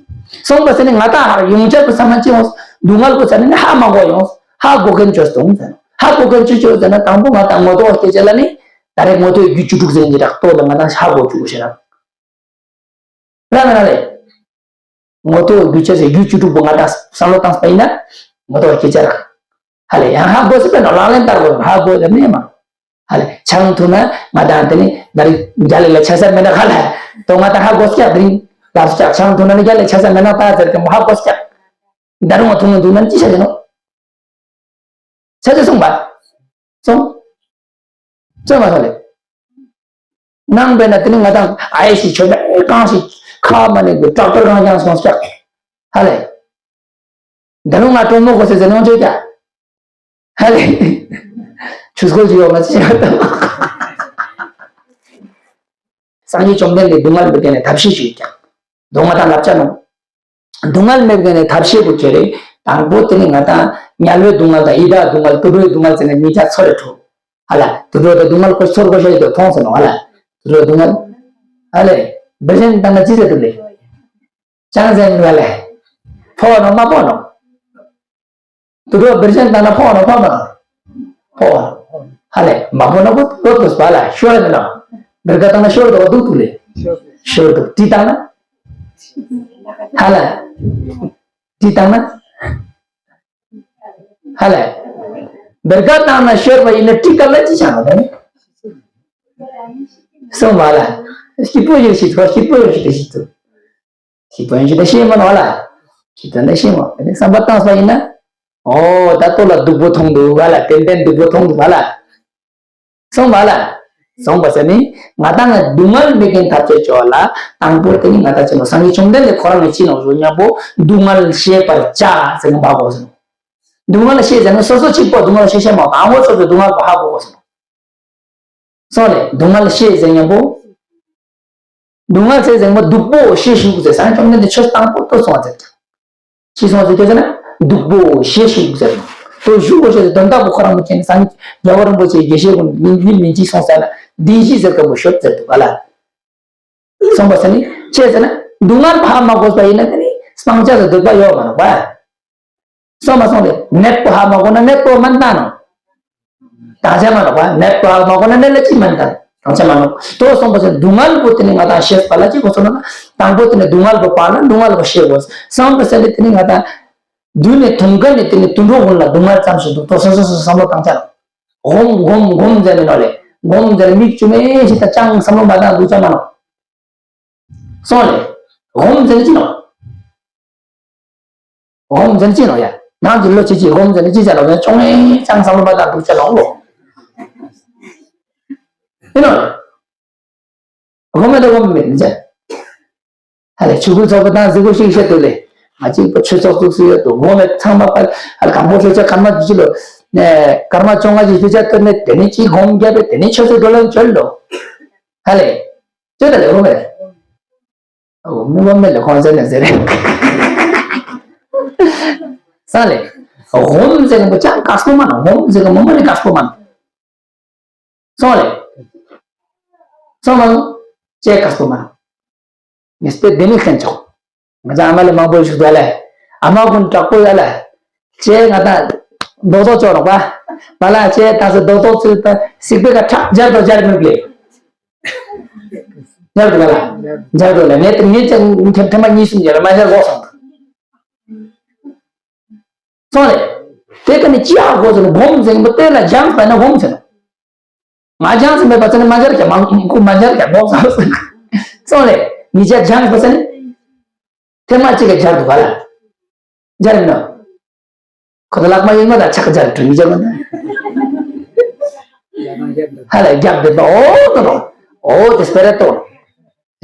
སོང་བ་ཟེར་ནི་ང་ད་ཧ་ཡོང་ཅག་གི་ས་མ་ཅི་ཡོང་། སྡུག་བསྔལ་གོ་ཟེར་ནི་ཧ་མ་གོ་ཡོང་། ཧ་གོ་མཁན་ཆོག་སོང་ཟེར་ནོ། ཧ་གོ་མཁན་ཆོག་ཆོག་ཟེར་ན་དང་པོ་ང་ད་ངོ་ཐོག་སྐད་ཆ་ལ་ནི་ད་རེས་ངོ་ཐོག་རྒྱུ་བཅུ་དྲུག་ཟེར་ནི་རག་ཏོ་ལ་ང་ད་ཧ་གོ་བཅུག་ཤེས་རག་ལ་ལ་ལ་ལེ། ངོ་ཐོག་རྒྱུ་ཆ་ཟེར་རྒྱུ་བཅུ་དྲུག་པོ་ང་ད་བསམ་བློ་བཏང་པ་ཡིན་ན། ངོ་ཐོག་སྐད་ཆ་རག་ཧ་ལེ་ཡང་ཧ་གོ་སྲིད་པས་ན་ལག་ལེན་བསྟར་དགོས་ཧ་གོ་ཟེར་ནས་མ། ཧ་ལེ་ཆང་འཐུང་ན་ང་ད་དེ་ནི་ད་རིང་རྒྱ་ལས་ལ་ཆ་ས་མེད་ན་ཧ་ལེ། དོ་ང་ད་ཧ་གོ་སྐྱག་དེ་རིང་ལབ་སྐྱག་ཆང་འཐུང་ན་ནི་རྒྱ་ལས་ཆ་ས་མེད་ན་ད་ཟེར་གི་མོ་ཧ་གོ་སྐྱག་ད་རུང་ང་འཐུང་ན་འཐུང་ན་ཅི་བྱ་ཡིན་ནོ། ཆ་ཆ་སོང་བ། སོང་། སོང་བ་སོང་ལེ། ནང་པའི་ན་དེ་ནི་ང་དང་ཨའི་ཞིག་ཆོད་པའི་གང་ཞིག་ཁ་མ་ནས་གི་ཏྲག་ཏར་གང་ཀྱང་སོང་སྐྱག་ཧ་ལེ། འདི་ལོ་ང་གྲོ་མོ་གོ་སེ་ཟེར་ནོ་ཆོད་ཀྱག་ཧ་ལེ། ཆུ་སྐོལ་གྱི་ཡོད་མ་ཚད། སངས་རྒྱས་བཅོམ་ལྡན་འདས་སྡུག་བསྔལ་མི་དགེ་ནས་ཐབས་ཤེས་ཞུས་ཀྱང་། མདོ་སྔགས་དང་བསླབ་བྱ་ནོ། སྡུག་བསྔལ་མི་དགེ་ནས་ཐབས་ཤེས་པོ་ཁྱེར་རེ། དང་པོ་དེ་ནི་ང་དང་དམྱལ་བའི་སྡུག་བསྔལ་དང་ཡི་དྭགས་སྡུག་བསྔལ་དུད་འགྲོའི་སྡུག་བསྔལ་ཟེར་ནས་གཉིས་ཆ་ཚོར་རེ་འཕྲོ། ཧ་ལ། དུད་འགྲོ་དང་སྡུག་བསྔལ་ཁོ་ཚོར་དགོས་ཤེས་དེ་མཐོང་ཟེར་ནོ་ཧ་ལ། དུད་འགྲོ་སྡུག་བསྔལ། ཧ་ལེ། བི་ཞན་བཏང་ན་ཅི་ཟེར་འདུག་ལེ། ཅང་ཟེར་འདུག་ལེ། ཕོ་ནོ་མ་ཕོ་ནོ། དུད་འགྲོ་བི་ཞན་བཏང་ན་ཕོ་ནོ་ཕོ་མ། ཕོ། ཧ་ལེ་མ་ཕོ་ན་ཕོ་ལོ་ཏོ་སྤ་ལ་ཤོར་ནི་ནོ། བེར་ཀ་བཏང་ན་ཤོར་དོ་སྡུག་ཏུ་ལེ། ཤོར་དོ་དྲི་བཏང་ན། ཧ་ལེ། དྲི་བཏང་ན། ཧ་ལེ། བེར་ཀ་བཏང་ན་ཤོར་བ་ཡིན་ན་དྲི་བཏང་ན་ཅི་བྱ་ནོ་ནི། སོང་བ་ལ། སྐྱིད་པོ་ཡོད་ཤི་ཐོ་སྐྱིད་པོ་ཡོད་ཤི་ཏེ་ཤི་ཐོ། ཤི་བོན་ཞིག་ད་ཤེས་མ་ནོ་ལ། ཤི་དོན་ད་ཤེས་མ། དེ་ནས་བསམ་པ་བཏང་ས་ཡིན་ན། ཨོ་ད་ལྟོ་ལ་སྡུག་པོ་མཐོང་འདུག་ག་ལ་ཏན་ཏན་སྡུག་པོ་མཐོང་འདུག་ག་ལ། སོང་བ་ལ། སོང་བ་ཟེར་ནི་ང་ད་ང་སྡུག་བསྔལ་མི་དགེ་ཐབས་ཅད་ཅོ་ལ་དང་པོ་དེ་ནི་ང་ད་ཅི་ནོ་སངས་རྒྱས་བཅོམ་ལྡན་འདས་ཁོ་རང་ངི་ཅི་ནོ་རུ་མཉམ་པོ་སྡུག་བསྔལ་ཤེས་པར་བྱ་ཟེར་ནི་འབའ་གོ་ཟེར་ནོ། སྡུག་བསྔལ་ཤེས་ཟེར་ནི་སོ་སོ་གཅིག་པོ་སྡུག་བསྔལ་ཤེས་ཤེས་མ་དང་པོ་སོ་སོ་སྡུག་བསྔལ་པོ་ཧ་གོ་གོ་ཟེར་ནོ། སོང་ལེ་སྡུག་བསྔལ་ཤེས་ཟེར་མཉམ་པོ། སྡུག་བསྔལ་ཟེར་ཟེར་མ་སྡུག་པོ་ཤེས་ཞུགས་ཟེར་སངས་རྒྱས་བཅོམ་ལྡན་འདས་ཆོས་དང་པོ་ལྟོས་སོང་བ་ཟེར། ཅི་སོང་ཟེར་ཟེར་ན་སྡུག་པོ་ཤེས་ཞུགས་ཟེར། ལྟོས་ཞུགས་པོ་ཤེས་ཟེར་དོན་དག་པོ་ཁོ་རང་མི་མཁྱེན་སངས་རྒྱས་རྒྱལ་བ་རིན་པོ་ཆེ་དགེ་བཤེས་ཀུན་མིན་མིན་མིན་ཅི་སོང་ཟེར་ན་བདེན་བཞི་ཟེར་དཀོན་པོ་ཤོད་ཟེར་འདུག་ག་ལ། སོང་བ་ཟེར་ནི་ཅི་ཟེར་ན་སྡུག་བསྔལ་ཕ་མ་དགོས་པ་ཡིན་ན་དེ་ནི་སྤང་བྱ་ཟེར་འདོད་པ་ཡོད་མ་རེད་པ། སོང་མ་སོང་སྟེ་ནད་པོ་ཧ་མ་གོ་ན་ནད་པོ་མ་བཏང་ནོ། བཏང་བྱ་མ་ནོག་པ། ནད་པོ་ཧ་མ་གོ་ན་ནད་ལ་ཅི་མ་བཏང་། བཏང་བྱ་མ་ནོག་དོ་སོང་པ་ཟེར་སྡུག་བསྔལ་པོ་དེ་ནི་ང་དང་ཤེས་པ་ལ་ཅི་གོ་སོང་ན། དང་པོ་དེ་ནི་སྡུག་བསྔལ་པོ་པ་ལ་སྡུག་བསྔལ་པོ་ཤེས་དགོས། སོང་པ་ཟེར་ནི་དེ་ནི་ང་དང་། དུས་ནས་དུང་དཀར་ནས་དེ་ནི་དུད་འགྲོ་ཀུན་ལ་སྡུག་བསྔལ་ཙམ་ཞིག་འདུག་དོ་སོ་སོ་སོ་བསམ་བློ་བཏང་བྱ་ནོག་སྒོམ་སྒོམ་སྒོམ་ཟེར་ནི་ནོ་ལེ། སྒོམ་ཟེར་ནི་མིག་བཅུ་མེད་ཞིག་ད་ཅང་བསམ་བློ་མ་བཏང་འདུག་བྱ་མ་ནོག་སོང་ལེ། སྒོམ་ཟེར་ནི་ཅི་ནོ། སྒོམ་ཟེར་ན་ཅི་ནོ་ཡ། ནང་གི་བློ་ཅི་ཅི་སྒོམ་ཟེར་ན་ཅི་ཅི་ལོ་ཡ། ཅོང་ངེ་ཅང་བསམ་བློ་མ་བཏང་འདུག་ཅ་ལོ་ལོ། ཡིན་ནོ། སྒོམ་མེད་དུ་སྒོམ་མེད་ནི་ཅི། ཧ་ལས་ཆུ་ཁུལ་ཚོགས་པ་དང་གཟིགས་སྐོར་ཞིག་བཤད་དུ་ལས། ང་གཅིག་པ་ཆོས་ཚོགས་ཚུགས་སུ་ཡོད་དུ་སྒོམ་མེད་ཚང་མ་པ་ཧ་ལས་གང་པོ་ཤོད་ཆ་ཀརྨ་ཅི་ཅི་ལོ། ནས་ཀརྨ་ཅོང་ང་ཅི་ཤོད་ཆ་ཏུ་ནས་དེ་ནས་ཅི་སྒོམ་རྒྱབ་པས་དེ་ནས་ཆོས་ཚོགས་འགྲོ་ལ་འཇོལ་ལོ། ཧ་ལས། ཅོ་ད་ལས་སྒོམ་མེད། ཨོ་མི་སྒོམ་མེད་ལ་ཁོང་ཚེ་ནས་ཟེར་རེད། ས་ལས། སྒོམ་ཟེར་གི་མོ་ཅང་དཀགས་པོ་མ་ན། སྒོམ་ཟེར་གི་མོ་མ་ནི་དཀགས་པོ་མ་ན། སོང་ལེ། སོང་མ་སོང་། ཅེ་དཀགས་པོ་མ་ན། མི་སྟེ་དེ་ནི་ཤན་ཆོག་ང་ཚོ་ཨ་མ་ལས་མང་པོ་ཞིག་འདུག་ལེ། ཨ་མ་ཀུན་དྲག་པོ་ཡོད་ལེ། ཅེ་ང་ད་རྡོག་རྡོག་ཅོག་རོགས་པ། མ་ལ་ཅེ་ད་སེ་རྡོག་རྡོག་ཚིག་ད་སིག་པེ་ཀ་ཁྲག་སྦྱར་དོ་སྦྱར་མི་དགོས། སྦྱར་དུ་ག་ལ། སྦྱར་དུ་ལ་ངས་ངས་ཅང་ཐེ་ཐེ་མ་གཉིས་གསུམ་ཡོད་ལ་མ་སྦྱར་རོགས་སོང་། སོང་ལེ། དེ་ཀ་ནི་ཅི་ཧ་གོ་ཟེར་ན་སྒོམ་ཟེར་གི་མོ་དེ་ལ་སྦྱངས་པ་ན་སྒོམ་ཟེར་ན། ང་སྦྱངས་ཟེར་མེད་པ་ཚེ་ནི་མ་སྦྱར་ཀྱང་མ་ཁུ་མ་སྦྱར་ཀྱང་སྒོམ་ཟེར་ན། སོང་ལེ། ངེད་ཅག་སྦྱངས་པ་ཚེ་ནི། ཐེངས་མ་གཅིག་ག་སྦྱར་འདུག་ག་ལ། སྦྱར་མིན་ནོ། ཁོ་ད་ལག་མ་ཡོད་མ་ད་ཆག་སྦྱར་འགྲོ་ངེད་ཅག་མ་ན། ཧ་ལ་རྒྱབ་དེ་ད་ཨོ་ཏོ་ནོ། ཨོ་དེ་སྤེ་ར་ཏོ།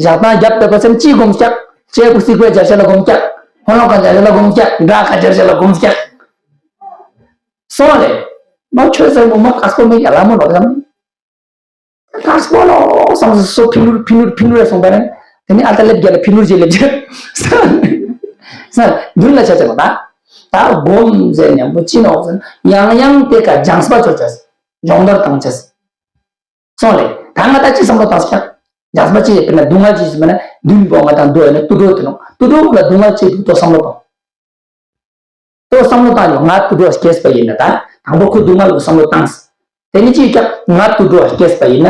ཞག་དང་རྒྱབ་དེ་པ་སེམས་ཅི་སྒོམ་སྐྱག་ཅེ་ཀུ་སིག་པའི་བརྒྱ་ཆ་ལ་སྒོམ་སྐྱག་ཧོ་ལོ་ཀ་བརྒྱ་ཆ་ལ་སྒོམ་སྐྱག་འདྲ་ཁ་བརྒྱ་ཆ་ལ་སྒོམ་སྐྱག་སོང་ལེ། མ་ཆོས་ཟེར་མོ་མ་ཀ་སྤོ་མེད་ཀྱ་ལ་མོ་ལོ་ཡང་། ད་སྤོ་ལོ་སོང་སོ་ཕི་ནུར་ཕི་ནུར་ཕི་ནུར་སོང་པ་རེད། དེ་ནི་ཨ་ད་ལེབ་རྒྱ་ལ་ཕི་ནུར་རྗེ་ལེབ་རྒྱ། ས་འདུན་ལ་ཆ་ཆ་མ་ད། ད་སྒོམ་ཟེར་ཉམ་པོ་ཅི་ནོག་ཟེར་ཡང་ཡང་དེ་ཀ་སྦྱངས་པ་ཆོ་ཆ། སྦྱོང་བརྡར་བཏང་ཆ། སོང་ལེ། ད་ང་ད་ཅི་བསམ་བློ་བཏང་ས་ཀྱང་། སྦྱངས་པ་ཅི་ཡེ་དཔེར་ན་སྡུག་བསྔལ་ཅི་ཟེར་མ་ན་འདུན་པོ་ང་དང་འདུ་ཡ་ན་དུད་འགྲོ་དེ་ནོག་དུད་འགྲོ་ལ་སྡུག་བསྔལ་ཅི་འདུག་ཏོ་བསམ་བློ་བཏང་། ཏོ་བསམ་བློ་བཏང་ཡོང་ང་དུད་འགྲོ་སྐྱེས་པ་ཡིན་ན་ད་དང་པོ་ཁོ་སྡུག་བསྔལ་ལ་བསམ་བློ་བཏང་། དེ་ནི་ཅིའི་ཀྱང་ང་དུད་འགྲོ་སྐྱེས་པ་ཡིན་ན།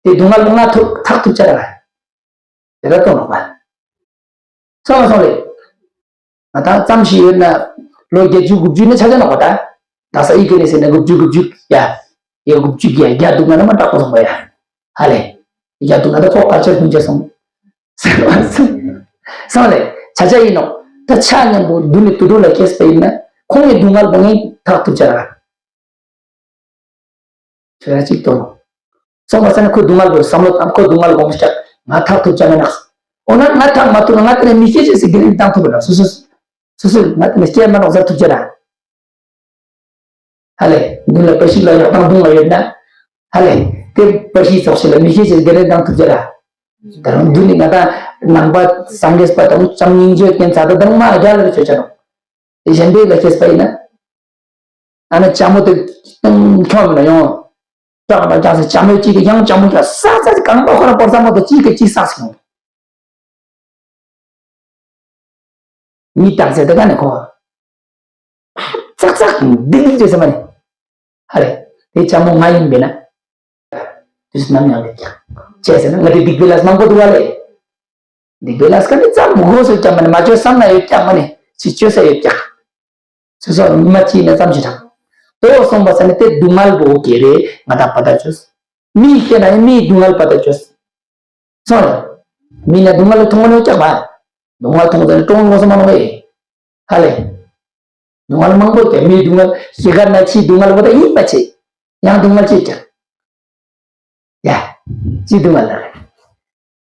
དེ་སྡུག་བསྔལ་ལ་ང་ཐུག་ཐག་ཐུག་ཆ་ར། དེ་ལ་ལྟོས་ནོག་པ། སོང་སོང་རེད། ང་ད་ཙམ་ཞིག་ཡོད་ན་ལོ་བརྒྱད་ཅུ་དགུ་བཅུ་ནི་ཆ་ཆ་ནོག་པ་ད། ད་ས་ཨི་ཀེ་ནི་ཟེར་ན་དགུ་བཅུ་དགུ་བཅུ་ཡ། ཡ་དགུ་བཅུ་གི་ཡ་བརྒྱ་འདུག་ང་ན་མ་དྲག་པོ་སོང་པ་ཡ། ཧ་ལེ། ཡ་འདུག་ང་ད་ཕོག་ག་ཆ་ཀུན་ཆ་སོང་། སོང་ལེ། ཆ་ཆ་ཡིན་ནོག་ད་ཆ་མཉམ་པོ་འདུ་ནི་དུད་འགྲོ་ལ་སྐྱེས་པ་ཡིན་ན་ཁོང་ནི་སྡུག་བསྔལ་པོ་ངས་ཐག་ཐུབ་ཆ་ར། ཁྱོད་རང་གཅིག་ཏུ། སོང་བ་ས་ནི་ཁོའི་སྡུག་བསྔལ་པོར་བསམ་བློ་བཏང་ཁོའི་སྡུག་བསྔལ་སྒོམ་སྐྱག་ང་ཐག་ཐུབ་ཅག་མེད་ན། འོ་ན་ང་ཐག་མ་ཐུབ་ན་ང་དེ་ནས་མི་སྐྱེ་ཅེས་སི་དགེ་རིན་བཏང་ཐུབ་ན་སོ་སོ། སོ་སོས་ང་དེ་ནས་སྐྱེ་མ་ནོག་ཟེར་ཐུབ་ཅེ་ན། ཧ་ལེ། མདུན་ལ་པ་ཤི་ལ་ཡག་དང་མདུན་ལ་ཡོད་ན། ཧ་ལེ། དེ་པ་ཤི་ཚོགས་ཤིག་ལ་མི་སྐྱེ་ཅེས་སི་དགེ་རིན་བཏང་ཐུབ་ཅེ་ན། ད་རུང་མདུན་ནས་ང་དང་ནང་པ་སངས་རྒྱས་པ་དང་བྱམས་སྙིང་རྗེ་རྐྱེན་ཚ་ད་དང་མ་རྒྱ་ལ་རེ་ཆོད་ཅེ་ནོག་གཞན་པའི་ལ་སྐྱེས་པ་ཡིན་ན། ཨ་ནི་ལྕམ་མོ་དེ་ཏང་ཁྱོད་མི་ལ་ཡོང་། ཅག་ལ་ཅག་སེ་ལྕམ་མོ་གཅིག་གི་ཡང་ལྕམ་མོ་ཀྱང་ས་ས་ཅིག་གང་པ་ཁོ་ར་པོར་ས་མོ་དེ་གཅིག་གི་གཅིག་ས་སོང་། མི་བཏགས་ཟེར་དེ་ག་ནས་ཁོ། ཙག་ཙག་འདི་འདི་ཟེར་མ་ནི། ཧ་རེ། དེ་ལྕམ་མོ་ང་ཡིན་པས་ན། དུས་ནམ་ཡང་ལས་ཀྱང་། བྱས་ཟེར་ན་ང་དེ་སྡིག་པའི་ལས་མང་པོ་འདུག་བ་ལས། སྡིག་པའི་ལས་ཀ་ནི་ཙམ་མི་དགོས་སོ་ཀྱང་མ་ནི་མ་བཅོས་བསམ་ན་ཡོད་ཀྱང་མ་ནི་ཅི་བཅོས་ས་ཡོད་ཀྱང་། སོ་སོ་ཉི་མ་གཅིག་ནས་ཙམ་ཞིག་དྲག་ཏོ་སོང་བ་ས་ནི་དེ་སྡུག་བསྔལ་པོ་གེ་རེ་ང་དང་པ་ད་བཅོས། མིའི་ཤེས་ན་ཡང་མིའི་སྡུག་བསྔལ་པ་ད་བཅོས། སོང་ལ། མི་ན་སྡུག་བསྔལ་མཐོང་ནོ་ཀྱག་པ། སྡུག་བསྔལ་མཐོང་ཙང་གྲོང་ལོ་སོ་མ་ནོ་ཨེ། ཧ་ལེ། སྡུག་བསྔལ་མང་པོ་ཀྱག་མིའི་སྡུག་བསྔལ་ཤི་ཁར་ན་ཕྱིའི་སྡུག་བསྔལ་པོ་ད་ཡིན་པ་ཆེ། ཡང་སྡུག་བསྔལ་ཆེ་ཀྱག་ཡ། ཅི་སྡུག་བསྔལ་ལ་རེད།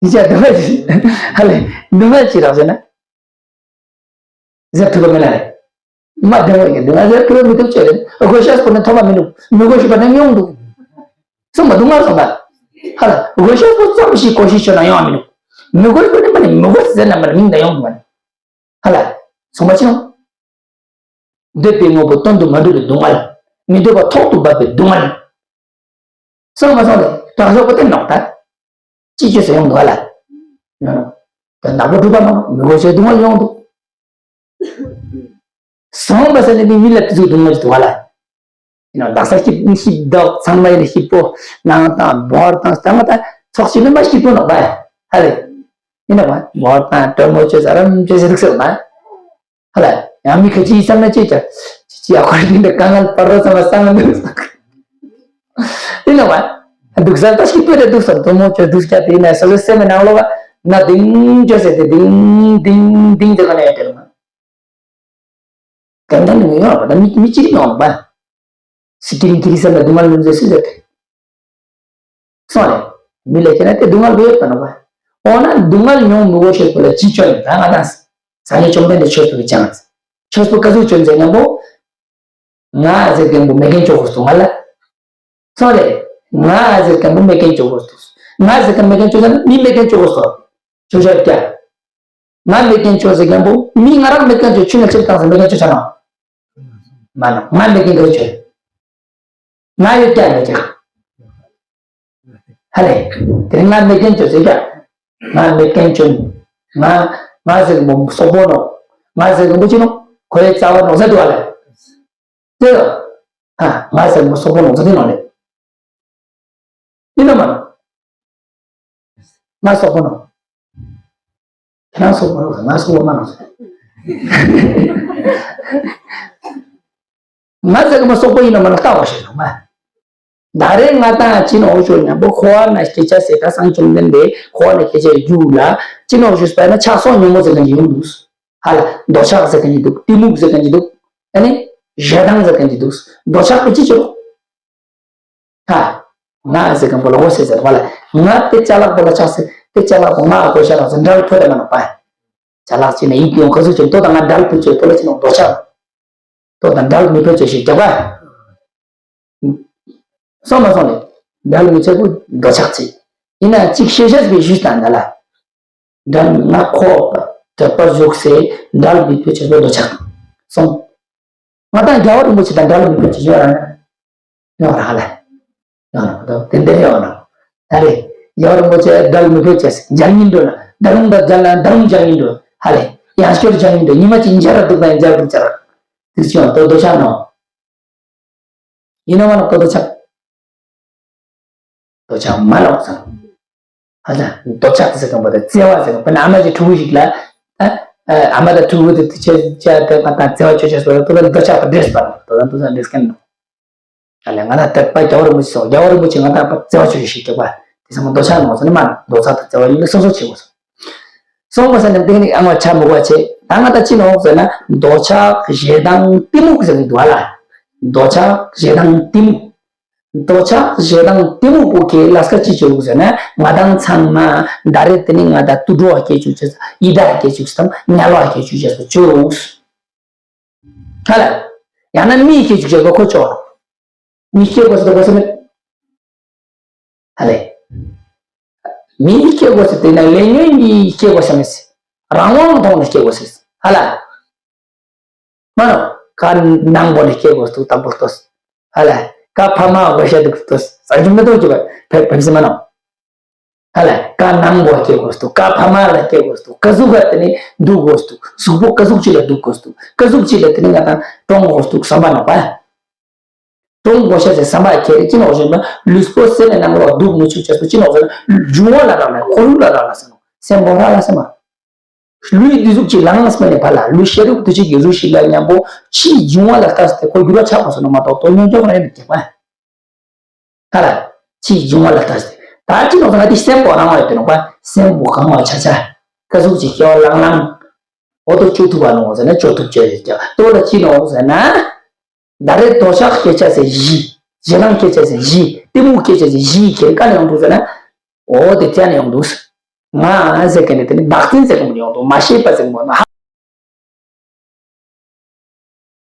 ཡི་ཅག་སྡུག་བསྔལ་ཆེ། ཧ་ལེ། སྡུག་བསྔལ་ཆེ་རག་ཟེར་ན། ཟེར་ཐུབ་པ་མེད་ན་རེད། མ་བདེན་པ་ཡིན་འདུག་ང་ཟེར་ཐུབ་པ་མི་ཐུབ་ཅེས་རེད། དགོས་ཤེས་པོ་ནི་ཐོབ་པ་མི་འདུག་མི་དགོས་ཤེས་པ་ནི་ཡོང་འདུག་སོང་མ་འདུག་ང་སོང་ད། ཧ་ལ་དགོས་ཤེས་པོ་ཙམ་ཞིག་གོ་ཤེས་ཆོད་ན་ཡོང་བ་མི་འདུག་མི་དགོས་པ་ནི་མ་ནི་མི་དགོས་ཟེར་ན་མ་ནི་མིང་ད་ཡོང་འདུག་མ་ནི། ཧ་ལ། སོང་མ་ཅི་ཡོང་། འདོད་པའི་དངོས་པོ་དོན་དུ་མ་གྲུབ་པའི་སྡུག་བསྔལ། མི་འདོད་པ་ཐོག་ཏུ་བབས་པའི་སྡུག་བསྔལ། སོང་མ་སོང་ལས་དྲག་ཤོག་པོ་བསྟན་ནོག་ད། ཅི་བཅོས་སུ་ཡོང་འདུག་ཨ་ལ། ཡོང་ནོ། ད་ནག་པོ་གྲུབ་པ་མ་མི་དགོས་ཤེས་སྡུག་བསྔལ་ཡོང་འདུག་སོང་བ་ས་ནས་མི་མི་ལ་དེ་ཚོ་སྡུག་བསྔལ་འདུག་ཨ་ལ། ཡིན་ནོ་ད་ས་སྐྱིད་སྐྱིད་མདོག་ཚང་མ་ཡིན་ན་སྐྱིད་པོ་ནང་དང་བོར་དང་ད་ང་ད་ཚོགས་ཤིག་ནི་མ་སྐྱིད་པོ་ནོག་པ་ཧ་ལེ། ཡིན་ནོ་བ་བོར་དང་དྲོན་མོ་བཅོས་ས་རམ་བཅོས་ས་རིག་སོ་མ། ཧ་ལ། ཡང་མི་ཁ་ཅིག་བསམ་ན་ཅི་བྱ། ཅི་ཅི་ཡ་ཁོ་རེ་འདི་དཀའ་ངལ་བར་དོ་ཚང་མ་སང་འདུག་ཡིན་ནོ་བ། འདུག་ས་ད་ཤི་པོ་རེ་འདུག་ས་དོ་མོ་ཅོ་འདུག་ཀྱ་དེ་ན་ས་ས་སེམས་ནང་ལོགས་ན་ལྡིང་ཅོ་ཟེར་ཏེ་ལྡིང་ལྡིང་ལྡིང་དེ་ག་ནས་ཡ་དེ་ལ་མ། དེ་འདྲ་ནི་ཡོང་བ་ད་མི་མི་ཅི་རིགས་ཡོང་བ། སི་ཀི་རིང་ཀི་རིང་ཟེར་ན་སྡུག་བསྔལ་མྱོང་ཟེར་སུས་ཟེར་ཏེ། སོང་རེད། མི་ལ་ཁྱེད་ན་དེ་སྡུག་བསྔལ་བོད་ཡོད་པ་ནོ་བ། འོ་ན་སྡུག་བསྔལ་མྱོང་མི་དགོས་ཆོས་པོ་ལ་ཅི་ཆོས་ཡིན་ད་ང་དང་། སངས་རྒྱས་བཅོམ་ལྡན་འདས་ཆོས་པོ་གི་ཅང་། ཆོས་པོ་ག་ཚོད་ཆོས་མཛད་སྙམ་པོ། ང་ཟེར་མཁན་པོ་མེད་མཁན་ཆོས་དགོས་སོ་ང་ལ། སོང་རེད། ང་ཟེར་མཁན་པོ་མེད་མཁན་ཆོས་དགོས་སོ། ང་ཟེར་མཁན་མེད་མཁན་ཆོས་ཟེར་ན་མི་མེད་མཁན་ཆོས་དགོས་སོ། ཆོས་ཆོས་ཀྱ། ང་མེད་མཁན་ཆོས་ཟེར་མཁན་པོ་མི་ང་རང་མེད་མཁན་ཆོས་ཆོས་ནས་ཕྱིར་བཏང་ཟེར་མེད་མཁན་ཆོས་ཆ་ན། མ་ན་ང་མེད་མཁན་ག་ཆོས། ང་ཡོད་ཀྱང་མེད་ཀྱང་། ཧ་ལས། དེ་ང་མེད་མཁན་ཆོས་ཟེར་ཀྱང་། ང་མེད་མཁན་ཆོས། ང་ང་ཟེར་མོ་སོག་པོ་ནོ། ང་ཟེར་མོ་ཅི་ནོ། ཁོའི་རྩ་བ་ནོ་ཟེར་འདུག་ཧ་ལས། ཟེར། ཧ་ང་ཟེར་མོ་སོག་པོ་ནོ་ཟེར་དེ་ནོ་ལས། ཡིན་ནོ་མ་ནོ། ང་སོག་པོ་ནོ། ཁྱེད་རང་སོག་པོ་ནོ་ང་སོག་པོ་མ་ནོ། ང་ཟེར་གི་མ་སོག་པོ་ཡིན་ན་མ་ན་ལྟ་བ་ཞིག་ཡོང་མ། ད་རེས་ང་དང་ཅི་ནོ་ཤོ་ཉམ་པོ་འཁོར་བ་ན་སྐྱེ་ཆ་ཟེར་ད་སངས་བཅོམ་ལྡན་འདས་འཁོར་བ་ན་སྐྱེ་ཆ་རྒྱུ་ལ་ཅི་ནོ་ཤོ་སྤེར་ན་ཆགས་སོགས་ཉོན་མོངས་ཟེར་མཁན་ཡོང་འདུག་ཧ་ལ་འདོད་ཆགས་ཟེར་མཁན་གྱི་འདུག་གཏི་མུག་ཟེར་མཁན་གྱི་འདུག་ཨ་ནི་ཞེ་སྡང་ཟེར་མཁན་གྱི་འདུག་འདོད་ཆགས་པོ་ཅི་ཆོ། ཧ། ང་ཟེར་མཁན་པོ་ལ་འོ་ཟེར་ཟེར་བ་ལ་ང་དེ་ཅ་ལག་པོ་ལ་ཆགས་ཟེར་དེ་ཅ་ལག་པོ་ང་གོ་ཤ་ལག་ཟེར་འདྲ་ལ་ཕོད་དེ་མ་ནོ་པ། ཅ་ལག་ཅི་ནས་ཡིད་ཡོང་ཁ་སུ་ཅན་ཏོ་དང་ང་འདྲ་ལ་ཕོད་ཆོས་ཏོ་ལ་ཅི་ནོ་འདོད་ཆགས། ལྟོ་དང་འདྲ་བའི་མི་ཕོད་ཅེས་ཤིག་རྒྱག་པ། སོང་མ་སོང་ལས། འདྲ་བའི་མི་ཚེ་བུ་འདོད་ཆགས་ཅིག་ཡིན་ན་གཅིག་ཤེས་ཤེས་པའི་ཞུས་དང་འདྲ་ལ། འདྲ་ང་ཁོ་དྲེགས་པར་བཞུགས་སེ་འདྲ་བའི་མི་ཕོད་ཅེས་པའི་འདོད་ཆགས། སོང་། ང་དང་རྒྱལ་བ་རིན་པོ་ཆེ་དང་འདྲ་བའི་མི་ཕོད་ཅེས་ཡོད་ར། ཡོད་ར་ཧ་ལས། ཡོད་ན་ད་དེ་འདྲ་ཡོད་ན། ད་རེ། ཡོད་རིན་པོ་ཆེ་ད་ལ་མི་ཕོད་ཅེས་འཇལ་ཉིན་འགྲོ་ན་ད་རུང་ད་འཇལ་ན་ད་རུང་འཇལ་ཉིན་འགྲོ་ཧ་ལས། ཡང་སྐྱོར་འཇལ་ཉིན་འགྲོ་ཉི་མ་གཅིག་འཇལ་ར་འདུག་ན་ཡང་འཇལ་འདུག་ཅེས་ར། དེ་ཅི་ཡང་ད་འདོད་ཆགས་ནོ། ཡིན་ན་མ་ལོག་ད་འདོད་ཆགས། འདོད་ཆགས་མ་ལོག་ཟེར། ཧ་ཅང་འདོད་ཆགས་ཟེར་གང་པོ་དེ་བརྩེ་བ་ཟེར་གང་པོ་ན་ཨ་མ་གི་ཕྲུ་གུ་ཞིག་ལ། ཨ་ཨ་མ་དང་ཕྲུ་གུ་དེ་དེ་ཆེ་ཆེ་དེ་ང་དང་བརྩེ་བ་ཆོས་ཆོས་སོ་དེ་ལ་འདོད་ཆགས་པ་འདྲེས་པ་དོ་དང་དུ་ས་འདྲེས་མཁན་ནོ། ཨ་ལས་ང་ལ་དད་པ་རྒྱལ་བ་རིན་པོ་ཆེ་སོགས་རྒྱལ་བ་རིན་པོ་ཆེ་ང་དང་བརྩེ་བ་ཆོས་ཆོས་ཞིག་སྐྱོབ་པ་དེ་ཚང་མ་འདོད་ཆགས་ནོ་ཟེར་ན་མ་འདོད་ཆགས་དང་བརྩེ་བ་ཡིན་ན་སོ་སོ་བྱེད་དགོས་སོ། སོང་བ་ཟེར་ན་འདི་ནི་ཨ་མ་ཆ་མི་བ་ཆེ་ད་ང་དང་ཅི་ནོ་ཟེར་ན་འདོད་ཆགས་ཞེ་སྡང་གཏི་མུག་ཟེར་གི་འདུག་ཨ་ལ། འདོད་ཆགས་ཞེ་སྡང་གཏི་མུག་འདོད་ཆགས་ཞེ་སྡང་གཏི་མུག་པོ་གི་ལས་ཀ་ཅི་བྱེད་དགོས་ཟེར་ན་ང་དང་ཚང་མ་ད་རེས་དེ་ནི་ང་དང་དུད་འགྲོ་བ་སྐྱེ་བཅུག་ཅེས་ཡི་དྭགས་སྐྱེ་བཅུག་ཅེས་དང་དམྱལ་བ་སྐྱེ་བཅུག་ཅེས་པོ་བཅོས། ཧ་ལ། ཡང་ན་མི་སྐྱེ་བཅུག་ཅེས་པོ་ཁོ་བཅོས། མི་སྐྱེ་དགོས་ཟེར་དགོས་ཟེར་མེད། ཧ་ལས། མི་སྐྱེ་དགོས་ཟེར་དེ་ན་ལས་ཉོན་གྱིས་སྐྱེ་དགོས་ཟེར་མེད། རང་དབང་ཐོག་ནས་སྐྱེ་དགོས་ཟེར། ཧ་ལ། མ་ནོ། ཀ་ནང་པོ་ནས་སྐྱེ་དགོས་འདུག་དང་པོ་ལྟོས། ཧ་ལ། ཀ་ཕ་མ་དགོས་ཤ་འདུག་ལྟོས། ས་ཆུ་མེ་ཏོག་གི་བ་ཕེབས་ཕེབས་སེ་མ་ནོ། ཧ་ལ། ཀ་ནང་པོ་སྐྱེ་དགོས་འདུག་ཀ་ཕ་མ་ལ་སྐྱེ་དགོས་འདུག་ཀ་ཟུག་ག་དེ་ནི་འདུག་དགོས་འདུག་གཟུགས་པོ་ཀ་ཟུག་ཅིག་ལ་འདུག་དགོས་འདུག་ཀ་ཟུག་ཅིག་ལ་དེ་ནི་ང་དང་གྲོང་དགོས་འདུག་བསམ་པ་ནོ་བ། གྲོང་དགོས་ཤ་ཟེར་བསམ་པ་ཁྱེར་ཅི་ནོ་ཞེ་ན་ལུས་པོ་སེམས་ནང་ལོག་འདུག་མི་ཆུག་ཅེས་སུ་ཅི་ནོ་ཟེར་ན་འབྱུང་བ་ལ་རག་ལས་འཁོར་ཡུག་ལ་རག་ལས་ཟེར་ནོ་སེམས་པོ་རག་ལས་སེམས་པ། ལུས་འདི་གཟུགས་ཅིག་ལ་ངང་སྨན་ནས་ཕར་ལ་ལུས་ཤ་རུག་དུ་ཅིག་གི་གཟུགས་ཤིག་ལ་མཉམ་པོ་ཕྱིའི་འབྱུང་བ་ལ་ལྟ་སྟེ་ཁོ་འགྱུར་བ་ཆགས་པ་སོང་ན་མ་གཏོགས་དོན་སྙོམས་འཇོག་རེ་མི་སྐྱེ་བ། ཧ་ལ། ཕྱིའི་འབྱུང་བ་ལ་ལྟ་སྟེ་ད་ཅི་ནོ་ཟེར་ན་དེ་སེམས་པོ་རང་བ་ཡོད་དེ་ནོ་པ་སེམས་པོ་གང་བ་ཆ་ཆ་ཀ་གཟུགས་ཅིག་སྐྱེ་བ་ལང་ལང་། འོ་དོ་བཅོས་ཐུབ་པ་ནོ་ཟེར་ན་བཅོས་ཐུབ་ཅེས་རེད་ཀྱང་ལྟོ་ལ་ཅི་ནོ་ཟེར་ན། ད་རེས་འདོད་ཆགས་སྐྱེ་ཆ་ཟེར་བཞི། ཞེ་སྡང་སྐྱེ་ཆ་ཟེར་བཞི། གཏི་མུག་སྐྱེ་ཆ་ཟེར་བཞི་ཁྱེར་ག་ནས་ཡོང་འདུག་ཟེར་ན། འོ་དེ་ཅི་ནས་ཡོང་འདུག་ང་ཟེར་མཁན་དེ་ནི་བདག་འཛིན་ཟེར་མཁན་ཡོང་འདུག་མ་ཤེས་པ་ཟེར་མཁན་ཧ་